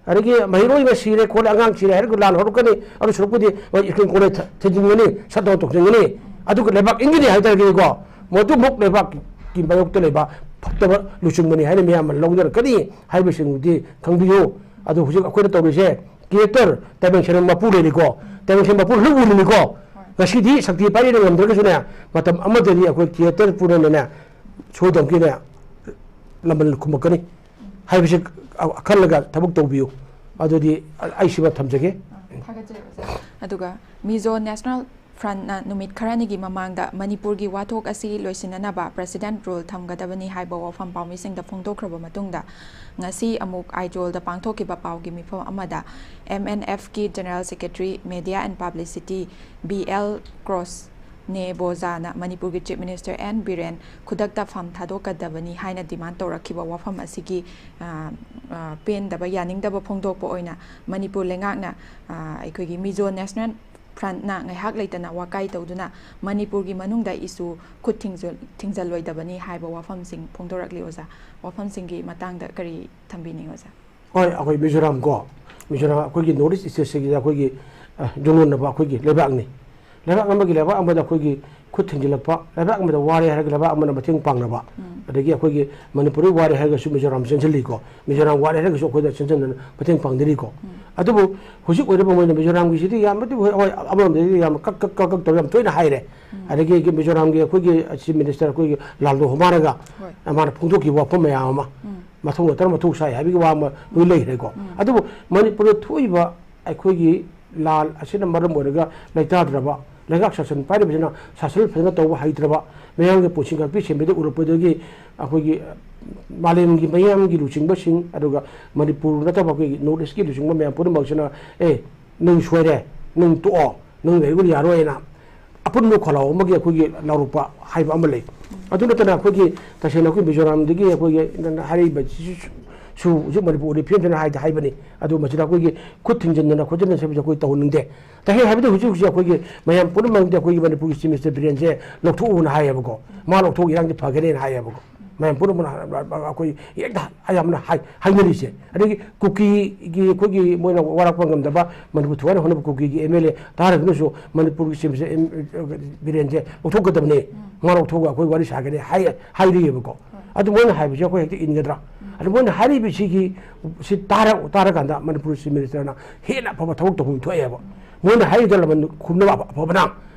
ꯑꯗꯒꯤ ꯃꯍꯩꯔꯣꯏ ꯑꯃ ꯁꯤꯔꯦ ꯈꯣꯠꯂꯦ, ꯑꯉꯥꯡ ꯁꯤꯔꯦ ꯍꯥꯏꯔꯒ ꯂꯥꯟ ꯍꯧꯔꯛꯀꯅꯤ꯫ ꯑꯗꯨ ꯁꯔꯨꯛꯄꯨꯗꯤ ꯃꯣꯏ ꯁ꯭ꯀꯨꯜ ꯀꯣꯂꯦꯖ ꯊ-, ꯊꯤꯡꯖꯤꯟꯒꯅꯤ, ꯁꯠ ꯗꯥꯎꯟ ꯇꯧꯁꯤꯟꯒꯅꯤ꯫ ꯑꯗꯨꯒ ꯂꯩꯕꯥꯛ ꯏꯟꯒꯅꯤ ꯍꯥꯏ ꯇꯥꯔꯒꯗꯤꯀꯣ, ꯃꯗꯨꯃꯨꯛ ꯂꯩꯕꯥꯛꯀꯤ ꯃꯥꯌꯣꯛꯇ ꯂꯩꯕ ꯐꯠꯇꯕ ꯂꯨꯆꯤꯡꯕꯅꯤ ꯍꯥꯏꯅ ꯃꯤꯌꯥꯝꯅ ꯂꯧꯅꯔꯛꯀꯅꯤ ꯍꯥꯏꯕꯁꯤꯡꯗꯨꯗꯤ ꯈꯪꯕꯤꯌꯨ꯫ ꯑꯗꯨ ꯍꯧꯖꯤꯛ ꯑꯩꯈꯣꯏꯅ ꯇꯧꯔꯤꯁꯦ, ꯀꯤꯌꯦꯇꯔ ꯇꯥꯏꯕꯪꯁꯦꯝꯕ ꯃꯄꯨ ꯂꯩꯔꯤꯀꯣ, ꯇꯥꯏꯕꯪꯁꯦꯝꯕ ꯃꯄꯨ ꯂꯧ ꯎꯔꯤꯅꯤꯀꯣ꯫ ꯉꯁꯤꯗꯤ ꯁꯛꯇꯤ ꯄꯥꯏꯔꯤꯅ ꯉꯝꯗ꯭ꯔꯒꯁꯨꯅꯦ, ꯃꯇꯝ ꯑꯃꯗꯗꯤ ꯑꯩꯈꯣꯏ ꯀꯤꯌꯦꯇꯔ ꯄꯨꯅꯅꯦ, ꯁꯣꯏꯗꯅꯀꯤꯅꯦ ꯂꯃꯟ ꯈꯨꯝꯃꯛꯀꯅꯤ ꯍꯥꯏꯕꯁꯤ ꯈꯜꯂꯒ ꯊꯕꯛ ꯇꯧꯕꯤꯌꯨ꯫ ꯑꯗꯨꯗꯤ ꯑꯩ ꯁꯤꯃ ꯊꯝꯖꯒꯦ꯫ ꯊꯥꯒꯠꯆꯔꯤ ꯑꯣꯖꯥ꯫ ꯑꯗꯨꯒ ꯃꯤꯖꯣ ꯅꯦꯁꯅꯦꯜ ꯐ꯭ꯔꯟꯠꯅ ꯅꯨꯃꯤꯠ ꯈꯔꯅꯤꯒꯤ ꯃꯃꯥꯡꯗ ꯃꯅꯤꯄꯨꯔꯒꯤ ꯋꯥꯊꯣꯛ ꯑꯁꯤ ꯂꯣꯏꯁꯤꯟꯅꯅꯕ ꯄ꯭ꯔꯦꯁꯤꯗꯦꯟꯠ ꯔꯨꯜ ꯊꯝꯒꯗꯕꯅꯤ ꯍꯥꯏꯕ ꯋꯥꯐꯝ ꯄꯥꯎꯃꯤꯁꯤꯡꯗ ꯐꯣꯡꯗꯣꯛꯈ꯭ꯔꯕ ꯃꯇꯨꯡꯗ, ꯉꯁꯤ ꯑꯃꯨꯛ ꯑꯥꯏꯖꯣꯜꯗ ꯄꯥꯡꯊꯣꯛꯈꯤꯕ ꯄꯥꯎꯒꯤ ꯃꯤꯐꯝ ꯑꯃꯗ ꯑꯦꯝ ꯑꯦꯟ ꯑꯦꯐꯀꯤ general secretary, media and publicity, B L ꯀ꯭ꯔꯣꯁ ꯅꯦ ꯕꯣꯖꯥꯅ ꯃꯅꯤꯄꯨꯔꯒꯤ Chief Minister ꯑꯦꯟ ꯕꯤꯔꯦꯟ ꯈꯨꯗꯛꯇ ꯐꯝ ꯊꯥꯗꯣꯛꯀꯗꯕꯅꯤ ꯍꯥꯏꯅ demand ꯇꯧꯔꯛꯈꯤꯕ ꯋꯥꯐꯝ ꯑꯁꯤꯒꯤ, ꯑ, ꯑ, ꯄꯦꯟꯗꯕ, ꯌꯥꯅꯤꯡꯗꯕ ꯐꯣꯡꯗꯣꯛꯄ ꯑꯣꯏꯅ ꯃꯅꯤꯄꯨꯔ ꯂꯩꯉꯥꯛꯅ, ꯑ, ꯑꯩꯈꯣꯏꯒꯤ Mizo National Frontꯅ ꯉꯥꯏꯍꯥꯛ ꯂꯩꯇꯅ ꯋꯥꯀꯥꯏ ꯇꯧꯗꯨꯅ ꯃꯅꯤꯄꯨꯔꯒꯤ ꯃꯅꯨꯡꯗ issue ꯈꯨꯠ ꯊꯤꯡꯖ-, ꯊꯤꯡꯖꯤꯜꯂꯣꯏꯗꯕꯅꯤ ꯍꯥꯏꯕ ꯋꯥꯐꯝꯁꯤꯡ ꯐꯣꯡꯗꯣꯔꯛꯂꯤ ꯑꯣꯖꯥ꯫ ꯋꯥꯐꯝꯁꯤꯡꯒꯤ ꯃꯇꯥꯡꯗ ꯀꯔꯤ ꯊꯝꯕꯤꯅꯤꯡꯉꯤ ꯑꯣꯖꯥ? ꯍꯣꯏ, ꯑꯩꯈꯣꯏ ꯃꯤꯖꯣꯔꯥꯝ ꯀꯣ, ꯃꯤꯖꯣꯔꯥꯝ ꯑꯩꯈꯣꯏꯒꯤ North East Stateꯁꯤꯗ ꯑꯩꯈꯣꯏꯒꯤ, ꯑ, ꯌꯨꯝꯂꯣꯟꯅꯕ ꯑꯩꯈꯣꯏꯒꯤ ꯂꯩꯕꯥꯛꯅꯤ꯫ ꯂꯩꯕꯥꯛ ꯑꯃꯒꯤ ꯂꯩꯕꯥꯛ ꯑꯃꯗ ꯑꯩꯈꯣꯏꯒꯤ ꯈꯨꯠ ꯊꯤꯡꯖꯤꯜꯂꯛꯄ, ꯂꯩꯕꯥꯛ ꯑꯃꯗ ꯋꯥꯔꯦ ꯍꯥꯏꯔꯒ ꯂꯩꯕꯥꯛ ꯑꯃꯅ ꯃꯇꯦꯡ ꯄꯥꯡꯅꯕ, ꯎꯝ꯫ ꯑꯗꯒꯤ ꯑꯩꯈꯣꯏꯒꯤ ꯃꯅꯤꯄꯨꯔꯗ ꯋꯥꯔꯦ ꯍꯥꯏꯔꯒꯁꯨ ꯃꯤꯖꯣꯔꯥꯝ ꯆꯦꯟꯁꯤꯜꯂꯤꯀꯣ, ꯃꯤꯖꯣꯔꯥꯝ ꯋꯥꯔꯦ ꯍꯥꯏꯔꯒꯁꯨ ꯑꯩꯈꯣꯏꯗ ꯆꯦꯟꯁꯤꯟꯗꯅ ꯃꯇꯦꯡ ꯄꯥꯡꯅꯔꯤꯀꯣ꯫ ꯎꯝ꯫ ꯑꯗꯨꯕꯨ ꯍꯧꯖꯤꯛ ꯑꯣꯏꯔꯤꯕ ꯃꯣꯏꯅ ꯃꯤꯖꯣꯔꯥꯝꯒꯤꯁꯤꯗꯤ ꯌꯥꯝꯅꯗꯤ ꯍꯣꯏ, ꯍꯣꯏ, ꯑꯃꯔꯣꯝꯗꯗꯤ ꯌꯥꯝ ꯀꯛ, ꯀꯛ, ꯀꯛ, ꯀꯛ ꯇꯧꯔ ꯌꯥꯝ ꯇꯣꯏꯅ ꯍꯥꯏꯔꯦ꯫ ꯎꯝ꯫ ꯑꯗꯒꯤ ꯃꯤꯖꯣꯔꯥꯝꯒꯤ ꯑꯩꯈꯣꯏꯒꯤ Chief Minister ꯑꯩꯈꯣꯏꯒꯤ ꯂꯥꯜꯗꯣ ꯍꯣꯃꯥꯅꯒ ꯍꯣꯏ꯫ ꯃꯥꯅ ꯐꯣꯡꯗꯣꯛꯈꯤꯕ ꯋꯥꯐꯝ ꯃꯌꯥꯝ ꯑꯃ, ꯎꯝ꯫ ꯃꯊꯧ ꯅꯠꯇꯅ ꯃꯊꯧ ꯁꯥꯏ ꯍꯥꯏꯕꯒꯤ ꯋꯥ ꯑꯃ ꯂꯣꯏ ꯂꯩꯈ꯭ꯔꯦꯀꯣ꯫ ꯎꯝ꯫ ꯑꯗꯨꯕꯨ ꯃꯅꯤꯄꯨꯔꯗ ꯊꯣꯛꯏꯕ ꯑꯩꯈꯣꯏꯒꯤ ꯂꯥꯜ ꯑꯁꯤꯅ ꯃꯔꯝ ꯑꯣꯏꯔꯒ ꯂꯩꯇꯥꯗ꯭ꯔꯕ, ꯂꯩꯉꯥꯛ ꯁꯥꯁꯟ ꯄꯥꯏꯔꯤꯕꯁꯤꯅ ꯁꯥꯁꯟ ꯐꯖꯅ ꯇꯧꯕ ꯍꯩꯇ꯭ꯔꯕ, ꯃꯌꯥꯝꯒꯤ ꯄꯨꯟꯁꯤ ꯉꯥꯛꯄꯤ ꯁꯦꯟꯕꯤꯗ ꯎꯔꯛꯄꯗꯒꯤ ꯑꯩꯈꯣꯏꯒꯤ ꯃꯥꯂꯦꯝꯒꯤ ꯃꯤꯌꯥꯝꯒꯤ ꯂꯨꯆꯤꯡꯕꯁꯤꯡ, ꯑꯗꯨꯒ ꯃꯅꯤꯄꯨꯔ ꯅꯠꯇꯕ ꯑꯩꯈꯣꯏꯒꯤ North Eastꯀꯤ ꯂꯨꯆꯤꯡꯕ ꯃꯌꯥꯝ ꯄꯨꯝꯅꯃꯛꯁꯤꯅ, "ꯑꯦ, ꯅꯪ ꯁꯣꯏꯔꯦ, ꯅꯪ ꯇꯣꯛꯑꯣ, ꯅꯪ ꯂꯩꯕ ꯌꯥꯔꯣꯏꯅ" ꯑꯄꯨꯟꯕ ꯈꯣꯜꯂꯥꯎ ꯑꯃꯒꯤ ꯑꯩꯈꯣꯏꯒꯤ ꯂꯥꯎꯔꯛꯄ ꯍꯥꯏꯕ ꯑꯃ ꯂꯩ꯫ ꯑꯗꯨ ꯅꯠꯇꯅ ꯑꯩꯈꯣꯏꯒꯤ ꯇꯁꯦꯡꯅ ꯑꯩꯈꯣꯏ ꯃꯤꯖꯣꯔꯥꯝꯗꯒꯤ ꯑꯩꯈꯣꯏꯒꯤ ꯅꯪꯅ ꯍꯥꯏꯔꯛꯏꯕ ꯁꯤꯁꯨ ꯍꯧꯖꯤꯛ ꯃꯅꯤꯄꯨꯔ ꯑꯣꯏꯔꯤꯕ ꯐꯤꯕꯝꯁꯤꯅ ꯍꯥꯏꯗꯤ ꯍꯥꯏꯕꯅꯤ꯫ ꯑꯗꯨ ꯃꯁꯤꯗ ꯑꯩꯈꯣꯏꯒꯤ ꯈꯨꯠ ꯊꯤꯡꯖꯤꯟꯗꯅ ꯈꯣꯠꯆꯤꯟꯗꯅ ꯁꯦꯝꯕꯁꯦ ꯑꯩꯈꯣꯏ ꯇꯧꯍꯟꯅꯤꯡꯗꯦ꯫ ꯇꯁꯦꯡꯅ ꯍꯥꯏꯕꯗ ꯍꯧꯖꯤꯛ ꯍꯧꯖꯤꯛ ꯑꯩꯈꯣꯏꯒꯤ ꯃꯌꯥꯝ ꯄꯨꯝꯅꯃꯛꯇꯤ ꯑꯩꯈꯣꯏꯒꯤ ꯃꯅꯤꯄꯨꯔꯒꯤ Chief Minister ꯕꯤꯔꯦꯟꯁꯦ ꯂꯧꯊꯣꯛꯎꯅ ꯍꯥꯏꯌꯦꯕꯀꯣ꯫ ꯃꯥ ꯂꯧꯊꯣꯛꯑꯒ ꯏꯔꯥꯡꯁꯦ ꯐꯒꯅꯦꯅ ꯍꯥꯏꯌꯦꯕꯀꯣ꯫ ꯃꯌꯥꯝ ꯄꯨꯝꯅꯃꯛꯅ ꯑꯩꯈꯣꯏ ꯍꯦꯛꯇ ꯑꯌꯥꯝꯕꯅ ꯍꯥꯏ-, ꯍꯥꯏꯅꯔꯤꯁꯦ꯫ ꯑꯗꯒꯤ ꯀꯨꯀꯤꯒꯤ ꯑꯩꯈꯣꯏꯒꯤ ꯃꯣꯏꯅ ꯋꯥꯔꯛꯄ ꯉꯝꯗꯕ ꯃꯅꯤꯄꯨꯔ ꯊꯨꯒꯥꯏꯅ ꯍꯣꯠꯅꯕ ꯀꯨꯀꯤꯒꯤ ꯑꯦꯝ ꯑꯦꯜ ꯑꯦ ꯇꯥꯔꯒꯅꯁꯨ ꯃꯅꯤꯄꯨꯔꯒꯤ ꯆꯤꯞꯁꯦ, ꯑꯦꯝ-, ꯕꯤꯔꯦꯟꯁꯦ ꯂꯧꯊꯣꯛꯀꯗꯕꯅꯦ꯫ ꯎꯝ꯫ ꯃꯥ ꯂꯧꯊꯣꯛꯑꯒ ꯑꯩꯈꯣꯏ ꯋꯥꯔꯤ ꯁꯥꯒꯅꯤ ꯍꯥꯏ-, ꯍꯥꯏꯔꯤꯑꯕꯀꯣ꯫ ꯍꯣꯏ꯫ ꯑꯗꯨ ꯃꯣꯏꯅ ꯍꯥꯏꯕꯁꯦ ꯑꯩꯈꯣꯏ ꯍꯦꯛꯇ ꯏꯟꯒꯗ꯭ꯔꯥ? ꯎꯝ꯫ ꯑꯗꯨ ꯃꯣꯏꯅ ꯍꯥꯏꯔꯤꯕꯁꯤꯒꯤ, ꯁꯤ ꯇꯥꯔ-, ꯇꯥꯔꯀꯥꯟꯗ ꯃꯅꯤꯄꯨꯔ ꯆꯤꯞ ꯃꯤꯅꯤꯁꯇꯔꯅ ꯍꯦꯟꯅ ꯑꯐꯕ ꯊꯕꯛ ꯇꯧꯐꯝ ꯊꯣꯛꯑꯦꯕ꯫ ꯃꯣꯏꯅ ꯍꯥꯏꯔꯤꯗꯣ ꯂꯃꯟ ꯈꯨꯝꯅꯕ ꯑꯐ-, ꯑꯐꯕꯅ,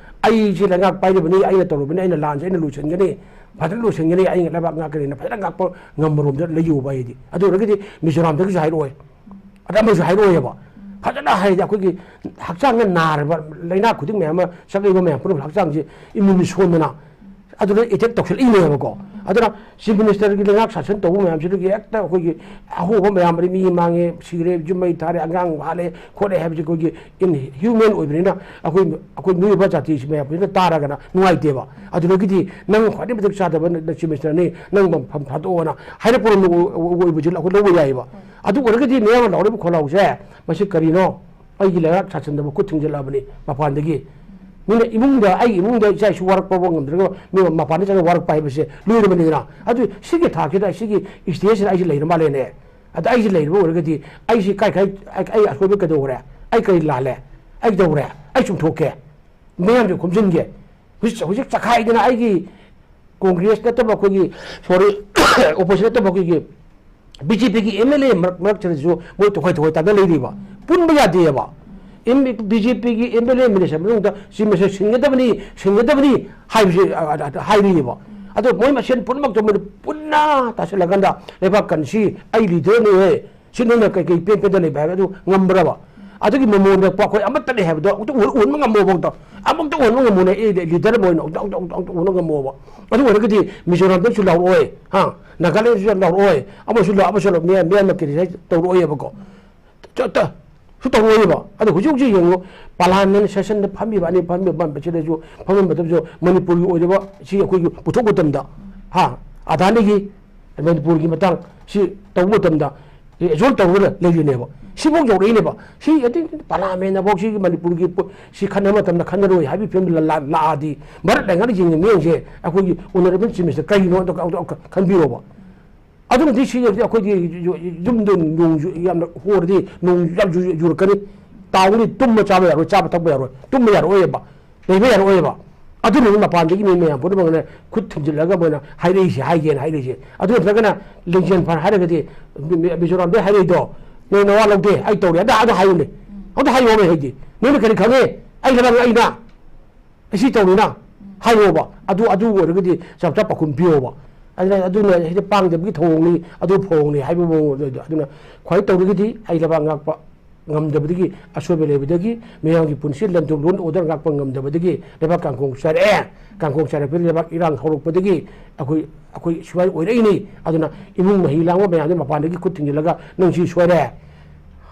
"ꯑꯩꯁꯦ ꯂꯩꯉꯥꯛ ꯄꯥꯏꯔꯤꯕꯅꯤ, ꯑꯩꯅ ꯇꯧꯔꯨꯕꯅꯤ, ꯑꯩꯅ ꯂꯥꯟꯁꯦ ꯑꯩꯅ ꯂꯣꯏꯁꯤꯟꯒꯅꯤ, ꯐꯖꯅ ꯂꯣꯏꯁꯤꯟꯒꯅꯤ, ꯑꯩꯅ ꯂꯩꯕꯥꯛ ꯉꯥꯛꯀꯅꯤꯅ" ꯐꯖꯅ ꯉꯥꯛꯄ ꯉꯝꯕꯔꯣꯝꯗ ꯂꯩꯌꯣꯕ ꯍꯥꯏꯗꯤ꯫ ꯑꯗꯨ ꯑꯣꯏꯔꯒꯗꯤ ꯃꯤꯖꯣꯔꯥꯝꯗꯒꯤꯁꯨ ꯍꯥꯏꯔꯛꯑꯣꯏ, ꯑꯗ ꯑꯃꯁꯨ ꯍꯥꯏꯔꯛꯑꯣꯏꯕ꯫ ꯐꯖꯅ ꯍꯥꯏꯗꯤ ꯑꯩꯈꯣꯏꯒꯤ ꯍꯛꯆꯥꯡꯗ ꯅꯥꯔꯕ ꯂꯥꯏꯅꯥ ꯈꯨꯗꯤꯡ ꯃꯌꯥꯝ ꯑꯃ ꯆꯪꯉꯛꯏꯕ ꯃꯌꯥꯝ ꯄꯨꯝꯅꯃꯛ ꯍꯛꯆꯥꯡꯁꯦ ꯏꯃ꯭ꯌꯨꯟ ꯁꯣꯟꯗꯅ ꯑꯗꯨꯅ ꯑꯦꯇꯦꯛ ꯇꯧꯁꯜꯂꯛꯏꯅꯦꯕꯀꯣ꯫ ꯑꯗꯨꯅ ꯆꯤꯐ ꯃꯤꯅꯤꯁꯇꯔꯒꯤ ꯂꯩꯉꯥꯛ ꯁꯥꯁꯟ ꯇꯧꯕ ꯃꯌꯥꯝꯁꯤꯗꯒꯤ ꯍꯦꯛꯇ ꯑꯩꯈꯣꯏꯒꯤ ꯑꯍꯣꯕ ꯃꯌꯥꯝ ꯑꯃꯗꯤ ꯃꯤ ꯃꯥꯡꯉꯦ, ꯁꯤꯈ꯭ꯔꯦ, ꯌꯨꯝ ꯃꯩ ꯊꯥꯔꯦ, ꯑꯉꯥꯡ ꯍꯥꯠꯂꯦ, ꯈꯣꯠꯂꯦ ꯍꯥꯏꯕꯁꯦ ꯑꯩꯈꯣꯏꯒꯤ ꯏꯟ ꯍ꯭ꯌꯨꯃꯦꯟ ꯑꯣꯏꯕꯅꯤꯅ ꯑꯩꯈꯣꯏ, ꯑꯩꯈꯣꯏ ꯃꯤꯑꯣꯏꯕ ꯖꯥꯇꯤꯁꯤ ꯃꯌꯥꯝꯁꯤꯅ ꯇꯥꯔꯒꯅ ꯅꯨꯡꯉꯥꯏꯇꯦꯕ꯫ ꯑꯗꯨꯗꯒꯤꯗꯤ ꯅꯪ ꯈ꯭ꯋꯥꯏꯗꯒꯤ ꯃꯇꯤꯛ ꯆꯥꯗꯕ ꯅ-, ꯅ-, ꯆꯤꯐ ꯃꯤꯅꯤꯁꯇꯔꯅꯤ, ꯅꯪ ꯃꯐꯝ ꯊꯥꯗꯣꯛꯑꯣꯅ ꯍꯥꯏꯔꯛꯄ ꯑꯣꯏꯕꯁꯤꯅ ꯑꯩꯈꯣꯏ ꯂꯧꯕ ꯌꯥꯏꯑꯕ꯫ ꯑꯗꯨ ꯑꯣꯏꯔꯒꯗꯤ ꯃꯌꯥꯝꯅ ꯂꯥꯎꯔꯤꯕ ꯈꯣꯜꯂꯥꯎꯁꯦ ꯃꯁꯤ ꯀꯔꯤꯅꯣ? ꯑꯩꯒꯤ ꯂꯩꯉꯥꯛ ꯁꯥꯁꯟꯗꯕ ꯈꯨꯠ ꯊꯤꯡꯖꯤꯜꯂꯛꯑꯕꯅꯤ ꯃꯄꯥꯟꯗꯒꯤ꯫ ꯃꯤꯅ ꯏꯃꯨꯡꯗ, ꯑꯩꯒꯤ ꯏꯃꯨꯡꯗ ꯏꯆꯥ ꯏꯁꯨ ꯋꯥꯔꯛꯄ ꯐꯥꯎ ꯉꯝꯗ꯭ꯔꯒ ꯃꯤ ꯃꯄꯥꯟꯗ ꯆꯠꯂꯒ ꯋꯥꯔꯛꯄ ꯍꯥꯏꯕꯁꯦ ꯂꯣꯏꯔꯕꯅꯤꯗꯅ꯫ ꯑꯗꯨ ꯁꯤꯒꯤ ꯊꯥꯛꯁꯤꯗ, ꯁꯤꯒꯤ ꯁ꯭ꯇꯦꯖꯁꯤꯗ ꯑꯩꯁꯦ ꯂꯩꯔ ꯃꯥꯜꯂꯦꯅꯦ꯫ ꯑꯗ ꯑꯩꯁꯦ ꯂꯩꯔꯕ ꯑꯣꯏꯔꯒꯗꯤ ꯑꯩꯁꯤ ꯀꯥꯏ ꯀꯥꯏ, ꯑꯩ, ꯑꯩ ꯑꯁꯣꯏꯕ ꯀꯩꯗꯧꯈ꯭ꯔꯦ? ꯑꯩ ꯀꯔꯤ ꯂꯥꯜꯂꯦ? ꯑꯩ ꯀꯩꯗꯧꯈ꯭ꯔꯦ? ꯑꯩ ꯆꯨꯝꯊꯣꯛꯀꯦ, ꯃꯤꯌꯥꯝꯁꯦ ꯈꯣꯝꯖꯤꯟꯒꯦ꯫ ꯍꯧꯖꯤꯛ, ꯍꯧꯖꯤꯛ ꯆꯈꯥꯏꯗꯅ ꯑꯩꯒꯤ ꯀꯣꯡꯒ꯭ꯔꯦꯁ ꯅꯠꯇꯕ ꯑꯩꯈꯣꯏꯒꯤ, ꯁꯣꯔꯤ, ꯑꯣꯄꯣꯖꯤꯁꯟ ꯅꯠꯇꯕ ꯑꯩꯈꯣꯏꯒꯤ ꯕꯤ ꯖꯦ ꯄꯤꯒꯤ ꯑꯦꯝ ꯑꯦꯜ ꯑꯦ ꯃꯔꯛ, ꯃꯔꯛꯁꯤꯗꯁꯨ ꯃꯣꯏ ꯇꯣꯈꯥꯏ ꯇꯣꯈꯥꯏ ꯇꯥꯅ ꯂꯩꯔꯤꯕ꯫ ꯄꯨꯟꯕ ꯌꯥꯗꯦꯕ꯫ ꯑꯦꯝ-, ꯕꯤ ꯖꯦ ꯄꯤꯒꯤ ꯑꯦꯝ ꯑꯦꯜ ꯑꯦ ꯃꯤꯅꯤꯁꯇꯔ ꯃꯅꯨꯡꯗ ꯆꯤꯐ ꯃꯤꯅꯤꯁꯇꯔ ꯁꯤꯟꯒꯗꯕꯅꯤ, ꯁꯤꯟꯒꯗꯕꯅꯤ ꯍꯥꯏꯕꯁꯤ, ꯑ, ꯑ, ꯑ, ꯍꯥꯏꯔꯤꯑꯕ꯫ ꯑꯗꯣ ꯃꯣꯏ ꯃꯁꯦꯟ ꯄꯨꯝꯅꯃꯛꯇꯣ ꯃꯣꯏꯅ ꯄꯨꯟꯅ ꯇꯥꯁꯤꯜꯂꯀꯥꯟꯗ ꯂꯩꯕꯥꯛ ꯀꯟꯁꯤ, ꯑꯩ ꯂꯤꯗꯔꯅꯤ, ꯁꯤ ꯅꯣꯏꯅ ꯀꯩꯀꯩ ꯄꯦꯟ ꯄꯦꯟꯗ ꯂꯩꯕ ꯍꯥꯏꯕ ꯑꯗꯨ ꯉꯝꯕ꯭ꯔꯕ? ꯑꯗꯨꯒꯤ ꯃꯃꯣꯟ ꯅꯛꯄ ꯑꯩꯈꯣꯏ ꯑꯃꯠꯇꯅꯤ ꯍꯥꯏꯕꯗꯣ ꯑꯃꯨꯛꯇ ꯎꯍꯟ-, ꯎꯍꯟꯕ ꯉꯝꯃꯣꯕ ꯑꯝꯇ꯫ ꯑꯃꯨꯛꯇ ꯎꯍꯟꯕ ꯉꯝꯃꯣꯅꯦ, ꯑꯦ, ꯂꯤꯗꯔ ꯑꯃ ꯑꯣꯏꯅ ꯑꯃꯨꯛꯇ, ꯑꯃꯨꯛꯇ, ꯑꯃꯨꯛꯇ, ꯑꯃꯨꯛꯇ ꯎꯍꯟꯕ ꯉꯝꯃꯣꯕ꯫ ꯑꯗꯨ ꯑꯣꯏꯔꯒꯗꯤ ꯃꯤꯖꯣꯔꯥꯝꯗꯁꯨ ꯂꯥꯎꯔꯛꯑꯣꯏ, ꯍꯥ? ꯅꯥꯒꯥꯂꯦꯟꯗꯁꯨ ꯂꯥꯎꯔꯛꯑꯣꯏ, ꯑꯃꯁꯨ ꯂꯥꯎ-, ꯑꯃꯁꯨ ꯂꯥꯎ-, ꯃꯤꯌꯥꯝ, ꯃꯤꯌꯥꯝꯅ ꯀ꯭ꯔꯤꯇꯤꯁꯥꯏꯖ ꯇꯧꯔꯛꯑꯣꯏꯕꯀꯣ꯫ ꯆꯠꯇ ꯁꯨ ꯇꯧꯔꯛꯑꯣꯏꯕ꯫ ꯑꯗꯨ ꯍꯧꯖꯤꯛ ꯍꯧꯖꯤꯛ ꯌꯦꯡꯉꯨ, ꯄꯥꯔꯂꯥꯃꯦꯟ ꯁꯦꯁꯟꯗ ꯐꯝꯃꯤꯕ, ꯑꯅꯤ ꯐꯝꯃꯤꯕ, ꯐꯝꯃꯤꯕꯁꯤꯗꯁꯨ, ꯐꯝꯃꯤꯕꯗꯁꯨ ꯃꯅꯤꯄꯨꯔꯒꯤ ꯑꯣꯏꯔꯤꯕ ꯁꯤ ꯑꯩꯈꯣꯏꯒꯤ ꯄꯨꯊꯣꯛ ꯃꯇꯝꯗ, ꯍꯥ, ꯑꯗꯥꯅꯤꯒꯤ ꯃꯅꯤꯄꯨꯔꯒꯤ ꯃꯇꯥꯡ ꯁꯤ ꯇꯧꯕ ꯃꯇꯝꯗ ꯑꯦꯖꯣꯜ ꯇꯧꯔꯒ ꯂꯩꯔꯤꯅꯦꯕ꯫ ꯁꯤꯐꯥꯎ ꯌꯧꯔꯛꯏꯅꯦꯕ꯫ ꯁꯤ ꯑꯗꯩ ꯄꯥꯔꯂꯥꯃꯦꯟꯅꯐꯥꯎ ꯁꯤꯒꯤ ꯃꯅꯤꯄꯨꯔꯒꯤ ꯄꯣ-, ꯁꯤ ꯈꯟꯅꯕ ꯃꯇꯝꯗ ꯈꯟꯅꯔꯣꯏ ꯍꯥꯏꯕꯒꯤ ꯐꯤꯕꯝꯗ ꯂꯥ-, ꯂꯥꯛꯑꯗꯤ ꯃꯔꯛ ꯂꯩꯉꯥꯛꯅ ꯌꯦꯡꯉꯤꯕ ꯃꯤꯠꯌꯦꯡꯁꯦ ꯑꯩꯈꯣꯏꯒꯤ ꯑꯣꯅꯔꯦꯕꯜ ꯆꯤꯐ ꯃꯤꯅꯤꯁꯇꯔ ꯀꯔꯤꯅꯣ ꯑꯝꯇ, ꯑꯝꯇ, ꯑꯝꯇ ꯈꯟꯕꯤꯔꯣꯕ꯫ ꯑꯗꯨꯝꯗꯤ ꯁꯤ ꯌꯨꯝꯗꯣ ꯅꯣꯡ ꯌꯥꯝꯅ ꯍꯣꯔꯗꯤ ꯅꯣꯡ ꯌꯥꯝ ꯌꯨꯔꯛꯀꯅꯤ, ꯇꯥꯎꯒꯅꯤ, ꯇꯨꯝꯕ ꯆꯥꯕ ꯌꯥꯔꯣꯏ, ꯆꯥꯕ ꯊꯛꯄ ꯌꯥꯔꯣꯏ, ꯇꯨꯝꯕ ꯌꯥꯔꯛꯑꯣꯏꯕ, ꯂꯩꯕ ꯌꯥꯔꯛꯑꯣꯏꯕ꯫ ꯑꯗꯨꯅ ꯃꯄꯥꯟꯗꯒꯤ ꯃꯤ ꯃꯌꯥꯝ ꯄꯨꯝꯅꯃꯛꯅ ꯈꯨꯠ ꯊꯤꯟꯖꯤꯜꯂꯒ ꯃꯣꯏꯅ ꯍꯥꯏꯔꯛꯏꯁꯦ, ꯍꯥꯏꯒꯦꯅ ꯍꯥꯏꯔꯛꯏꯁꯦ꯫ ꯑꯗꯨ ꯅꯠꯇ꯭ꯔꯒꯅ ꯂꯤꯡꯖꯦꯜ ꯐꯅ ꯍꯥꯏꯔꯒꯗꯤ ꯃꯤ-, ꯃꯤ-, ꯃꯤꯖꯣꯔꯥꯝꯗꯒꯤ ꯍꯥꯏꯔꯛꯏꯗꯣ ꯅꯣꯏ ꯅꯋꯥ ꯂꯧꯗꯦ, ꯑꯩ ꯇꯧꯔꯦ, ꯑꯗ, ꯑꯗ ꯍꯥꯏꯌꯨꯅꯦ, ꯑꯗ ꯍꯥꯏꯌꯣ ꯍꯥꯏꯗꯤ꯫ ꯅꯣꯏꯅ ꯀꯔꯤ ꯈꯪꯉꯦ? ꯑꯩ ꯂꯩꯕꯥꯛꯅ ꯑꯩꯅ ꯑꯩ ꯁꯤ ꯇꯧꯔꯤꯅ ꯍꯥꯏꯌꯣꯕ꯫ ꯑꯗꯨ, ꯑꯗꯨ ꯑꯣꯏꯔꯒꯗꯤ ꯆꯞ ꯆꯞ ꯄꯥꯎꯈꯨꯝ ꯄꯤꯌꯣꯕ꯫ ꯑꯗꯨꯅ, ꯑꯗꯨꯅ ꯍꯦꯛꯇ ꯄꯥꯡꯗꯕꯒꯤ ꯊꯧꯑꯣꯡꯅꯤ, ꯑꯗꯨ ꯐꯧꯑꯣꯡꯅꯤ ꯍꯥꯏꯕ ꯃꯑꯣꯡꯗ꯫ ꯑꯗꯨꯅ ꯈ꯭ꯋꯥꯏ ꯇꯧꯔꯒꯗꯤ ꯑꯩ ꯂꯩꯕꯥꯛ ꯉꯥꯛꯄ ꯉꯝꯗꯕꯗꯒꯤ, ꯑꯁꯣꯏꯕ ꯂꯩꯕꯗꯒꯤ, ꯃꯤꯌꯥꯝꯒꯤ ꯄꯨꯟꯁꯤ ꯂꯟ ꯊꯨꯝ, law and order ꯉꯥꯛꯄ ꯉꯝꯗꯕꯗꯒꯤ ꯂꯩꯕꯥꯛ ꯀꯥꯡꯈꯣꯡ ꯆꯥꯏꯔꯛꯑꯦ꯫ ꯀꯥꯡꯈꯣꯡ ꯆꯥꯏꯔꯛꯄꯗꯒꯤ ꯂꯩꯕꯥꯛ ꯏꯔꯥꯡ ꯍꯧꯔꯛꯄꯗꯒꯤ ꯑꯩꯈꯣꯏ, ꯑꯩꯈꯣꯏ ꯁꯨꯃꯥꯏꯅ ꯑꯣꯏꯔꯛꯏꯅꯤ꯫ ꯑꯗꯨꯅ ꯏꯃꯨꯡ ꯃꯍꯤ ꯂꯥꯡꯕ ꯃꯌꯥꯝꯗꯣ ꯃꯄꯥꯟꯗꯒꯤ ꯈꯨꯠ ꯊꯤꯡꯖꯤꯜꯂꯒ "ꯅꯪ ꯁꯤ ꯁꯣꯏꯔꯦ"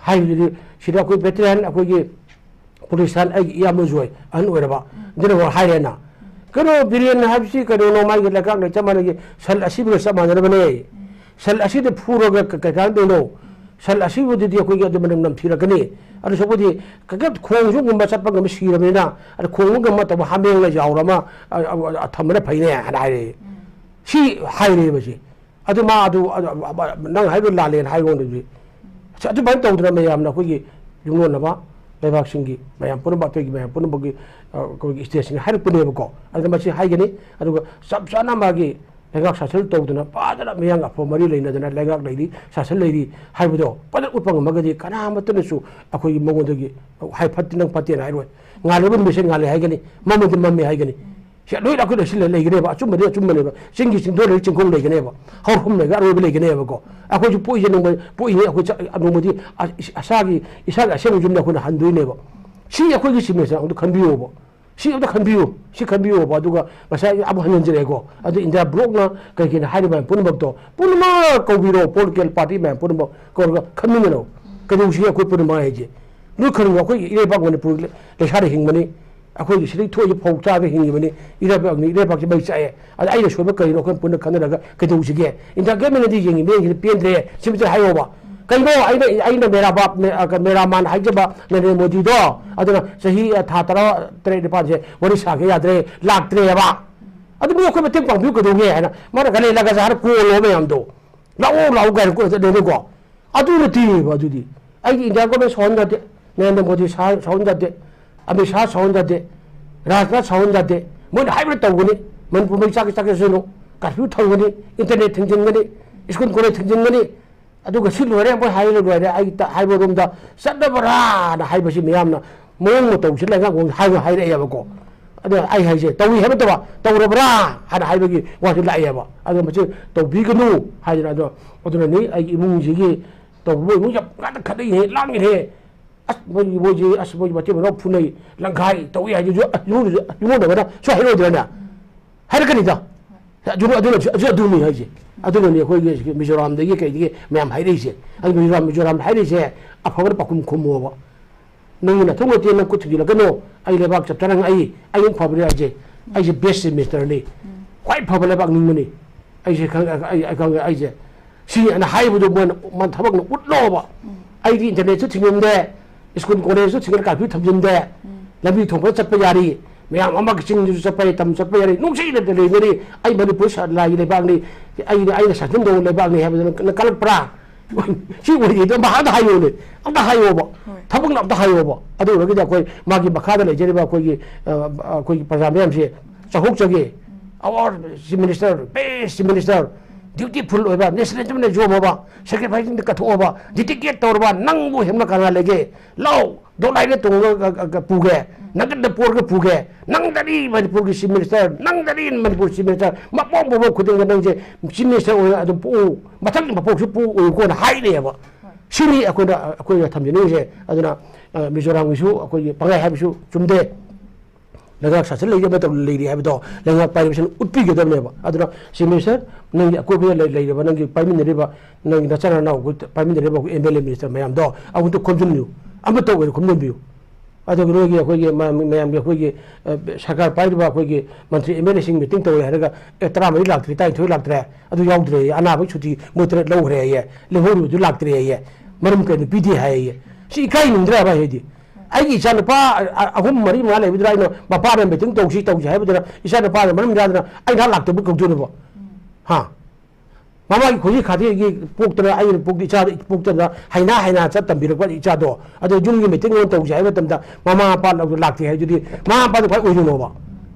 ꯍꯥꯏꯕꯗꯨꯗꯤ, ꯁꯤꯗ ꯑꯩꯈꯣꯏ veteran, ꯑꯩꯈꯣꯏꯒꯤ police ꯁꯥꯟ ꯑꯩꯒꯤ ꯏꯌꯥꯝꯕꯁꯨ ꯑꯣꯏ, ꯑꯍꯟ ꯑꯣꯏꯔꯕ, ꯑꯗꯨꯅ ꯍꯥꯏꯔꯦꯅ꯫ "ꯀꯩꯅꯣ, ꯕꯤꯔꯦꯟ ꯍꯥꯏꯕꯁꯤ ꯀꯩꯅꯣꯅꯣ, ꯃꯥꯒꯤ ꯂꯩꯉꯥꯛꯅ ꯆꯞ ꯃꯥꯟꯅꯒꯤ, ꯁꯟ ꯑꯁꯤꯕꯒ ꯆꯞ ꯃꯥꯟꯅꯔꯕꯅꯦ꯫ ꯁꯟ ꯑꯁꯤꯗ ꯐꯨꯔꯒ ꯀ-, ꯀꯩ ꯀꯥꯟꯅꯗꯣꯏꯅꯣ? ꯁꯟ ꯑꯁꯤꯕꯗꯨꯗꯤ ꯑꯩꯈꯣꯏꯒꯤ ꯑꯗꯨ ꯃꯅꯝ ꯅꯝꯊꯤꯔꯛꯀꯅꯤ꯫ ꯑꯗꯨ ꯁꯔꯨꯛꯄꯨꯗꯤ ꯀꯩꯀꯩ ꯈꯣꯡꯁꯨ ꯉꯝꯕ, ꯆꯠꯄ ꯉꯝꯕ ꯁꯤꯔꯕꯅꯤꯅ, ꯑꯗꯨ ꯈꯣꯡꯕ ꯉꯝꯕ ꯃꯇꯝꯗ ꯍꯥꯃꯦꯡꯅ ꯌꯥꯎꯔ ꯑꯃ, ꯑ, ꯑ, ꯑ, ꯊꯝꯕꯅ ꯐꯩꯅꯦ" ꯍꯥꯏꯅ ꯍꯥꯏꯔꯛꯑꯦ꯫ ꯁꯤ ꯍꯥꯏꯔꯦꯕ ꯁꯤ꯫ ꯑꯗꯨ ꯃꯥ ꯑꯗꯨ, ꯑꯗꯨ, ꯑ, ꯑ, ꯅꯪ ꯍꯥꯏꯕ ꯂꯥꯜꯂꯦꯅ ꯍꯥꯏꯕ ꯉꯝꯗꯕꯤ꯫ ꯑꯁ, ꯑꯗꯨꯃꯥꯏꯅ ꯇꯧꯗꯅ ꯃꯌꯥꯝꯅ ꯑꯩꯈꯣꯏꯒꯤ ꯌꯨꯝꯂꯣꯟꯅꯕ ꯂꯩꯕꯥꯛꯁꯤꯡꯒꯤ ꯃꯌꯥꯝ ꯄꯨꯝꯅꯃꯛ, ꯑꯇꯩꯒꯤ ꯃꯌꯥꯝ ꯄꯨꯝꯅꯃꯛꯀꯤ, ꯑ, ꯑꯩꯈꯣꯏꯒꯤ stateꯁꯤꯡꯅ ꯍꯥꯏꯔꯛꯄꯅꯦꯕꯀꯣ꯫ ꯑꯗꯨꯅ ꯃꯁꯤ ꯍꯥꯏꯒꯅꯤ꯫ ꯑꯗꯨꯒ ꯆꯞ ꯆꯥꯅ ꯃꯥꯒꯤ ꯂꯩꯉꯥꯛ ꯁꯥꯁꯟ ꯇꯧꯗꯅ ꯐꯖꯅ ꯃꯌꯥꯡ ꯑꯐꯕ ꯃꯔꯤ ꯂꯩꯅꯗꯅ ꯂꯩꯉꯥꯛ ꯂꯩꯔꯤ, ꯁꯥꯁꯟ ꯂꯩꯔꯤ ꯍꯥꯏꯕꯗꯣ ꯐꯖꯅ ꯎꯠꯄ ꯉꯝꯃꯒꯗꯤ ꯀꯅꯥꯃꯠꯇꯅꯁꯨ ꯑꯩꯈꯣꯏꯒꯤ ꯃꯉꯣꯟꯗꯒꯤ "ꯍꯥꯏ ꯐꯠꯇꯦ, ꯅꯪ ꯐꯠꯇꯦꯅ" ꯍꯥꯏꯔꯣꯏ꯫ ꯉꯥꯜꯂꯕ ꯅꯨꯃꯤꯠꯁꯦ ꯉꯥꯜꯂꯦ ꯍꯥꯏꯒꯅꯤ, ꯃꯝꯃꯗꯤ ꯃꯝꯃꯦ ꯍꯥꯏꯒꯅꯤ꯫ ꯁꯤ ꯂꯣꯏꯅ ꯑꯩꯈꯣꯏ ꯂꯣꯏꯁꯤꯜꯂ ꯂꯩꯒꯅꯦꯕ꯫ ꯑꯆꯨꯝꯕꯗꯤ ꯑꯆꯨꯝꯕꯅꯦꯕ꯫ ꯆꯤꯡꯒꯤ ꯆꯤꯡꯗꯣꯟ ꯂꯩ ꯆꯤꯡꯈꯣꯡ ꯂꯩꯒꯅꯦꯕ꯫ ꯍꯧꯔꯛꯐꯝ ꯂꯩꯒ ꯑꯔꯣꯏꯕ ꯂꯩꯒꯅꯦꯕꯀꯣ꯫ ꯑꯩꯈꯣꯏꯁꯨ ꯄꯣꯛꯏꯁꯦ ꯅꯣꯡꯃ, ꯄꯣꯛꯏꯉꯩ ꯑꯩꯈꯣꯏ ꯆ-, ꯅꯣꯡꯃꯗꯤ ꯑ-, ꯏꯁꯥꯒꯤ, ꯏꯁꯥꯒꯤ ꯑꯁꯦꯡꯕ ꯌꯨꯝꯗ ꯑꯩꯈꯣꯏꯅ ꯍꯟꯗꯣꯏꯅꯦꯕ꯫ ꯁꯤ ꯑꯩꯈꯣꯏꯒꯤ ꯁꯤꯃꯦꯟꯁꯦ ꯑꯝꯇ ꯈꯟꯕꯤꯌꯣꯕ꯫ ꯁꯤ ꯑꯝꯇ ꯈꯟꯕꯤꯌꯨ, ꯁꯤ ꯈꯟꯕꯤꯌꯨꯕ꯫ ꯑꯗꯨꯒ ꯉꯁꯥꯏ ꯑꯃꯨꯛ ꯍꯟꯖꯤꯟꯖꯔꯛꯑꯦꯀꯣ꯫ ꯑꯗꯨ ꯏꯟꯗꯤꯌꯥ blockꯅ ꯀꯩ ꯀꯩꯅꯣ ꯍꯥꯏꯔꯤꯕ ꯃꯌꯥꯝ ꯄꯨꯝꯅꯃꯛꯇꯣ ꯄꯨꯝꯅꯃꯛ ꯀꯧꯕꯤꯔꯣ, political party ꯃꯌꯥꯝ ꯄꯨꯝꯅꯃꯛ ꯀꯧꯔꯒ ꯈꯟꯃꯤꯟꯅꯔꯣ꯫ ꯀꯩꯗꯧꯁꯤꯒꯦ ꯑꯩꯈꯣꯏ ꯄꯨꯝꯅꯃꯛ ꯍꯥꯏꯁꯦ? ꯅꯣꯏ ꯈꯟꯕ, ꯑꯩꯈꯣꯏꯒꯤ ꯏꯔꯩꯄꯥꯛ ꯃꯅꯤꯄꯨꯔ ꯂꯩꯁꯥꯗ ꯍꯤꯡꯕꯅꯤ, ꯑꯩꯈꯣꯏꯒꯤ ꯁꯤꯗꯒꯤ ꯊꯣꯛꯏꯁꯦ ꯐꯧ ꯆꯥꯔꯒ ꯍꯤꯡꯉꯤꯕꯅꯤ, ꯏꯔꯩꯄꯥꯛꯅꯤ, ꯏꯔꯩꯄꯥꯛꯁꯦ ꯃꯩ ꯆꯥꯛꯑꯦ꯫ ꯑꯗ ꯑꯩꯅ ꯁꯣꯏꯕ ꯀꯔꯤꯅꯣ ꯑꯩꯈꯣꯏ ꯄꯨꯟꯅ ꯈꯟꯅꯔꯒ ꯀꯩꯗꯧꯁꯤꯒꯦ? ꯏꯟꯗꯤꯌꯥ governmentꯅꯗꯤ ꯌꯦꯡꯉꯤ ꯃꯤꯠꯌꯦꯡꯁꯤꯗ ꯄꯦꯟꯗ꯭ꯔꯦ, ꯁꯤꯃꯇ ꯍꯥꯏꯌꯣꯕ꯫ ꯀꯩꯅꯣ ꯑꯩꯅ, ꯑꯩꯅ ꯃꯦꯔꯥ ꯕꯥꯞ, ꯃꯦ-, ꯑ, ꯃꯦꯔꯥ ꯃꯥꯟ ꯍꯥꯏꯖꯕ ꯅꯔꯦꯟꯗ꯭ꯔ ꯃꯣꯗꯤꯗꯣ, ꯑꯗꯨꯅ ꯆꯍꯤ, ꯑ, ꯊꯥ ꯇꯔꯥ ꯇꯔꯦꯠ ꯅꯤꯄꯥꯟꯁꯦ ꯋꯥꯔꯤ ꯁꯥꯒꯦ ꯌꯥꯗ꯭ꯔꯦ, ꯂꯥꯛꯇ꯭ꯔꯦꯕ꯫ ꯑꯗꯨ ꯃꯤ ꯑꯩꯈꯣꯏ ꯃꯇꯦꯡ ꯄꯥꯡꯕꯤꯌꯨ ꯀꯩꯗꯧꯒꯦ ꯍꯥꯏꯅ ꯃꯥꯅ ꯒꯥꯂꯦ ꯂꯒ ꯖꯍꯥꯔ ꯀꯣꯜꯂꯣ ꯃꯌꯥꯝꯗꯣ꯫ "ꯂꯥꯛꯑꯣ, ꯂꯥꯛꯑꯣ" ꯀꯥꯏꯅ ꯀꯣꯜꯂ ꯆꯠꯂꯦꯅꯦꯀꯣ꯫ ꯑꯗꯨ ꯅꯠꯇꯦꯕ ꯑꯗꯨꯗꯤ꯫ ꯑꯩꯒꯤ ꯏꯟꯗꯤꯌꯥ government ꯁꯥꯎꯍꯟ ꯌꯥꯗꯦ, ꯅꯔꯦꯟꯗ꯭ꯔ ꯃꯣꯗꯤ ꯁꯥ-, ꯁꯥꯎꯍꯟ ꯌꯥꯗꯦ, ꯑꯃꯤꯠ ꯁꯥꯍ ꯁꯥꯎꯍꯟ ꯌꯥꯗꯦ, ꯔꯥꯖꯅꯥꯊ ꯁꯥꯎꯍꯟ ꯌꯥꯗꯦ꯫ ꯃꯣꯏꯅ ꯍꯥꯏꯕ ꯇꯧꯒꯅꯤ꯫ ꯃꯅꯤꯄꯨꯔ ꯃꯩ ꯆꯥꯛꯀꯦ ꯆꯥꯛꯀꯦ ꯁꯅꯨ, curfew ꯊꯝꯒꯅꯤ, internet ꯊꯤꯡꯖꯤꯟꯒꯅꯤ, school college ꯊꯤꯡꯖꯤꯟꯒꯅꯤ꯫ ꯑꯗꯨꯒ ꯁꯤ ꯂꯣꯏꯔꯦ, ꯃꯣꯏ ꯍꯥꯏꯔ ꯂꯣꯏꯔꯦ, ꯑꯩ ꯇ-, ꯍꯥꯏꯕꯔꯣꯝꯗ ꯆꯠꯂꯕ꯭ꯔꯥꯅ ꯍꯥꯏꯕꯁꯤ ꯃꯌꯥꯝꯅ ꯃꯑꯣꯡ ꯃꯇꯧꯁꯤ ꯂꯩꯉꯥꯛꯂꯣꯟ ꯍꯥꯏꯕ ꯍꯥꯏꯔꯛꯑꯦꯕꯀꯣ꯫ ꯑꯗ ꯑꯩ ꯍꯥꯏꯁꯦ ꯇꯧꯏ ꯍꯥꯏꯕ ꯅꯠꯇꯕ, "ꯇꯧꯔꯕ꯭ꯔꯥ?" ꯍꯥꯏꯅ ꯍꯥꯏꯕꯒꯤ ꯋꯥꯁꯤ ꯂꯥꯛꯑꯦꯕ꯫ ꯑꯗꯣ ꯃꯁꯤ ꯇꯧꯕꯤꯒꯅꯨ ꯍꯥꯏꯗꯅ, ꯑꯗꯣ ꯑꯗꯨꯅꯅꯤ ꯑꯩꯒꯤ ꯏꯃꯨꯡꯁꯤꯒꯤ ꯇꯧꯕ ꯏꯃꯨꯡ ꯌꯥꯝ ꯀꯟꯅ ꯈꯠꯅꯩꯍꯦ, ꯂꯥꯡꯉꯤꯍꯦ꯫ ꯑꯁ ꯃꯣꯏꯒꯤ ꯃꯣꯏꯁꯦ ꯑꯁ ꯃꯣꯏꯒꯤ ꯃꯇꯩ ꯃꯅꯥꯎ ꯐꯨꯅꯩ, ꯂꯪꯈꯥꯏ ꯇꯧꯏ ꯍꯥꯏꯗꯨꯁꯨ ꯑꯁ ꯌꯨꯝ-, ꯌꯨꯝꯂꯣꯟꯅꯕꯅ ꯁꯨ ꯍꯥꯏꯔꯣꯏꯗ꯭ꯔꯅꯦ? ꯍꯥꯏꯔꯛꯀꯅꯤꯗ꯫ ꯑꯗꯨ ꯑꯗꯨꯅ ꯑꯗꯨ ꯑꯗꯨꯅꯤ ꯍꯥꯏꯁꯦ꯫ ꯑꯗꯨꯅꯅꯦ ꯑꯩꯈꯣꯏꯒꯤ ꯃꯤꯖꯣꯔꯥꯝꯗꯒꯤ ꯀꯩꯗꯒꯤ ꯃꯌꯥꯝ ꯍꯥꯏꯔꯛꯏꯁꯦ꯫ ꯑꯗꯨ ꯃꯤꯖꯣꯔꯥꯝ ꯃꯤꯖꯣꯔꯥꯝ ꯍꯥꯏꯔꯛꯏꯁꯦ ꯑꯐꯕꯅ ꯄꯥꯎꯈꯨꯝ ꯈꯨꯝꯃꯣꯕ꯫ ꯅꯪꯒꯤ ꯅꯊꯧ ꯅꯠꯇꯦ, ꯅꯪ ꯈꯨꯠ ꯊꯤꯡꯖꯤꯜꯂꯛꯀꯅꯨ꯫ ꯑꯩ ꯂꯩꯕꯥꯛ ꯆꯞꯊꯔꯪ ꯑꯩ ꯑꯩ ꯑꯃꯨꯛ ꯐꯕꯅꯦ ꯍꯥꯏꯁꯦ꯫ ꯑꯩꯁꯦ best ministerꯅꯤ꯫ ꯈ꯭ꯋꯥꯏ ꯐꯕ ꯂꯩꯕꯥꯛ ꯅꯤꯡꯕꯅꯤ꯫ ꯑꯩꯁꯦ ꯈꯪ-, ꯑꯩ, ꯑꯩ ꯈꯪ-, ꯑꯩꯁꯦ ꯁꯤ ꯑꯅ ꯍꯥꯏꯕꯗꯣ ꯃꯣꯏꯅ, ꯃꯣꯏꯅ ꯊꯕꯛꯅ ꯎꯠꯂꯣꯕ꯫ ꯑꯩꯗꯤ internetꯁꯨ ꯊꯤꯡꯉꯝꯗꯦ, school collegeꯁꯨ ꯊꯤꯡꯉꯝꯗꯦ, curfew ꯊꯝꯖꯤꯟꯗꯦ, ꯂꯝꯕꯤ ꯊꯣꯡ ꯐꯖꯅ ꯆꯠꯄ ꯌꯥꯔꯤ, ꯃꯌꯥꯝ ꯑꯃꯒꯤ ꯆꯤꯡꯗꯁꯨ ꯆꯠꯄ ꯌꯥꯔꯤ, ꯇꯝ ꯆꯠꯄ ꯌꯥꯔꯤ, ꯅꯨꯡꯁꯤꯅ ꯂꯩꯕꯅꯤ꯫ ꯑꯩ ꯃꯅꯤꯄꯨꯔ ꯁ-, ꯂꯥꯏꯒꯤ ꯂꯩꯕꯥꯛꯅꯤ, ꯑꯩꯅ, ꯑꯩꯅ ꯁꯥꯁꯟ ꯇꯧꯕ ꯂꯩꯕꯥꯛꯅꯤ ꯍꯥꯏꯕꯗꯨ ꯅꯪ, ꯅꯪ ꯀꯜꯂꯛꯄ꯭ꯔꯥ? ꯁꯤ ꯑꯣꯏꯔꯤꯉꯩꯗ ꯑꯝꯇ ꯍꯥꯏꯌꯣꯅꯦ, ꯑꯝꯇ ꯍꯥꯏꯌꯣꯕ꯫ ꯍꯣꯏ꯫ ꯊꯕꯛꯅ ꯑꯝꯇ ꯍꯥꯏꯌꯣꯕ꯫ ꯑꯗꯨ ꯑꯣꯏꯔꯒꯗꯤ ꯑꯩꯈꯣꯏ ꯃꯥꯒꯤ ꯃꯈꯥꯗ ꯂꯩꯖꯔꯤꯕ ꯑꯩꯈꯣꯏꯒꯤ, ꯑ, ꯑꯩꯈꯣꯏꯒꯤ ꯄ꯭ꯔꯖꯥ ꯃꯌꯥꯝꯁꯦ ꯆꯥꯎꯊꯣꯛꯆꯒꯦ꯫ Our Chief Minister, best Chief Minister, dutiful ꯑꯣꯏꯕ, nationalismꯅ ꯌꯣꯝꯃꯕ, sacrificeꯅ ꯀꯠꯊꯣꯛꯑꯕ, dedicate ꯇꯧꯔꯕ, ꯅꯪꯕꯨ ꯍꯦꯟꯕ ꯀꯅꯥ ꯂꯩꯒꯦ? ꯂꯥꯎ, ꯗꯣꯂꯥꯏꯗ ꯇꯣꯡꯉꯒ, ꯒ-, ꯒ-, ꯄꯨꯒꯦ, ꯅꯪꯒꯟꯗ ꯄꯣꯔꯒ ꯄꯨꯒꯦ, ꯅꯪꯗꯅꯤ ꯃꯅꯤꯄꯨꯔꯒꯤ Chief Minister, ꯅꯪꯗꯅꯤ Manipur Chief Minister, ꯃꯄꯣꯛ ꯃꯄꯣꯛ ꯈꯨꯗꯤꯡꯗ ꯅꯪꯁꯦ Chief Minister ꯑꯣꯏꯅ ꯑꯗꯨꯝ ꯄꯣꯛꯎ, ꯃꯊꯪꯒꯤ ꯃꯄꯣꯛꯁꯨ ꯄꯣꯛꯎꯀꯣꯅ ꯍꯥꯏꯔꯦꯕ꯫ ꯁꯤꯅꯤ ꯑꯩꯈꯣꯏꯅ, ꯑꯩꯈꯣꯏꯅ ꯊꯝꯖꯅꯤꯡꯉꯤꯁꯦ꯫ ꯑꯗꯨꯅ, ꯑ, ꯃꯤꯖꯣꯔꯥꯝꯒꯤꯁꯨ ꯑꯩꯈꯣꯏꯒꯤ ꯄꯪꯍꯥꯏ ꯍꯥꯏꯕꯁꯨ ꯆꯨꯝꯗꯦ꯫ ꯂꯩꯉꯥꯛ ꯁꯥꯁꯟ ꯂꯩꯔꯤ ꯑꯃ ꯇꯧ-, ꯂꯩꯔꯤ ꯍꯥꯏꯕꯗꯣ ꯂꯩꯉꯥꯛ ꯄꯥꯏꯔꯤꯕꯁꯤꯅ ꯎꯠꯄꯤꯒꯗꯕꯅꯦꯕ꯫ ꯑꯗꯨꯅ Chief Minister, ꯅꯪꯒꯤ ꯑꯀꯣꯏꯕꯗ ꯂꯩ-, ꯂꯩꯔꯤꯕ ꯅꯪꯒꯤ ꯄꯥꯏꯃꯤꯟꯅꯔꯤꯕ, ꯅꯪꯒꯤ ꯅꯆꯥ ꯅꯅꯥꯎ ꯄꯥꯏꯃꯤꯟꯅꯔꯤꯕ ꯑꯩꯈꯣꯏ MLA minister ꯃꯌꯥꯝꯗꯣ ꯑꯃꯨꯛꯇ ꯈꯣꯝꯖꯤꯟꯕꯤꯌꯨ꯫ ꯑꯃꯠꯇ ꯑꯣꯏꯅ ꯈꯣꯝꯖꯤꯟꯕꯤꯌꯨ꯫ ꯑꯗꯨꯒ ꯅꯣꯏꯒꯤ ꯑꯩꯈꯣꯏꯒꯤ ꯃ-, ꯃꯌꯥꯝꯒꯤ ꯑꯩꯈꯣꯏꯒꯤ, ꯑ, ꯁꯔꯀꯥꯔ ꯄꯥꯏꯔꯤꯕ ꯑꯩꯈꯣꯏꯒꯤ ꯃꯟꯇ꯭ꯔꯤ MLAꯁꯤꯡ meeting ꯇꯧꯔꯦ ꯍꯥꯏꯔꯒ, ꯑꯦ, ꯇꯔꯥꯃꯔꯤ ꯂꯥꯛꯇ꯭ꯔꯦ, ꯇꯔꯥꯅꯤꯊꯣꯏ ꯂꯥꯛꯇ꯭ꯔꯦ, ꯑꯗꯨ ꯌꯥꯎꯗ꯭ꯔꯦ, ꯑꯅꯥꯕꯒꯤ ꯁꯨꯇꯤ ꯃꯣꯏ ꯇꯔꯦꯠ ꯂꯧꯈ꯭ꯔꯦ ꯍꯥꯏꯌꯦ, ꯂꯦꯝꯍꯧꯔꯤꯕꯗꯨ ꯂꯥꯛꯇ꯭ꯔꯦ ꯍꯥꯏꯌꯦ꯫ ꯃꯔꯝ ꯀꯩꯅꯣ ꯄꯤꯗꯦ ꯍꯥꯏꯌꯦ꯫ ꯁꯤ ꯏꯀꯥꯏꯅꯤꯡꯗ꯭ꯔꯕ ꯍꯥꯏꯗꯤ? ꯑꯩꯒꯤ ꯏꯆꯥ ꯅꯨꯄꯥ, ꯑ, ꯑ, ꯑꯍꯨꯝ ꯃꯔꯤ ꯃꯉꯥ ꯂꯩꯕꯗꯨꯗ ꯑꯩꯅ ꯃꯄꯥꯅ meeting ꯇꯧꯁꯤ ꯇꯧꯁꯤ ꯍꯥꯏꯕꯗꯨꯗ ꯏꯆꯥ ꯅꯨꯄꯥꯅ ꯃꯔꯝ ꯆꯥꯗꯅ ꯑꯩ ꯅꯍꯥꯛ ꯂꯥꯛꯇꯕ ꯀꯧꯗꯣꯏꯅꯣꯕ? ꯍꯥ? ꯃꯃꯥꯒꯤ ꯈꯣꯏꯔꯤ ꯈꯥꯗꯦꯒꯤ ꯄꯣꯛꯇꯅ, ꯑꯩꯅ ꯄꯣꯛꯇ ꯏꯆꯥꯗ ꯄꯣꯛꯇꯅ ꯍꯩꯅꯥ ꯍꯩꯅꯥ ꯆꯠ ꯇꯝꯕꯤꯔꯛꯄ ꯏꯆꯥꯗꯣ, ꯑꯗꯣ ꯌꯨꯝꯒꯤ meeting ꯑꯃ ꯇꯧꯁꯤ ꯍꯥꯏꯕ ꯃꯇꯝꯗ ꯃꯃꯥ ꯃꯄꯥ ꯂꯥꯛꯇꯦ ꯍꯥꯏꯗꯨꯗꯤ ꯃꯃꯥ ꯃꯄꯥꯗꯣ ꯈ꯭ꯋꯥꯏ ꯑꯣꯏꯗꯣꯏꯅꯣꯕ?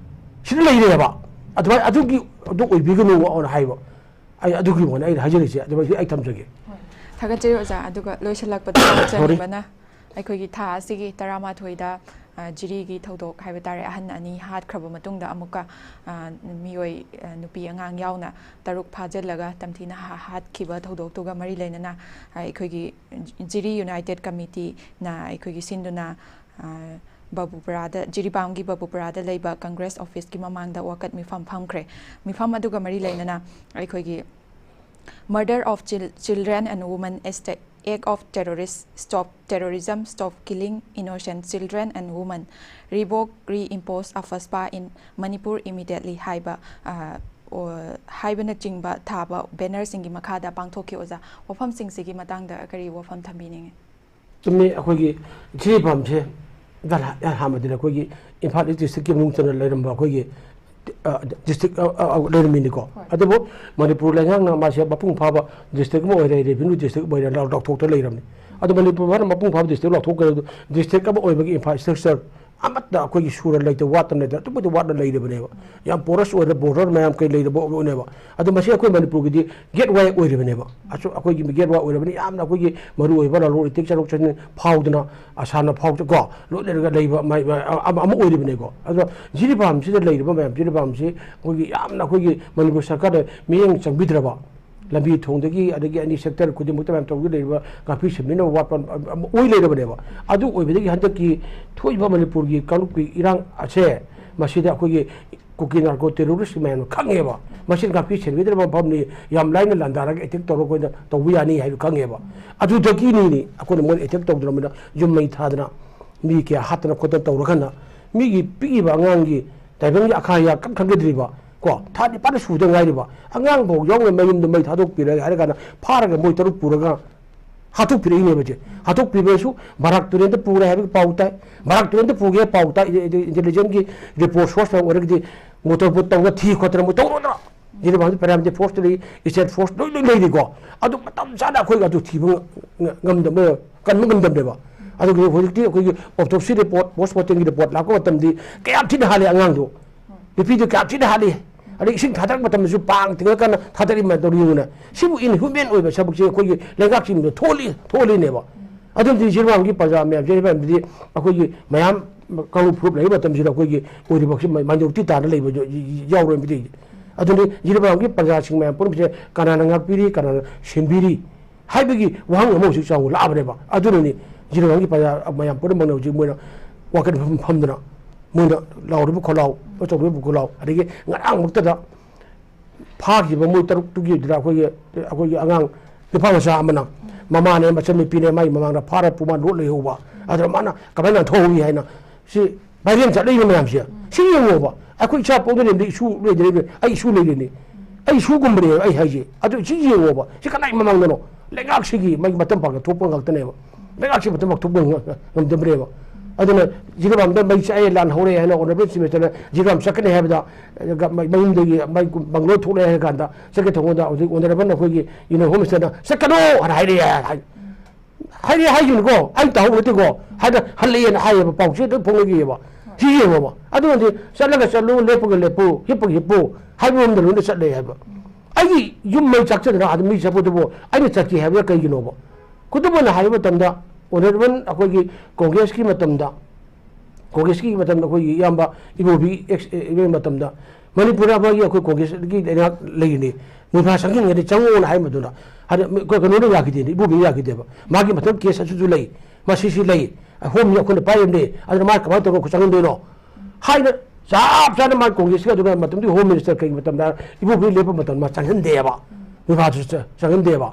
ꯁꯤꯗ ꯂꯩꯔꯦꯕ꯫ ꯑꯗꯨꯃꯥꯏꯅ ꯑꯗꯨꯒꯤ, ꯑꯗꯨ ꯑꯣꯏꯕꯤꯒꯅꯨ ꯑꯅ ꯍꯥꯏꯕ꯫ ꯑꯩ ꯑꯗꯨꯒꯤ ꯋꯥꯅꯤ ꯑꯩꯅ ꯍꯥꯏꯖꯔꯤꯁꯦ꯫ ꯑꯗꯨꯃꯥꯏꯅ ꯑꯩ ꯊꯝꯖꯒꯦ꯫ ꯍꯣꯏ꯫ ꯊꯥꯒꯠꯆꯔꯤ ꯑꯣꯖꯥ꯫ ꯑꯗꯨꯒ ꯂꯣꯏꯁꯤꯜꯂꯛꯄꯗ ꯍꯥꯞꯆꯅꯤꯡꯕꯅ ꯑꯩꯈꯣꯏꯒꯤ ꯊꯥ ꯑꯁꯤꯒꯤ ꯇꯔꯥꯃꯥꯊꯣꯏꯗ ꯑ, ꯖꯤꯔꯤꯒꯤ ꯊꯧꯗꯣꯛ ꯍꯥꯏꯕ ꯇꯥꯔꯦ, ꯑꯍꯟ ꯑꯅꯤ ꯍꯥꯠꯈ꯭ꯔꯕ ꯃꯇꯨꯡꯗ ꯑꯃꯨꯛꯀ, ꯑ, ꯃꯤꯑꯣꯏ, ꯑ, ꯅꯨꯄꯤ ꯑꯉꯥꯡ ꯌꯥꯎꯅ ꯇꯔꯨꯛ ꯐꯥꯖꯤꯜꯂꯒ ꯇꯝꯊꯤꯅ ꯍꯥ-, ꯍꯥꯠꯈꯤꯕ ꯊꯧꯗꯣꯛꯇꯨꯒ ꯃꯔꯤ ꯂꯩꯅꯅ, ꯑ, ꯑꯩꯈꯣꯏꯒꯤ ꯖꯤꯔꯤ ꯌꯨꯅꯥꯏꯇꯦꯠ ꯀꯃꯤꯇꯤꯅ ꯑꯩꯈꯣꯏꯒꯤ ꯁꯤꯟꯗꯨꯅ, ꯑ, ꯕꯕꯨꯄꯨꯔꯥꯗ, ꯖꯤꯔꯤꯕꯥꯝꯒꯤ ꯕꯕꯨꯄꯨꯔꯥꯗ ꯂꯩꯕ ꯀꯪꯒ꯭ꯔꯦꯁ ꯑꯣꯐꯤꯁꯀꯤ ꯃꯃꯥꯡꯗ ꯋꯥꯀꯠ ꯃꯤꯐꯝ ꯐꯝꯈ꯭ꯔꯦ꯫ ꯃꯤꯐꯝ ꯑꯗꯨꯒ ꯃꯔꯤ ꯂꯩꯅꯅ ꯑꯩꯈꯣꯏꯒꯤ Murder of chil-, children and women as the act of terrorist, stop terrorism, stop killing innocent children and women, revoke, reimpose AFSPA in Manipur immediately ꯍꯥꯏꯕ, ꯑ, ꯑꯣ, ꯍꯥꯏꯕꯅꯆꯤꯡꯕ ꯊꯥꯕ ꯕꯦꯅꯔꯁꯤꯡꯒꯤ ꯃꯈꯥꯗ ꯄꯥꯡꯊꯣꯛꯈꯤ꯫ ꯑꯣꯖꯥ, ꯋꯥꯐꯝꯁꯤꯡꯁꯤꯒꯤ ꯃꯇꯥꯡꯗ ꯀꯔꯤ ꯋꯥꯐꯝ ꯊꯝꯕꯤꯅꯤꯡꯉꯤ? ꯆꯨꯝꯃꯤ, ꯑꯩꯈꯣꯏꯒꯤ ꯖꯤꯔꯤꯕꯥꯝꯁꯦ ꯏꯍꯥꯟ ꯍꯥꯟꯕꯗꯅ ꯑꯩꯈꯣꯏꯒꯤ ꯏꯝꯐꯥꯜ ꯏꯁ ꯗꯤꯁꯇ꯭ꯔꯤꯛꯀꯤ ꯃꯅꯨꯡ ꯆꯟꯅ ꯂꯩꯔꯝꯕ ꯑꯩꯈꯣꯏꯒꯤ, ꯑ, ꯗꯤꯁꯇ꯭ꯔꯤꯛ, ꯑ, ꯑ, ꯑ, ꯂꯩꯔꯝꯃꯤꯅꯤꯀꯣ꯫ ꯍꯣꯏ꯫ ꯑꯗꯨꯕꯨ ꯃꯅꯤꯄꯨꯔ ꯂꯩꯉꯥꯛꯅ ꯃꯥꯁꯦ ꯃꯄꯨꯡ ꯐꯥꯕ ꯗꯤꯁꯇ꯭ꯔꯤꯛ ꯑꯃ ꯑꯣꯏꯔꯦ, ꯔꯦꯚꯤꯅ꯭ꯌꯨ ꯗꯤꯁꯇ꯭ꯔꯤꯛ ꯑꯃ ꯑꯣꯏꯔꯦ, ꯂꯥꯎ-, ꯂꯥꯎꯊꯣꯛꯇ ꯂꯩꯔꯝꯃꯤ꯫ ꯑꯗꯣ ꯃꯅꯤꯄꯨꯔ ꯍꯥꯏꯅ ꯃꯄꯨꯡ ꯐꯥꯕ ꯗꯤꯁꯇ꯭ꯔꯤꯛ ꯂꯥꯎꯊꯣꯛꯈ꯭ꯔꯦ, ꯑꯗꯨ ꯗꯤꯁꯇ꯭ꯔꯤꯛ ꯑꯃ ꯑꯣꯏꯕꯒꯤ ꯏꯟꯐ꯭ꯔꯥꯁ꯭ꯇ꯭ꯔꯛꯆꯔ ꯑꯃꯠꯇ ꯑꯩꯈꯣꯏꯒꯤ ꯁꯨꯔ ꯂꯩꯇ ꯋꯥꯠꯇꯅ ꯂꯩꯇ ꯑꯗꯨꯛꯀꯤ ꯃꯇꯤꯛ ꯋꯥꯠꯅ ꯂꯩꯔꯤꯕꯅꯦꯕ꯫ ꯌꯥꯝ ꯄꯣꯔꯁ ꯑꯣꯏꯔ ꯕꯣꯔꯗꯔ ꯃꯌꯥꯝ ꯀꯩ ꯂꯩꯔꯕ ꯑꯣꯏꯅꯦꯕ꯫ ꯑꯗꯣ ꯃꯁꯤ ꯑꯩꯈꯣꯏ ꯃꯅꯤꯄꯨꯔꯒꯤꯗꯤ ꯒꯦꯠ ꯋꯦ ꯑꯣꯏꯔꯤꯕꯅꯦꯕ꯫ ꯑꯁꯨ-, ꯑꯩꯈꯣꯏꯒꯤ ꯒꯦꯠ ꯋꯦ ꯑꯣꯏꯔꯕꯅꯤ, ꯌꯥꯝꯅ ꯑꯩꯈꯣꯏꯒꯤ ꯃꯔꯨ ꯑꯣꯏꯕ ꯂꯂꯣꯟ ꯏꯇꯤꯛ ꯆꯠꯊꯣꯛ ꯆꯠꯁꯤꯟ ꯐꯥꯎꯗꯅ, ꯑ, ꯁꯥꯟꯅ ꯐꯥꯎ ꯀꯣ, ꯂꯣꯏꯅꯔꯒ ꯂꯩꯕ ꯃ-, ꯃ-, ꯑꯃ, ꯑꯃ ꯑꯣꯏꯔꯤꯕꯅꯦꯀꯣ꯫ ꯑꯗꯣ ꯖꯤꯔꯤꯕꯥꯝꯁꯤꯗ ꯂꯩꯔꯤꯕ ꯃꯌꯥꯝ, ꯖꯤꯔꯤꯕꯥꯝꯁꯤ ꯑꯩꯈꯣꯏꯒꯤ ꯌꯥꯝꯅ ꯑꯩꯈꯣꯏꯒꯤ ꯃꯅꯤꯄꯨꯔ ꯁꯔꯀꯥꯔꯅ ꯃꯤꯠꯌꯦꯡ ꯆꯪꯕꯤꯗ꯭ꯔꯕ, ꯂꯝꯕꯤ ꯊꯣꯡꯗꯒꯤ, ꯑꯗꯒꯤ ꯑꯦꯅꯤ ꯁꯦꯛꯇꯔ ꯈꯨꯗꯤꯡꯃꯛꯇ ꯃꯌꯥꯝ ꯇꯧꯗꯨꯅ ꯂꯩꯔꯤꯕ ꯉꯥꯛꯄꯤ ꯁꯦꯟꯕꯤꯅꯕ ꯋꯥꯠꯄ ꯑꯃ ꯑꯣꯏ ꯂꯩꯔꯕꯅꯦꯕ꯫ ꯑꯗꯨ ꯑꯣꯏꯕꯗꯒꯤ ꯍꯟꯗꯛꯀꯤ ꯊꯣꯛꯏꯕ ꯃꯅꯤꯄꯨꯔꯒꯤ ꯀꯥꯡꯂꯨꯞꯀꯤ ꯏꯔꯥꯡ ꯑꯁꯦ, ꯃꯁꯤꯗ ꯑꯩꯈꯣꯏꯒꯤ ꯀꯨꯀꯤ ꯅꯥꯔꯀꯣ ꯇꯦꯔꯣꯔꯤꯁ ꯃꯌꯥꯝꯅ ꯈꯪꯉꯦꯕ꯫ ꯃꯁꯤꯅ ꯉꯥꯛꯄꯤ ꯁꯦꯟꯕꯤꯗ꯭ꯔꯕ ꯃꯐꯝꯅꯤ, ꯌꯥꯝ ꯂꯥꯏꯅ ꯂꯥꯟꯗꯥꯔꯒ ꯑꯦꯇꯦꯛ ꯇꯧꯔꯒ ꯑꯩꯈꯣꯏꯅ ꯇꯧꯕ ꯌꯥꯅꯤ ꯍꯥꯏꯕ ꯈꯪꯉꯦꯕ꯫ ꯑꯗꯨꯗꯒꯤꯅꯤꯅꯦ ꯑꯩꯈꯣꯏꯅ ꯃꯣꯏꯅ ꯑꯦꯇꯦꯛ ꯇꯧꯗ꯭ꯔꯕꯅꯤꯅ ꯌꯨꯝ ꯃꯩ ꯊꯥꯗꯅ, ꯃꯤ ꯀꯌꯥ ꯍꯥꯠꯇꯅ ꯈꯣꯠꯇꯅ ꯇꯧꯔꯀꯥꯟꯗ, ꯃꯤꯒꯤ ꯄꯤꯛꯏꯕ ꯑꯉꯥꯡꯒꯤ ꯇꯥꯏꯕꯪꯒꯤ ꯑꯈꯥ ꯑꯌꯥ ꯀꯟ ꯈꯪꯒꯗ꯭ꯔꯤꯕ, ꯀꯣ, ꯊꯥ ꯅꯤꯄꯥꯟ ꯁꯨꯗ ꯉꯥꯏꯔꯤꯕ ꯑꯉꯥꯡ ꯐꯥꯎ ꯌꯥꯎꯅ ꯃꯌꯨꯝꯗ ꯃꯩ ꯊꯥꯗꯣꯛꯄꯤꯔꯒꯦ ꯍꯥꯏꯔ ꯀꯥꯟꯗ ꯐꯥꯔꯒ ꯃꯣꯏ ꯇꯔꯨꯛ ꯄꯨꯔꯒ ꯍꯥꯠꯇꯣꯛꯄꯤꯔꯛꯏꯅꯦꯕ ꯏꯆꯦ꯫ ꯍꯥꯠꯇꯣꯛꯄꯤꯕꯁꯨ ꯕꯔꯥꯛ ꯇꯨꯔꯦꯜꯗ ꯄꯨꯔꯦ ꯍꯥꯏꯕꯒꯤ ꯄꯥꯎ ꯇꯥꯏ꯫ ꯕꯔꯥꯛ ꯇꯨꯔꯦꯜꯗ ꯄꯨꯒꯦ ꯄꯥꯎ ꯇꯥꯏ, ꯏꯟꯇꯦꯂꯤꯖꯦꯟꯁꯀꯤ ꯔꯤꯄꯣꯔꯠ ꯁꯣꯔꯁ ꯃꯌꯥꯝ ꯑꯣꯏꯔꯒꯗꯤ ꯃꯣꯇꯣꯔ ꯕꯣꯠ ꯇꯧꯅ ꯊꯤ ꯈꯣꯠꯇꯅ ꯃꯣꯏ ꯇꯧꯔꯣꯏꯗ꯭ꯔꯣ? ꯖꯤꯔꯤꯕꯥꯝꯗ ꯄꯦꯔꯥꯃꯤꯂꯤꯇꯔꯤ ꯐꯣꯔꯁꯇ ꯂꯩ, ꯏꯁꯇꯦꯠ ꯐꯣꯔꯁ ꯂꯣꯏ, ꯂꯣꯏ ꯂꯩꯔꯤꯀꯣ꯫ ꯑꯗꯨ ꯃꯇꯝ ꯆꯥꯅ ꯑꯩꯈꯣꯏ ꯑꯗꯨ ꯊꯤꯕ ꯉ-, ꯉ-, ꯉꯝꯗꯕ, ꯀꯟꯕ ꯉꯝꯗꯕꯅꯦꯕ꯫ ꯑꯗꯨꯒꯤ ꯍꯧꯖꯤꯛꯇꯤ ꯑꯩꯈꯣꯏꯒꯤ autopsy report, post mortemꯒꯤ report ꯂꯥꯛꯄ ꯃꯇꯝꯗꯤ ꯀꯌꯥꯝ ꯊꯤꯅ ꯍꯥꯠꯂꯤ ꯑꯉꯥꯡꯗꯣ, ꯅꯨꯄꯤꯗꯣ ꯀꯌꯥꯝ ꯊꯤꯅ ꯍꯥꯠꯂꯤ, ꯑꯗꯩ ꯏꯁꯤꯡ ꯊꯥꯗꯔꯛꯄ ꯃꯇꯝꯗꯁꯨ ꯄꯥꯡ ꯊꯤꯡꯉꯀꯥꯟꯗ ꯊꯥꯗꯔꯛꯏ ꯃꯌꯥꯝꯗꯣ ꯌꯦꯡꯉꯨꯅꯦ꯫ ꯁꯤꯕꯨ inhuman ꯑꯣꯏꯕ ꯊꯕꯛꯁꯦ ꯑꯩꯈꯣꯏꯒꯤ ꯂꯩꯉꯥꯛꯁꯤꯡꯗ ꯊꯣꯛꯍꯜꯂꯤ, ꯊꯣꯛꯍꯜꯂꯤꯅꯦꯕ꯫ ꯑꯗꯨꯅꯗꯤ ꯖꯤꯔꯤꯕꯥꯝꯒꯤ ꯄ꯭ꯔꯖꯥ ꯃꯌꯥꯝ, ꯖꯤꯔꯤꯕꯥꯝꯗꯗꯤ ꯑꯩꯈꯣꯏꯒꯤ ꯃꯌꯥꯝ ꯀꯥꯡꯂꯨꯞ ꯐꯨꯔꯨꯞ ꯂꯩꯕ ꯃꯇꯝꯁꯤꯗ ꯑꯩꯈꯣꯏꯒꯤ ꯑꯣꯏꯔꯤꯕꯁꯤ ꯃꯥꯏꯅꯣꯔꯤꯇꯤ ꯇꯥꯅ ꯂꯩꯕ ꯌꯥꯎꯔꯣꯏꯕꯗꯤ꯫ ꯑꯗꯨꯅ ꯖꯤꯔꯤꯕꯥꯝꯒꯤ ꯄ꯭ꯔꯖꯥꯁꯤꯡ ꯃꯌꯥꯝ ꯄꯨꯝꯅꯃꯛꯁꯦ ꯀꯅꯥꯅ ꯉꯥꯛꯄꯤꯔꯤ, ꯀꯅꯥꯅ ꯁꯦꯝꯕꯤꯔꯤ ꯍꯥꯏꯕꯒꯤ ꯋꯥꯍꯪ ꯑꯃ ꯍꯧꯖꯤꯛ ꯆꯥꯎꯅ ꯂꯥꯛꯑꯕꯅꯦꯕ꯫ ꯑꯗꯨꯅꯅꯤ ꯖꯤꯔꯤꯕꯥꯝꯒꯤ ꯄ꯭ꯔꯖꯥ ꯃꯌꯥꯝ ꯄꯨꯝꯅꯃꯛꯅ ꯍꯧꯖꯤꯛ ꯃꯣꯏꯅ ꯋꯥꯀꯠ ꯃꯐꯝ ꯐꯝꯗꯨꯅ ꯃꯣꯏꯅ ꯂꯥꯎꯔꯤꯕ ꯈꯣꯜꯂꯥꯎ, ꯑꯆꯧꯔꯤꯕ ꯈꯣꯜꯂꯥꯎ, ꯑꯗꯒꯤ ꯉꯔꯥꯡꯃꯛꯇꯗ ꯐꯥꯈꯤꯕ ꯃꯣꯏ ꯇꯔꯨꯛꯇꯨꯒꯤꯗꯨꯗ ꯑꯩꯈꯣꯏꯒꯤ, ꯑꯩꯈꯣꯏꯒꯤ ꯑꯉꯥꯡ ꯅꯨꯄꯥ ꯃꯆꯥ ꯑꯃꯅ ꯃꯃꯥꯅꯦ ꯃꯆꯟꯅꯨꯄꯤꯅꯦ ꯃꯥꯒꯤ ꯃꯃꯥꯡꯗ ꯐꯥꯔ ꯄꯨꯃꯥ ꯂꯣꯠ ꯂꯩꯍꯧꯕ꯫ ꯑꯗꯨꯅ ꯃꯥꯅ ꯀꯃꯥꯏꯅ ꯅꯥꯟꯊꯣꯛꯍꯧꯏ ꯍꯥꯏꯅ ꯁꯤ ꯚꯥꯏꯔꯦꯟ ꯆꯠꯂꯛꯏꯕ ꯃꯌꯥꯝꯁꯦ ꯁꯤ ꯌꯦꯡꯉꯣꯕ꯫ ꯑꯩꯈꯣꯏ ꯏꯆꯥ ꯄꯣꯛꯅꯔꯤꯕꯗꯤ ꯏꯁꯨ ꯂꯩꯗ꯭ꯔꯤꯕꯅꯤ, ꯑꯩ ꯏꯁꯨ ꯂꯩꯔꯤꯅꯤ, ꯑꯩ ꯏꯁꯨꯒꯨꯝꯕꯅꯦ ꯑꯩ ꯍꯥꯏꯁꯦ꯫ ꯑꯗꯨ ꯁꯤ ꯌꯦꯡꯉꯣꯕ꯫ ꯁꯤ ꯀꯅꯥꯏ ꯃꯃꯥꯡꯗꯅꯣ? ꯂꯩꯉꯥꯛꯁꯤꯒꯤ ꯃꯥꯒꯤ ꯃꯇꯝ ꯄꯥꯡꯒ ꯊꯣꯛꯄ ꯉꯥꯛꯇꯅꯦꯕ꯫ ꯂꯩꯉꯥꯛꯁꯤ ꯃꯇꯝ ꯄꯥꯡꯊꯣꯛꯄ ꯉꯝꯗꯕꯅꯦꯕ꯫ ꯑꯗꯨꯅ ꯖꯤꯔꯤꯕꯥꯝꯗ ꯃꯩ ꯆꯥꯛꯑꯦ, ꯂꯥꯟ ꯍꯧꯔꯦ ꯍꯥꯏꯅ ꯑꯣꯅꯔꯦꯕꯜ ꯆꯤꯐ ꯃꯤꯅꯤꯁꯇꯔꯅ ꯖꯤꯔꯤꯕꯥꯝ ꯆꯠꯀꯅꯤ ꯍꯥꯏꯕꯗ, ꯃꯌꯨꯝꯗꯒꯤ ꯃꯥꯏ ꯕꯪꯒ꯭ꯂꯣ ꯊꯣꯛꯂꯛꯑꯦ ꯍꯥꯏ ꯀꯥꯟꯗ ꯆꯠꯀꯦ ꯇꯧꯕꯗ ꯍꯧꯖꯤꯛ ꯑꯣꯅꯔꯦꯕꯜ ꯑꯩꯈꯣꯏꯒꯤ ꯌꯨꯅꯤꯌꯟ ꯍꯣꯝ ꯃꯤꯅꯤꯁꯇꯔꯅ "ꯆꯠꯀꯅꯣ" ꯍꯥꯏꯅ ꯍꯥꯏꯔꯛꯑꯦ ꯍꯥꯏ꯫ ꯍꯥꯏꯔꯛꯑꯦ ꯍꯥꯏꯈꯤꯕꯅꯤꯀꯣ, ꯑꯩ ꯇꯥꯍꯧꯕ ꯅꯠꯇꯦꯀꯣ꯫ ꯍꯥꯏꯅ ꯍꯜꯂꯛꯑꯦꯅ ꯍꯥꯏꯌꯦꯕ, ꯄꯥꯎꯁꯦ ꯑꯗꯨꯝ ꯐꯣꯡꯅꯈꯤꯑꯕ꯫ ꯁꯤ ꯌꯦꯡꯉꯣꯕ꯫ ꯑꯗꯨꯅꯗꯤ ꯆꯠꯂꯒ ꯆꯠꯂꯨ, ꯂꯦꯞꯄꯒ ꯂꯦꯞꯄꯨ, ꯍꯤꯞꯄꯒ ꯍꯤꯞꯄꯨ ꯍꯥꯏꯕ ꯃꯑꯣꯡꯗ ꯂꯣꯏꯅ ꯆꯠꯂꯦ ꯍꯥꯏꯕ꯫ ꯑꯩꯒꯤ ꯌꯨꯝ ꯃꯩ ꯆꯥꯛꯆꯗꯅ ꯑꯗꯨꯝ ꯃꯤ ꯆꯠꯄꯗꯨꯕꯨ ꯑꯩꯅ ꯆꯠꯀꯦ ꯍꯥꯏꯕꯗ ꯀꯩꯒꯤꯅꯣꯕ? ꯈꯨꯗꯝ ꯑꯣꯏꯅ ꯍꯥꯏꯕ ꯃꯇꯝꯗ, ꯑꯣꯅꯔꯦꯕꯜ ꯑꯩꯈꯣꯏꯒꯤ ꯀꯣꯡꯒ꯭ꯔꯦꯁꯀꯤ ꯃꯇꯝꯗ, ꯀꯣꯡꯒ꯭ꯔꯦꯁꯀꯤ ꯃꯇꯝꯗ ꯑꯩꯈꯣꯏꯒꯤ ꯏꯌꯥꯝꯕ ꯏꯕꯣꯕꯤ ꯑꯦꯛꯁ ꯑꯦ ꯃꯇꯝꯗ ꯃꯅꯤꯄꯨꯔꯗ ꯑꯃꯒꯤ ꯑꯩꯈꯣꯏ ꯀꯣꯡꯒ꯭ꯔꯦꯁꯀꯤ ꯂꯩꯉꯥꯛ ꯂꯩꯔꯤꯅꯤ, ꯃꯨꯟꯐꯥ ꯆꯪꯁꯤꯟꯒꯅꯤ, ꯆꯪꯉꯣꯅ ꯍꯥꯏ ꯃꯗꯨꯅ꯫ ꯍꯥꯏꯗꯤ ꯀꯩꯅꯣꯅ ꯌꯥꯈꯤꯗꯦꯅꯦ, ꯏꯕꯣꯕꯤꯅ ꯌꯥꯈꯤꯗꯦꯕ꯫ ꯃꯥꯒꯤ ꯃꯊꯪ ꯀꯦꯁ ꯑꯁꯤꯁꯨ ꯂꯩ, ꯃꯁꯤꯁꯤ ꯂꯩ, ꯍꯣꯝꯅꯤ ꯑꯩꯈꯣꯏꯅ ꯄꯥꯏꯔꯤꯕꯅꯤ, ꯑꯗꯨꯅ ꯃꯥ ꯀꯃꯥꯏꯅ ꯇꯧꯔꯒ ꯑꯩꯈꯣꯏ ꯆꯪꯍꯟꯗꯣꯏꯅꯣ ꯍꯥꯏꯅ ꯆꯞ ꯆꯥꯅ ꯃꯥ ꯀꯣꯡꯒ꯭ꯔꯦꯁꯀꯤ ꯑꯗꯨꯒ ꯃꯇꯝꯗꯨꯒꯤ ꯍꯣꯝ ꯃꯤꯅꯤꯁꯇꯔ ꯀꯩꯒꯤ ꯃꯇꯝꯗ ꯏꯕꯣꯕꯤ ꯂꯦꯞꯄ ꯃꯇꯝꯗ ꯃꯥ ꯆꯪꯍꯟꯗꯦꯕ, ꯃꯨꯟꯐꯥꯁꯨ ꯆ-, ꯆꯪꯍꯟꯗꯦꯕ꯫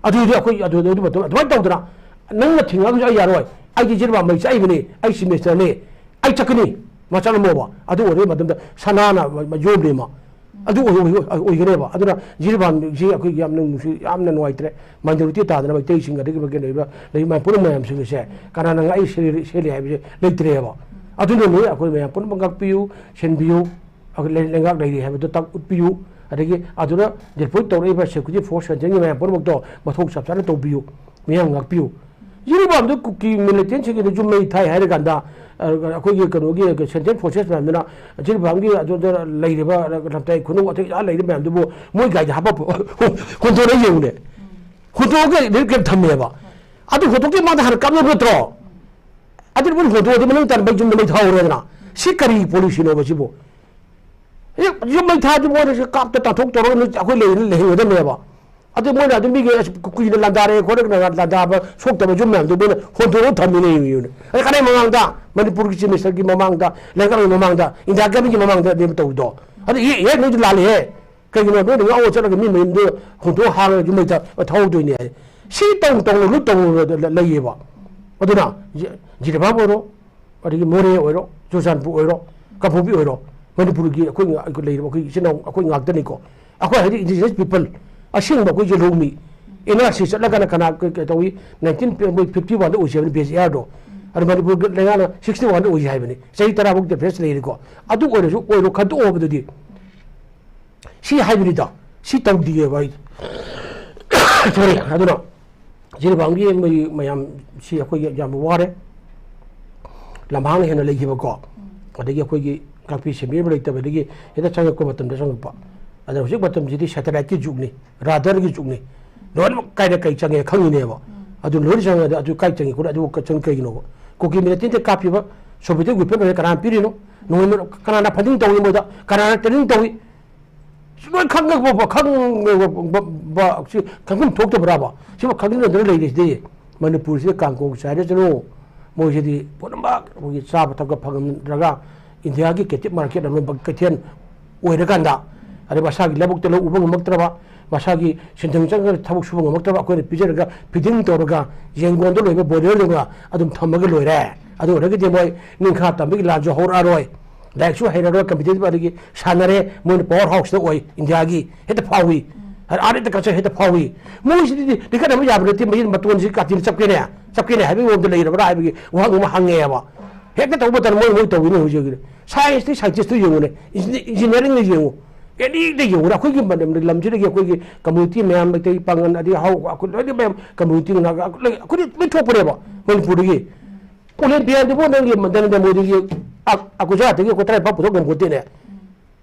ꯑꯗꯨꯗꯤ ꯑꯩꯈꯣꯏ ꯑꯗꯨ, ꯑꯗꯨ ꯃꯇꯝ ꯑꯗꯨꯃꯥꯏꯅ ꯇꯧꯗꯅ ꯅꯪꯅ ꯊꯤꯡꯉꯒꯁꯨ ꯑꯩ ꯌꯥꯔꯣꯏ, ꯑꯩꯗꯤ ꯖꯤꯔꯤꯕꯥꯝ ꯃꯩ ꯆꯥꯛꯏꯕꯅꯤ, ꯑꯩ ꯆꯤꯐ ꯃꯤꯅꯤꯁꯇꯔꯅꯤ, ꯑꯩ ꯆꯠꯀꯅꯤ꯫ ꯃꯆꯥꯅ ꯃꯣꯕ ꯑꯗꯨ ꯑꯣꯏꯔꯕ ꯃꯇꯝꯗ ꯁꯅꯥꯅ ꯃ-, ꯃ-, ꯌꯣꯝꯂꯤ ꯃꯥ꯫ ꯑꯗꯨ ꯑꯣꯏ-, ꯑꯣꯏ-, ꯑꯣꯏ-, ꯑꯣꯏꯒꯅꯦꯕ꯫ ꯑꯗꯨꯅ ꯖꯤꯔꯤꯕꯥꯝꯁꯤ ꯑꯩꯈꯣꯏ ꯌꯥꯝꯅ ꯅꯨꯡꯁꯤ, ꯌꯥꯝꯅ ꯅꯨꯡꯉꯥꯏꯇ꯭ꯔꯦ꯫ ꯃꯥꯏꯅꯣꯔꯤꯇꯤ ꯇꯥꯗꯅ ꯃꯩꯇꯩꯁꯤꯡ ꯑꯗꯒꯤ ꯃꯩꯇꯩ ꯂꯩꯕ ꯂꯩ ꯃꯌꯥꯝ ꯄꯨꯝꯅꯃꯛ ꯃꯌꯥꯝꯁꯤꯡ ꯑꯁꯦ ꯀꯅꯥꯅ ꯉꯥꯛꯏ ꯁꯦꯜꯂꯤ, ꯁꯦꯜꯂꯤ ꯍꯥꯏꯕꯁꯦ ꯂꯩꯇ꯭ꯔꯦꯕ꯫ ꯑꯗꯨꯅꯅꯤ ꯑꯩꯈꯣꯏ ꯃꯌꯥꯝ ꯄꯨꯝꯅꯃꯛ ꯉꯥꯛꯄꯤꯌꯨ, ꯁꯦꯟꯕꯤꯌꯨ, ꯑꯩꯈꯣꯏ ꯂꯩ-, ꯂꯩꯉꯥꯛ ꯂꯩꯔꯤ ꯍꯥꯏꯕꯗꯨ ꯇꯥꯛ ꯎꯠꯄꯤꯌꯨ꯫ ꯑꯗꯒꯤ ꯑꯗꯨꯗ ꯗꯤꯄ꯭ꯂꯣꯏ ꯇꯧꯔꯛꯏꯕ ꯁꯦꯀ꯭ꯌꯨꯔꯤꯇꯤ ꯐꯣꯔꯁ ꯁꯦꯟꯇ꯭ꯔꯦꯜꯒꯤ ꯃꯌꯥꯝ ꯄꯨꯝꯅꯃꯛꯇꯣ ꯃꯊꯧ ꯆꯞ ꯆꯥꯅ ꯇꯧꯕꯤꯌꯨ, ꯃꯤꯌꯥꯝ ꯉꯥꯛꯄꯤꯌꯨ꯫ ꯖꯤꯔꯤꯕꯥꯝꯗ ꯀꯨꯀꯤ ꯃꯤꯂꯤꯇꯦꯟꯁꯤꯡꯒꯤꯗ ꯌꯨꯝ ꯃꯩ ꯊꯥꯏ ꯍꯥꯏꯔ ꯀꯥꯟꯗ, ꯑ, ꯑꯩꯈꯣꯏꯒꯤ ꯀꯩꯅꯣꯒꯤ ꯁꯦꯟꯇ꯭ꯔꯦꯜ ꯐꯣꯔꯁꯦꯁ ꯃꯌꯥꯝꯗꯨꯅ ꯖꯤꯔꯤꯕꯥꯝꯒꯤ ꯑꯗꯨꯗ ꯂꯩꯔꯤꯕ ꯂꯝꯇꯥꯏ ꯈꯨꯅꯧ ꯑꯇꯩ ꯑꯥ ꯂꯩꯔꯤꯕ ꯃꯌꯥꯝꯗꯨꯕꯨ ꯃꯣꯏ ꯒꯥꯔꯤꯗ ꯍꯥꯞꯄ ꯍꯨꯟꯗꯣꯔꯛꯏ ꯌꯦꯡꯉꯨꯅꯦ꯫ ꯍꯨꯟꯗꯣꯛꯑꯒ ꯔꯤꯂꯤꯐ ꯀꯦꯝ ꯊꯝꯃꯦꯕ꯫ ꯑꯗꯨ ꯍꯨꯟꯗꯣꯛꯇ꯭ꯔꯤ ꯃꯥꯡꯗ ꯍꯥꯟꯅ ꯀꯥꯞꯅꯕ ꯅꯠꯇ꯭ꯔꯣ? ꯑꯗꯨ ꯃꯣꯏꯅ ꯍꯣꯟꯗꯣꯛꯑꯗꯤ ꯃꯅꯨꯡ ꯇꯥꯟꯕ ꯌꯨꯝꯗ ꯃꯩ ꯊꯥꯍꯧꯔꯦꯗꯅ꯫ ꯁꯤ ꯀꯔꯤ ꯄꯣꯂꯤꯁꯤꯅꯣꯕ ꯁꯤꯕꯨ? ꯌꯨꯝ ꯃꯩ ꯊꯥꯗꯤ ꯃꯣꯏꯅ ꯁꯤ ꯀꯥꯞꯇ ꯇꯥꯟꯊꯣꯛ ꯇꯧꯔꯒ ꯑꯩꯈꯣꯏ ꯂꯩ-, ꯂꯩꯍꯟꯒꯗꯕꯅꯦꯕ꯫ ꯑꯗꯨ ꯃꯣꯏꯅ ꯑꯗꯨꯝ ꯃꯤꯒꯤ ꯑꯁ ꯀꯨꯏꯅ ꯂꯥꯟꯗꯥꯔꯦ ꯈꯣꯠꯂꯦ ꯂꯥꯟꯗꯥꯕ ꯁꯣꯛꯇꯕ ꯌꯨꯝ ꯃꯌꯥꯝꯗꯣ ꯃꯣꯏꯅ ꯍꯣꯟꯗꯣꯛꯑꯒ ꯊꯝꯃꯤꯅꯦ ꯌꯦꯡꯉꯨꯅꯦ꯫ ꯑꯗ ꯀꯅꯥꯏ ꯃꯃꯥꯡꯗ? ꯃꯅꯤꯄꯨꯔꯒꯤ ꯆꯤꯐ ꯃꯤꯅꯤꯁꯇꯔꯒꯤ ꯃꯃꯥꯡꯗ, ꯂꯩꯉꯥꯛꯂꯣꯏ ꯃꯃꯥꯡꯗ, ꯏꯟꯗꯤꯌꯥ ꯒꯃꯦꯟꯒꯤ ꯃꯃꯥꯡꯗ ꯑꯗꯨꯝ ꯇꯧꯗꯣ꯫ ꯑꯗꯨ ꯍꯦꯛ, ꯍꯦꯛ ꯅꯣꯏꯗꯤ ꯂꯥꯜꯂꯦꯍꯦ꯫ ꯀꯩꯒꯤꯅꯣ ꯅꯣꯏꯅ ꯉꯥꯎ ꯆꯠꯂꯒ ꯃꯤ ꯃꯌꯨꯝꯗ ꯍꯣꯡꯗꯣꯛ ꯍꯥꯡꯉꯒ ꯌꯨꯝ ꯃꯩ ꯊꯥ-, ꯊꯥꯍꯧꯗꯣꯏꯅꯦ ꯍꯥꯏ꯫ ꯁꯤ ꯇꯧ ꯇꯧꯅ ꯂꯣꯏ ꯇꯧꯅ ꯂꯩꯌꯦꯕ꯫ ꯑꯗꯨꯅ ꯖꯤ-, ꯖꯤꯔꯤꯕꯥꯝ ꯑꯣꯏꯔꯣ, ꯑꯗꯒꯤ ꯃꯣꯔꯦ ꯑꯣꯏꯔꯣ, ꯆꯨꯔꯆꯥꯟꯄꯨꯔ ꯑꯣꯏꯔꯣ, ꯀꯥꯡꯄꯣꯛꯄꯤ ꯑꯣꯏꯔꯣ, ꯃꯅꯤꯄꯨꯔꯒꯤ ꯑꯩꯈꯣꯏ ꯉ-, ꯂꯩꯔꯤꯕ ꯑꯩꯈꯣꯏ ꯏꯆꯤꯟ ꯏꯅꯥꯎ ꯑꯩꯈꯣꯏ ꯉꯥꯛꯇꯅꯤꯀꯣ꯫ ꯑꯩꯈꯣꯏ ꯍꯥꯏꯗꯤ indigenous people, ꯑꯁꯦꯡꯕ ꯑꯩꯈꯣꯏ ꯌꯦꯜꯍꯧꯃꯤ꯫ ꯑꯦꯟ ꯑꯥꯔ ꯁꯤ ꯆꯠꯂꯒꯅ ꯀꯅꯥ ꯀ-, ꯀ-, ꯇꯧꯏ? ꯅꯥꯏꯟꯇꯤꯟ ꯄ-, ꯃꯣꯏ ꯐꯤꯐꯇꯤ ꯋꯥꯟꯗ ꯑꯣꯏꯁꯦ ꯍꯥꯏꯕꯅꯤ, ꯕꯦꯁ ꯑꯦꯌꯥꯔꯗꯣ꯫ ꯑꯗꯣ ꯃꯅꯤꯄꯨꯔꯒꯤ ꯂꯩꯉꯥꯛꯅ ꯁꯤꯛꯁꯇꯤ ꯋꯥꯟꯗ ꯑꯣꯏꯁꯦ ꯍꯥꯏꯕꯅꯤ꯫ ꯆꯍꯤ ꯇꯔꯥꯃꯨꯛ ꯗꯤꯐ꯭ꯔꯦꯟꯁ ꯂꯩꯔꯦꯀꯣ꯫ ꯑꯗꯨ ꯑꯣꯏꯔꯁꯨ ꯑꯣꯏꯔꯣ ꯈꯟꯗꯣꯛꯑꯣꯕꯗꯨꯗꯤ꯫ ꯁꯤ ꯍꯥꯏꯕꯅꯤꯗ, ꯁꯤ ꯇꯧꯗꯤꯌꯦꯕ ꯑꯩ꯫ Sorry, ꯑꯗꯨꯅ ꯖꯤꯔꯤꯕꯥꯝꯒꯤ ꯃꯣꯏ ꯃꯌꯥꯝꯁꯤ ꯑꯩꯈꯣꯏꯒꯤ ꯌꯥꯝ ꯋꯥꯔꯦ꯫ ꯂꯝꯍꯥꯡꯅ ꯍꯦꯟꯅ ꯂꯩꯈꯤꯕꯀꯣ꯫ ꯑꯗꯒꯤ ꯑꯩꯈꯣꯏꯒꯤ ꯀꯥꯡꯄꯤ ꯁꯦꯝꯕꯤꯅꯕ ꯂꯩꯇꯕꯗꯒꯤ ꯍꯦꯛꯇ ꯆꯪꯉꯛꯄ ꯃꯇꯝꯗ ꯆꯪꯉꯛꯄ꯫ ꯑꯗ ꯍꯧꯖꯤꯛ ꯃꯇꯝꯁꯤꯗꯤ ꯁꯦꯇꯦꯂꯥꯏꯠꯀꯤ ꯖꯨꯒꯅꯤ, ꯔꯥꯗꯥꯔꯒꯤ ꯖꯨꯒꯅꯤ꯫ ꯂꯣꯏꯅꯃꯛ ꯀꯥꯏꯗ ꯀꯩ ꯆꯪꯉꯦ ꯈꯪꯉꯤꯅꯦꯕ꯫ ꯑꯗꯨ ꯂꯣꯏꯅ ꯆꯪꯉꯗꯤ ꯑꯗꯨ ꯀꯥꯏ ꯆꯪꯉꯤ ꯈꯣꯠꯂꯤ ꯑꯗꯨ ꯆꯪꯉꯤ ꯀꯩꯒꯤꯅꯣꯕ? ꯀꯨꯀꯤ ꯃꯤꯂꯤꯇꯦꯟꯠꯇ ꯀꯥꯞꯄꯤꯕ ꯁꯣꯚꯤꯌꯦꯠ ꯋꯦꯄꯟ ꯑꯣꯏꯅ ꯀꯅꯥꯅ ꯄꯤꯔꯤꯅꯣ? ꯅꯣꯡꯃꯩ ꯀꯅꯥꯅ ꯐꯟꯗꯤꯡ ꯇꯧꯏ ꯃꯣꯏꯗ? ꯀꯅꯥꯅ ꯇ꯭ꯔꯦꯅꯤꯡ ꯇꯧꯏ? ꯁꯤ ꯂꯣꯏ ꯈꯪꯉꯛꯄ, ꯈꯪ-, ꯕ-, ꯁꯤ ꯈꯪꯐꯝ ꯊꯣꯛꯇꯕ꯭ꯔꯥꯕ? ꯁꯤꯕꯨ ꯈꯪꯖꯤꯟꯅꯗꯅ ꯂꯩꯔꯤꯁꯤꯗꯤ ꯃꯅꯤꯄꯨꯔꯁꯤꯗ ꯀꯥꯡꯀꯣꯡ ꯆꯥꯏꯔꯁꯅꯨ꯫ ꯃꯣꯏꯁꯤꯗꯤ ꯄꯨꯝꯅꯃꯛ ꯑꯩꯈꯣꯏꯒꯤ ꯆꯥꯕ ꯊꯛꯄ ꯐꯪꯍꯟꯗ꯭ꯔꯒ ꯏꯟꯗꯤꯌꯥꯒꯤ captive market ꯑꯃ ꯀꯩꯊꯦꯜ ꯑꯣꯏꯔꯀꯥꯟꯗ, ꯑꯗꯩ ꯃꯁꯥꯒꯤ ꯂꯧꯕꯨꯛꯇ ꯂꯧ ꯎꯕ ꯉꯝꯃꯛꯇ꯭ꯔꯕ, ꯃꯁꯥꯒꯤ ꯁꯤꯟꯊꯪ ꯆꯪꯉꯒ ꯊꯕꯛ ꯁꯨꯕ ꯉꯝꯃꯛꯇ꯭ꯔꯕ ꯑꯩꯈꯣꯏꯅ ꯄꯤꯖꯔꯒ feeding ꯇꯧꯔꯒ ꯌꯦꯟꯒꯣꯟꯗ ꯂꯣꯏꯕ ꯕꯣꯏꯂꯔꯗꯨꯒ ꯑꯗꯨꯝ ꯊꯝꯃꯒ ꯂꯣꯏꯔꯦ꯫ ꯑꯗꯨ ꯑꯣꯏꯔꯒꯗꯤ ꯃꯣꯏ ꯅꯤꯡꯈꯥ ꯇꯝꯕꯒꯤ ꯂꯥꯟꯁꯨ ꯍꯧꯔꯛꯑꯔꯣꯏ꯫ ꯂꯥꯏꯔꯤꯛꯁꯨ ꯍꯩꯔꯔꯣꯏ, competitive ꯑꯗꯒꯤ ꯁꯥꯟꯅꯔꯦ, ꯃꯣꯏꯅ power house ꯇ ꯑꯣꯏ ꯏꯟꯗꯤꯌꯥꯒꯤ, ꯍꯦꯛꯇ ꯐꯥꯎꯏ꯫ ꯎꯝ꯫ Art and culture ꯍꯦꯛꯇ ꯐꯥꯎꯏ꯫ ꯃꯣꯏꯁꯤꯗꯤ ꯂꯤꯈꯠꯅꯕ ꯌꯥꯕ ꯅꯠꯇꯦ, ꯃꯌꯦꯛ ꯃꯇꯣꯟꯁꯤ ꯀꯥꯇꯤꯅ ꯆꯞꯀꯦꯅꯦ, ꯆꯞꯀꯦꯅꯦ ꯍꯥꯏꯕꯒꯤ ꯃꯑꯣꯡꯗ ꯂꯩꯔꯕ꯭ꯔꯥ ꯍꯥꯏꯕꯒꯤ ꯋꯥꯍꯪ ꯑꯃ ꯍꯪꯉꯦꯕ꯫ ꯍꯦꯛꯇ ꯇꯧꯕ ꯃꯇꯝꯗ ꯃꯣꯏ, ꯃꯣꯏ ꯇꯧꯏꯅꯦ ꯍꯧꯖꯤꯛ ꯍꯧꯖꯤꯛ꯫ Science ꯇꯤ scientist ꯇꯨ ꯌꯦꯡꯉꯨꯅꯦ, engineering ꯗ ꯌꯦꯡꯉꯨ, any ꯗ ꯌꯦꯡꯉꯨꯅꯦ, ꯑꯩꯈꯣꯏꯒꯤ ꯃ-, ꯂꯝꯁꯤꯗꯒꯤ ꯑꯩꯈꯣꯏꯒꯤ community ꯃꯌꯥꯝ, ꯃꯩꯇꯩ, ꯄꯥꯉꯜ, ꯑꯗꯒꯤ ꯍꯥꯎ, ꯑꯩꯈꯣꯏ ꯂꯣꯏꯅ ꯃꯌꯥꯝ community ꯅꯥꯒꯥ, ꯑꯩꯈꯣꯏ ꯂꯣꯏ, ꯑꯩꯈꯣꯏ ꯂꯣꯏ ꯊꯣꯛꯄꯅꯦꯕ ꯃꯅꯤꯄꯨꯔꯗꯒꯤ꯫ ꯑꯣꯂꯦꯝꯄꯤꯌꯥꯟꯗꯨꯕꯨ ꯅꯪꯒꯤ ꯅꯔꯦꯟꯗ꯭ꯔ ꯃꯣꯗꯤꯒꯤ ꯑ-, ꯑꯀꯨꯖꯥꯗꯒꯤ ꯑꯩꯈꯣꯏ ꯇꯔꯥꯅꯤꯄꯥꯟ ꯄꯨꯊꯣꯛ ꯉꯝꯄꯣꯠꯇꯦꯅꯦ꯫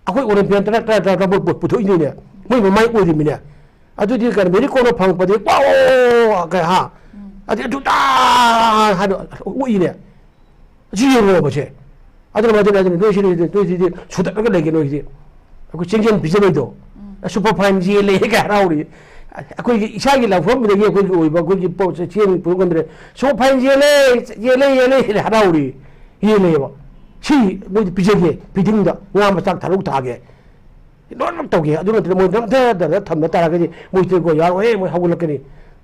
ꯑꯩꯈꯣꯏ ꯑꯣꯂꯦꯝꯄꯤꯌꯥꯟ ꯇꯔꯥ, ꯇꯔꯥ, ꯇꯔꯥ, ꯇꯔꯥ ꯄꯨ-, ꯄꯨꯊꯣꯛꯏꯅꯤꯅꯦ꯫ ꯃꯣꯏ ꯃꯃꯥꯏ ꯑꯣꯏꯔꯤꯃꯤꯅꯦ꯫ ꯑꯗꯨꯗꯤ ꯀꯩꯅꯣ, ꯃꯦꯔꯤ ꯀꯣꯝꯅ ꯐꯪꯉꯛꯄꯗꯤ ꯋꯥꯎ ꯀꯩ ꯍꯥ? ꯎꯝ꯫ ꯑꯗꯩ ꯑꯗꯨꯗ ꯍꯥꯏꯅ ꯎꯛꯏꯅꯦ꯫ ꯑꯁꯤ ꯌꯦꯡꯉꯣꯕꯁꯦ꯫ ꯑꯗꯨꯅ ꯃꯗꯨꯅ ꯑꯗꯨꯅ ꯅꯣꯏꯁꯤꯗꯤ, ꯅꯣꯏꯁꯤꯗꯤ ꯁꯨꯗꯠꯂꯒ ꯂꯩꯒꯦ ꯅꯣꯏꯁꯤꯗꯤ꯫ ꯑꯩꯈꯣꯏ ꯆꯦꯡꯖꯦꯜ ꯄꯤꯖꯕꯩꯗꯣ꯫ ꯎꯝ꯫ ꯁꯨꯄꯔ ꯐꯥꯏꯟ ꯌꯦꯜꯂꯦ ꯀꯥꯏ ꯍꯔꯥꯎꯔꯤ꯫ ꯑꯩꯈꯣꯏꯒꯤ ꯏꯁꯥꯒꯤ ꯂꯧꯐꯝꯗꯒꯤ ꯑꯩꯈꯣꯏꯒꯤ ꯑꯣꯏꯕ ꯑꯩꯈꯣꯏꯒꯤ ꯄꯣꯠꯁꯦ ꯆꯦꯡ ꯄꯨꯊꯣꯛ ꯉꯝꯗ꯭ꯔꯦ꯫ ꯁꯨꯄꯔ ꯐꯥꯏꯟ ꯌꯦꯜꯂꯦ, ꯌꯦꯜꯂꯦ, ꯌꯦꯜꯂꯦ ꯍꯥꯏꯅ ꯍꯔꯥꯎꯔꯤ꯫ ꯌꯦꯜꯂꯦꯕ꯫ ꯁꯤ ꯃꯣꯏꯗꯤ ꯄꯤꯖꯒꯦ, ꯐꯤꯗꯤꯡꯗ ꯉꯥ ꯃꯆꯥꯛ ꯊꯥꯔꯨꯛ ꯊꯥꯒꯦ꯫ ꯂꯣꯏꯅꯃꯛ ꯇꯧꯒꯦ꯫ ꯑꯗꯨ ꯅꯠꯇꯅ ꯃꯣꯏ ꯅꯝꯊꯗꯅ ꯊꯝꯕ ꯇꯥꯔꯒꯗꯤ ꯃꯣꯏ ꯇꯦꯡꯀꯣ ꯌꯥꯔꯣꯏꯍꯦ, ꯃꯣꯏ ꯍꯧꯒꯠꯂꯛꯀꯅꯤ꯫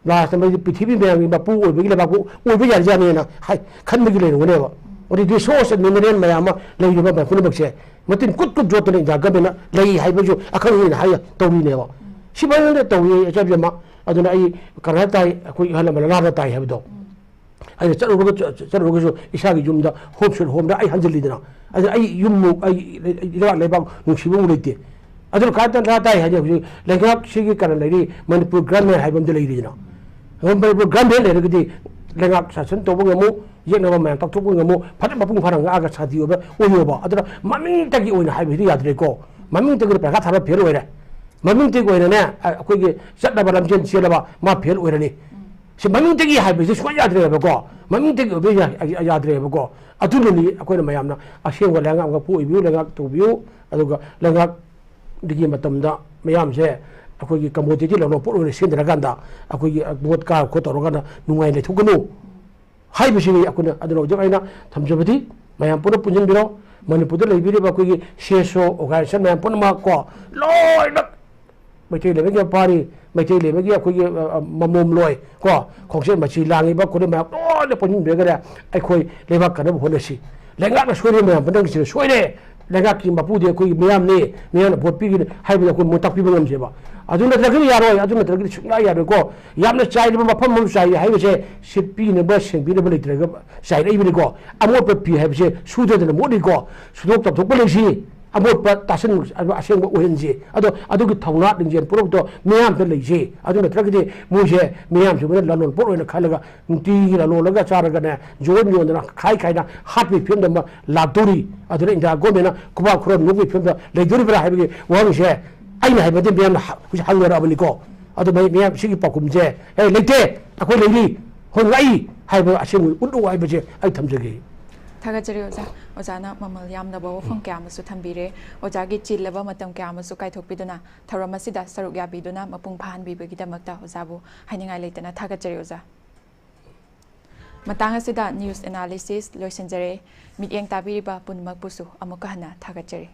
ꯂꯥꯁꯇ ꯃꯣꯏꯗꯤ ꯄ꯭ꯔꯤꯊꯤꯕꯤ ꯃꯌꯥꯝꯒꯤ ꯃꯄꯨ ꯑꯣꯏꯕꯒꯤ ꯂꯩꯕꯥꯛꯄꯨ ꯑꯣꯏꯕ ꯌꯥꯔꯖꯥꯠꯅꯦꯅ ꯍꯥꯏ, ꯈꯟꯕꯒꯤ ꯂꯩꯔꯝꯒꯅꯦꯕ꯫ ꯑꯗꯨꯗꯤ ꯔꯤꯁꯣꯔꯁ ꯃꯤꯅꯔꯦꯜ ꯃꯌꯥꯝ ꯑꯃ ꯂꯩꯔꯤꯕ ꯃꯌꯥꯝ ꯄꯨꯝꯅꯃꯛꯁꯦ ꯃꯇꯤꯟ ꯀꯨꯠ ꯀꯨꯠ ꯌꯣꯠꯇꯅ ꯏꯟꯗꯤꯌꯥ ꯒꯃꯦꯟꯅ ꯂꯩ ꯍꯥꯏꯕꯁꯨ ꯑꯈꯪ ꯑꯍꯩꯅ ꯍꯥꯏ ꯇꯧꯔꯤꯅꯦꯕ꯫ ꯁꯤꯐꯥꯏꯅ ꯇꯧꯏ ꯑꯆꯥꯕꯤ ꯑꯃ꯫ ꯑꯗꯨꯅ ꯑꯩ ꯀꯔꯥꯏ ꯇꯥꯏ, ꯑꯩꯈꯣꯏ ꯑꯍꯜ ꯂꯃꯟ ꯂꯥꯟꯅ ꯇꯥꯏ ꯍꯥꯏꯕꯗꯣ꯫ ꯑꯩꯅ ꯆꯠꯂꯨꯔꯒ, ꯆꯠꯂꯨꯔꯒꯁꯨ ꯏꯁꯥꯒꯤ ꯌꯨꯝꯗ home sweet homeꯗ ꯑꯩ ꯍꯟꯖꯤꯜꯂꯤꯗꯅ꯫ ꯑꯗꯨꯅ ꯑꯩ ꯌꯨꯝꯃꯨꯛ, ꯑꯩ ꯏꯔꯥꯠ ꯂꯩꯕꯥꯛ ꯅꯨꯡꯁꯤꯕ ꯑꯃꯨꯛ ꯂꯩꯇꯦ꯫ ꯑꯗꯨꯅ ꯀꯥꯏꯗ ꯗꯔꯀꯥꯔ ꯇꯥꯏ ꯍꯥꯏꯗꯤ ꯍꯧꯖꯤꯛ ꯂꯩꯉꯥꯛꯁꯤꯒꯤ ꯀꯔꯝ ꯂꯩꯔꯤ, ꯃꯅꯤꯄꯨꯔ ꯒ꯭ꯔꯥꯟꯃꯦꯟ ꯍꯥꯏꯕ ꯑꯃꯗꯤ ꯂꯩꯔꯤꯗꯅ꯫ ꯃꯅꯤꯄꯨꯔ ꯒ꯭ꯔꯥꯟꯃꯦꯟ ꯂꯩꯔꯒꯗꯤ ꯂꯩꯉꯥꯛ ꯁꯥꯁꯟ ꯇꯧꯕ ꯉꯝꯃꯨ, ꯌꯦꯛꯅꯕ ꯃꯌꯥꯝ ꯇꯥꯛꯊꯣꯛꯄ ꯉꯝꯃꯨ, ꯐꯖꯅ ꯃꯄꯨꯡ ꯐꯥꯅ ꯉꯥꯛꯑꯒ ꯁꯥꯟꯇꯤ ꯑꯣꯏꯕ ꯑꯣꯏꯌꯣꯕ꯫ ꯑꯗꯨꯅ ꯃꯃꯤꯡꯇꯒꯤ ꯑꯣꯏꯅ ꯍꯥꯏꯕꯁꯤꯗꯤ ꯌꯥꯗ꯭ꯔꯦꯀꯣ꯫ ꯃꯃꯤꯡꯇꯒꯤ ꯄꯩꯈꯥ ꯊꯥꯕ ꯐꯦꯜ ꯑꯣꯏꯔꯦ꯫ ꯃꯃꯤꯡꯇꯒꯤ ꯑꯣꯏꯅꯅꯦ, ꯑ-, ꯑꯩꯈꯣꯏꯒꯤ ꯆꯠꯅꯕ ꯂꯝꯖꯦꯜ ꯆꯦꯜꯂꯕ ꯃꯥ ꯐꯦꯜ ꯑꯣꯏꯔꯅꯤ꯫ ꯁꯤ ꯃꯃꯤꯡꯇꯒꯤ ꯍꯥꯏꯕꯁꯤ ꯁꯨꯡꯌꯥ ꯌꯥꯗ꯭ꯔꯦꯕꯀꯣ꯫ ꯃꯃꯤꯡꯇꯒꯤ ꯑꯣꯏꯕ ꯌꯥ-, ꯌꯥ-, ꯌꯥꯗ꯭ꯔꯦꯕꯀꯣ꯫ ꯑꯗꯨꯅꯅꯤ ꯑꯩꯈꯣꯏꯅ ꯃꯌꯥꯝꯅ ꯑꯁꯦꯡꯕ ꯂꯩꯉꯥꯛ ꯉꯥꯛꯄ ꯑꯣꯏꯕꯤꯌꯨ, ꯂꯩꯉꯥꯛ ꯇꯧꯕꯤꯌꯨ꯫ ꯑꯗꯨꯒ ꯂꯩꯉꯥꯛꯗꯒꯤ ꯃꯇꯝꯗ ꯃꯌꯥꯝꯁꯦ ꯑꯩꯈꯣꯏꯒꯤ commodity ꯂꯂꯣꯟ ꯄꯣꯠ ꯑꯣꯏꯅ ꯁꯤꯖꯤꯟꯅꯔꯀꯥꯟꯗ ꯑꯩꯈꯣꯏꯒꯤ ꯚꯣꯠ ꯀꯥ ꯈꯣꯠ ꯇꯧꯔꯀꯥꯟꯗ ꯅꯨꯡꯉꯥꯏ ꯂꯩꯊꯣꯛꯀꯅꯨ ꯍꯥꯏꯕꯁꯤꯅꯤ ꯑꯩꯈꯣꯏꯅ꯫ ꯑꯗꯨꯅ ꯍꯧꯖꯤꯛ ꯑꯩꯅ ꯊꯝꯖꯕꯗꯤ ꯃꯌꯥꯝ ꯄꯨꯟꯅ ꯄꯨꯟꯁꯤꯟꯕꯤꯔꯣ꯫ ꯃꯅꯤꯄꯨꯔꯗ ꯂꯩꯕꯤꯔꯤꯕ ꯑꯩꯈꯣꯏꯒꯤ C S O organization ꯃꯌꯥꯝ ꯄꯨꯝꯅꯃꯛ ꯀꯣ, ꯂꯣꯏꯅ ꯃꯩꯇꯩ ꯂꯩꯃꯒꯤ ꯃꯄꯥꯔꯤ, ꯃꯩꯇꯩ ꯂꯩꯃꯒꯤ ꯑꯩꯈꯣꯏꯒꯤ, ꯑ, ꯑ, ꯃꯃꯣꯝ ꯂꯣꯏ ꯀꯣ, ꯈꯣꯡꯆꯠ ꯃꯆꯤ ꯂꯥꯡꯉꯤꯕ ꯈꯨꯗꯤꯡ ꯃꯌꯥꯝ ꯂꯣꯏꯅ ꯄꯨꯟꯁꯤꯟꯕꯤꯔꯒꯅꯦ ꯑꯩꯈꯣꯏ ꯂꯩꯕꯥꯛ ꯀꯟꯅꯕ ꯍꯣꯠꯅꯁꯤ꯫ ꯂꯩꯉꯥꯛꯅ ꯁꯣꯏꯔꯦ ꯃꯌꯥꯝ ꯄꯨꯝꯅꯃꯛꯁꯤꯗ ꯁꯣꯏꯔꯦ꯫ ꯂꯩꯉꯥꯛꯀꯤ ꯃꯄꯨꯗꯤ ꯑꯩꯈꯣꯏꯒꯤ ꯃꯤꯌꯥꯝꯅꯤ, ꯃꯤꯌꯥꯝꯅ ꯚꯣꯠ ꯄꯤꯒꯅꯤ ꯍꯥꯏꯕꯗ ꯑꯩꯈꯣꯏ ꯃꯣꯏ ꯇꯥꯛꯄꯤꯕ ꯉꯝꯁꯦꯕ꯫ ꯑꯗꯨ ꯅꯠꯇ꯭ꯔꯒꯗꯤ ꯌꯥꯔꯣꯏ, ꯑꯗꯨ ꯅꯠꯇ꯭ꯔꯒꯗꯤ ꯁꯨꯡꯌꯥ ꯌꯥꯔꯣꯏꯀꯣ꯫ ꯌꯥꯝꯅ ꯆꯥꯏꯔꯕ ꯃꯐꯝ ꯑꯃ ꯆꯥꯏꯔꯦ ꯍꯥꯏꯕꯁꯦ ꯁꯤꯠꯄꯤꯅꯕ, ꯁꯦꯡꯕꯤꯅꯕ ꯂꯩꯇ꯭ꯔꯒ ꯆꯥꯏꯔꯛꯏꯕꯅꯤꯀꯣ꯫ ꯑꯃꯣꯠꯄ ꯐꯤ ꯍꯥꯏꯕꯁꯦ ꯁꯨꯗꯗꯅ ꯃꯣꯠꯂꯤꯀꯣ꯫ ꯁꯨꯗꯣꯛ ꯇꯧꯊꯣꯛꯄ ꯂꯩꯁꯤ꯫ ꯑꯃꯣꯠꯄ ꯇꯥꯁꯟ ꯑꯁꯦꯡꯕ ꯑꯣꯏꯍꯟꯁꯤ꯫ ꯑꯗꯣ ꯑꯗꯨꯒꯤ ꯊꯧꯅꯥ ꯂꯤꯡꯖꯦꯜ ꯄꯨꯝꯅꯃꯛꯇꯣ ꯃꯤꯌꯥꯝꯗ ꯂꯩꯁꯤ꯫ ꯑꯗꯨ ꯅꯠꯇ꯭ꯔꯒꯗꯤ ꯃꯣꯏꯁꯦ ꯃꯤꯌꯥꯝꯁꯤꯡꯕꯅ ꯂꯂꯣꯟ ꯄꯣꯠ ꯑꯣꯏꯅ ꯈꯜꯂꯒ ꯅꯨꯡꯇꯤꯒꯤ ꯂꯂꯣꯜꯂꯒ ꯆꯥꯔꯒꯅꯦ, ꯌꯣꯟ ꯌꯣꯟꯗꯅ ꯈꯥꯏ ꯈꯥꯏꯅ ꯍꯥꯠꯄꯒꯤ ꯐꯤꯕꯝꯗ ꯑꯃ ꯂꯥꯛꯇꯧꯔꯤ꯫ ꯑꯗꯨꯅ ꯏꯟꯗꯤꯌꯥ ꯒꯣꯔꯃꯦꯟꯅ ꯈꯨꯕꯥꯛ ꯈꯨꯔ ꯅꯣꯛꯄꯒꯤ ꯐꯤꯕꯝꯗ ꯂꯩꯗꯣꯔꯤꯕ꯭ꯔꯥ ꯍꯥꯏꯕꯒꯤ ꯋꯥꯍꯪꯁꯦ ꯑꯩꯅ ꯍꯥꯏꯕꯗꯤ ꯃꯤꯌꯥꯝꯅ ꯍ-, ꯍꯧꯖꯤꯛ ꯍꯪꯅꯔꯛꯑꯕꯅꯤꯀꯣ꯫ ꯑꯗꯨ ꯃꯤ-, ꯃꯤꯌꯥꯝ ꯁꯤꯒꯤ ꯄꯥꯎꯈꯨꯝꯁꯦ, "ꯑꯦ, ꯂꯩꯇꯦ, ꯑꯩꯈꯣꯏ ꯂꯩꯔꯤ, ꯍꯣꯏ ꯉꯥꯛꯏ" ꯍꯥꯏꯕ ꯑꯁꯦꯡꯕ ꯎꯠꯂꯨ ꯍꯥꯏꯕꯁꯦ ꯑꯩ ꯊꯝꯖꯒꯦ꯫ ꯊꯥꯒꯠꯆꯔꯤ ꯑꯣꯖꯥ꯫ ꯑꯣꯖꯥꯅ ꯃꯃꯜ ꯌꯥꯝꯂꯕ ꯋꯥꯐꯝ ꯀꯌꯥ ꯑꯃꯁꯨ ꯊꯝꯕꯤꯔꯦ꯫ ꯑꯣꯖꯥꯒꯤ ꯆꯤꯜꯂꯕ ꯃꯇꯝ ꯀꯌꯥ ꯑꯃꯁꯨ ꯀꯥꯏꯊꯣꯛꯄꯤꯗꯨꯅ ꯊꯧꯔꯝ ꯑꯁꯤꯗ ꯁꯔꯨꯛ ꯌꯥꯕꯤꯗꯨꯅ ꯃꯄꯨꯡ ꯐꯥꯍꯟꯕꯤꯕꯒꯤꯗꯃꯛꯇ ꯑꯣꯖꯥꯕꯨ ꯍꯥꯏꯅꯤꯡꯉꯥꯏ ꯂꯩꯇꯅ ꯊꯥꯒꯠꯆꯔꯤ ꯑꯣꯖꯥ꯫ ꯃꯇꯥꯡ ꯑꯁꯤꯗ news analysis ꯂꯣꯏꯁꯤꯟꯖꯔꯦ꯫ ꯃꯤꯠꯌꯦꯡ ꯇꯥꯕꯤꯔꯤꯕ ꯄꯨꯝꯅꯃꯛꯄꯨꯁꯨ ꯑꯃꯨꯛꯀ ꯍꯟꯅ ꯊꯥꯒꯠꯆꯔꯤ꯫